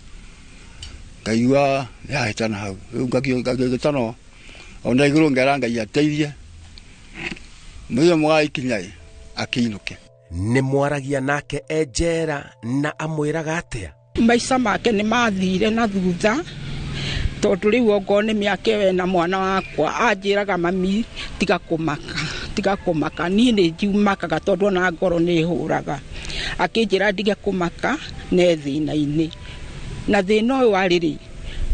ngaigua yahĩtana hau. Rĩu ngagĩtana ona igũrũ ngera Ngai ateithie mũthenya mũgagĩkinya ĩ, akĩinũke. Nĩ mwaragia nake e njera na amwĩraga atĩa? Maica make nĩ mathire na thutha, tondũ rĩu ongorwo nĩ mĩaka ĩyo ena mwana wakwa, anjĩraga mami tiga kũmaka, tiga kũmaka. Niĩ nĩ njiumakaga tondũ ona ngoro nĩ ĩhũraga. Akĩnjĩra ndige kũmaka ne thĩna-inĩ. Na thĩna ũyũ warĩ rĩ,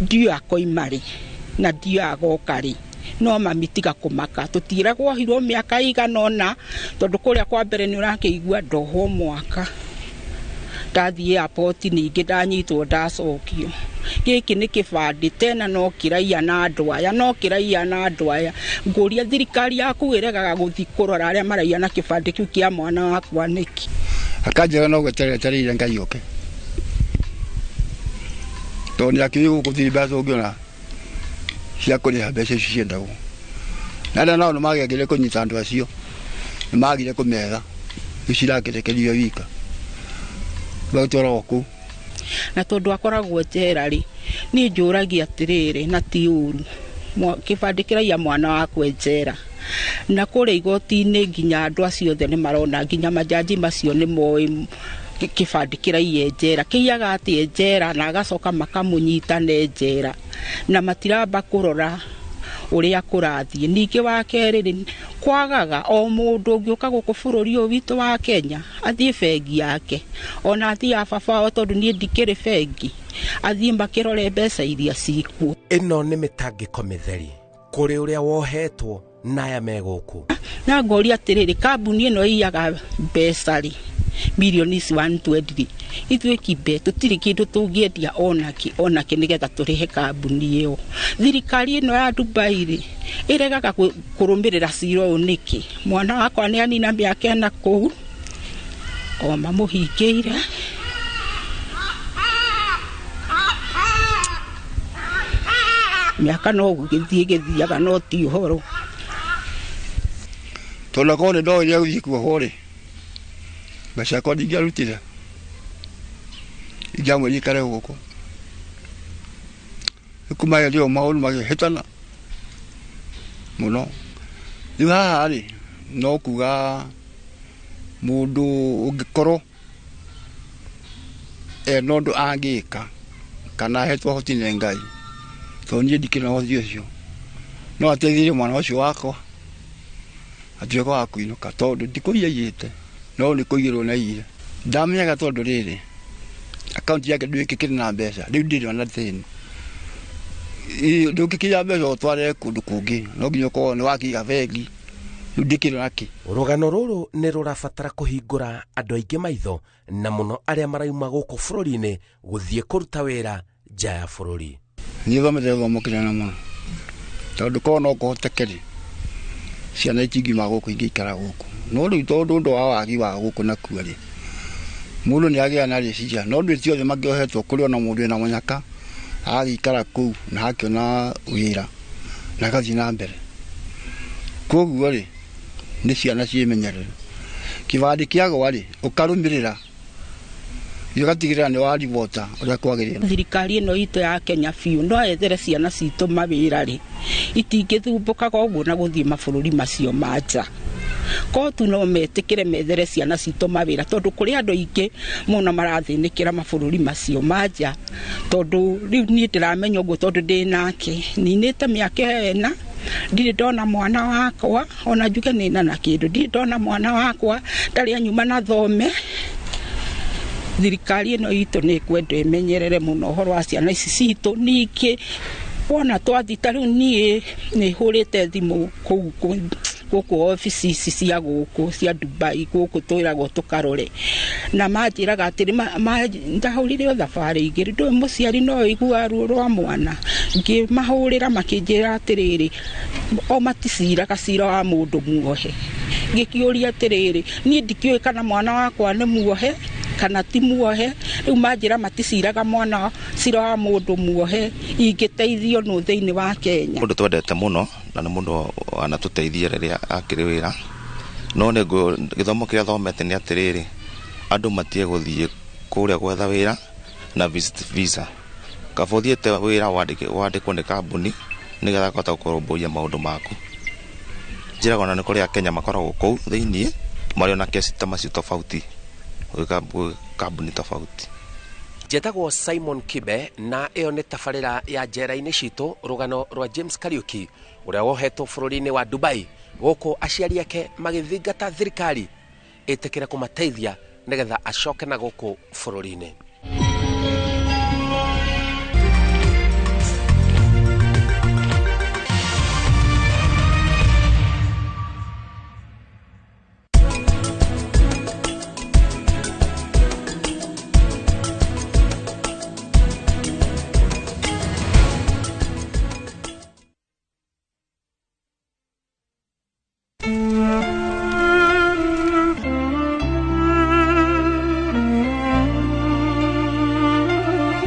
ndiũĩ akoima rĩ na ndiũĩ agoka rĩ, no mami tiga kũmaka, tũtiragwo ohirwo mĩaka ĩigana ũna, tondũ kũrĩa kwa mbere nĩ ũrakĩigua ndohwo mwaka, ndathiĩ airport ningĩ ndanyitwo ndacokio. Gĩkĩ nĩ kĩbandĩ tena no kĩraiya na andũ aya, no kĩraiya na andũ aya. Ngũria thirikari yaku ĩregaga gũthiĩ kũrora arĩa maraiya na kĩbandĩ kĩu kĩa mwana wakwa nĩkĩ? Akanjĩra no gweterera etereire Ngai oke, tondũ nĩakĩũĩ gũkũ gũtirĩ mbeca ũngĩona cia kũrĩha mbeca icio ciendagwo. Na arĩa nao nĩmagĩagire kũnyita andũ acio, nĩmagire kũmetha, rĩu cirakĩrekererio wika, magĩtwaragwo kũu. Na tondũ akoragwo njera rĩ, niĩ njũragia atĩrĩrĩ, na ti ũru, kĩbandĩ kĩraiya mwana wakwa njera, na kũrĩa igoti-inĩ nginya andũ acio othe nĩ marona, nginya majaji macio nĩ moĩ kĩbandĩ kĩraiya njera, kĩiyaga atĩ njera na agacoka makamũnyita ne njera, na matiramba kũrora ũrĩa kũrathiĩ. Ningĩ wa kerĩ rĩ, kwagaga o mũndũ ũngĩũka gũkũ bũrũri ũyũ witũ wa Kenya athiĩ bengi yake, ona athiĩ ya baba wao, tondũ niĩ ndikĩrĩ bengi, athiĩ makĩrore mbeca iria cikuo. Ĩno nĩ mĩtangĩko mĩtheri kũrĩ ũrĩa wohetwo na aya me gũkũ. Na ngoria atĩrĩrĩ, kambuni ĩno ĩiyaga mbeca rĩ, mirioni ici 120 rĩ, ithuĩ kimbe tũtirĩ kĩndũ tũngĩendia onakĩ nĩgetha tũrĩhe kambuni ĩyo. Thirikari ĩno ya Dubai rĩ, ĩregaga kũrũmĩrĩra cira ũyũ nĩkĩ? Mwana wakwa nĩ anina mĩaka ĩna kũu, o mamũhingĩire. Mĩaka no gũgĩthiĩ ĩgĩthiaga, no ti ũhoro. Tondũ akorwo nĩ ndoĩ nĩegũthiĩ kuohwo rĩ, mbeca ciakwa ndingĩarutire, ingĩamwĩrire ikare gũkũ. Rĩu kuma hĩndĩ ĩyo maũndũ makĩhĩtana mũno. Rĩu haha rĩ, no kuga mũndũ ũngĩkorwo ena ũndũ angĩka kana ahetwo ũhoti nĩ Ngai, tondũ niĩ ndikĩrĩ na ũhoti ũcio, no ateithĩrĩrie mwana ũcio wakwa atuĩke wa kũinũka, tondũ ndikũiya aiyĩte, no nĩ kũiyĩrwo naiyire. Ndamenyaga tondũ rĩrĩ, akaunti yake ndũĩkĩkĩrĩ na mbeca, rĩu ndĩrĩ ona thĩna. Ndũngĩkinya mbeca ũtware kũndũ kũngĩ, no nginya ũkorwo nĩ wakĩiga bengi, rĩu ndĩkĩrĩ na kĩ. Rũgano rũrũ nĩ rũrabatara kũhingũra andũ aingĩ maitho, na mũno arĩa marauma gũkũ bũrũri-inĩ gũthiĩ kũruta wĩra nja ya bũrũri. Niĩ thomete gĩthomo kĩnene mũno, tondũ korwo no kũhoteke rĩ, ciana itingiuma gũkũ ingĩikara gũkũ. No rĩu tondũ ũndũ wa wagi wa gũkũ nakuo rĩ, mũndũ nĩ agĩa na rĩciria, no ndũ ti othe mangĩohetwo, kũrĩ ona mũndũ wĩna mũnyaka agagĩikara kũu na akĩona wĩra na agathiĩ na mbere. Koguo rĩ, nĩ ciana ciĩmenyerere. Kĩbandĩ kĩagwa rĩ, ũkarũmĩrĩra, ũgatigĩrĩra nĩ waribota ũrĩa kwagĩrĩire. Thirikari ĩno itũ ya Kenya biũ no yethere ciana citũ mawĩra rĩ, itingĩthumbũkaga ũguo na gũthiĩ mabũrũri macio ma nja. Kotu no metĩkĩre methere ciana citũ mawĩra, tondũ kũrĩ andũ aingĩ mũno marathĩnĩkĩra mabũrũri macio ma nja, tondũ rĩu niĩ ndĩramenya ũguo tondũ ndĩ nake, ninĩte mĩaka ĩna, ndirĩ ndona mwana wakwa, ona njuge nĩna na kĩndũ, ndirĩ ndona mwana wakwa, ndarĩ anyuma na thome. Thirikari ĩno itũ nĩ ĩkwenda ĩmenyerere mũno ũhoro wa ciana ici citũ. Ningĩ wona twathiĩ ta rĩu niĩ nĩ hũrĩte thimũ kũu gũkũ obici ici cia gũkũ cia Dubai, gũkũ twĩragwo tũkarore, na manjĩraga atĩrĩ, ndahũrire o thabarĩ igĩrĩ, ndũĩ mũciari no aiguaga ruo rwa mwana. Ngĩmahũrĩra makĩnjĩra atĩrĩrĩ, o maticiraga cira wa mũndũ muohe. Ngĩkĩũria atĩrĩrĩ, niĩ ndikĩũĩ kana mwana wakwa nĩ muohe kana ti muohe. Rĩu manjĩra maticiraga mwana cira wa mũndũ muohe, ingĩteithio nũ thĩinĩ wa Kenya? Mũndũ twendete mũno na nĩ mũndũ wanatũteithia rĩrĩa akĩrĩ wĩra, no nĩ gĩthomo kĩrĩa thomete nĩ atĩrĩrĩ, andũ matige gũthiĩ kũrĩa gwetha wĩra na visit visa. Kaba ũthiĩte wĩra wandĩkwo nĩ kambuni nĩgetha ũkahota kũrũmbũiya maũndũ maku. Njĩraga ona nĩ kũrĩ Akenya makoragwo kũu thĩiniĩ marĩ ona kesi ta macio tofauti, gwĩ kambuni tofauti. Njetagwo Simon Kibe, na ĩyo nĩ tabarĩra ya njera-inĩ citũ, rũgano rwa James Kariuki ũrĩa wohetwo bũrũri-inĩ wa Dubai, gũkũ aciari ake magĩthingata thirikari ĩtĩkĩre kũmateithia nĩgetha acoke na gũkũ bũrũri-inĩ.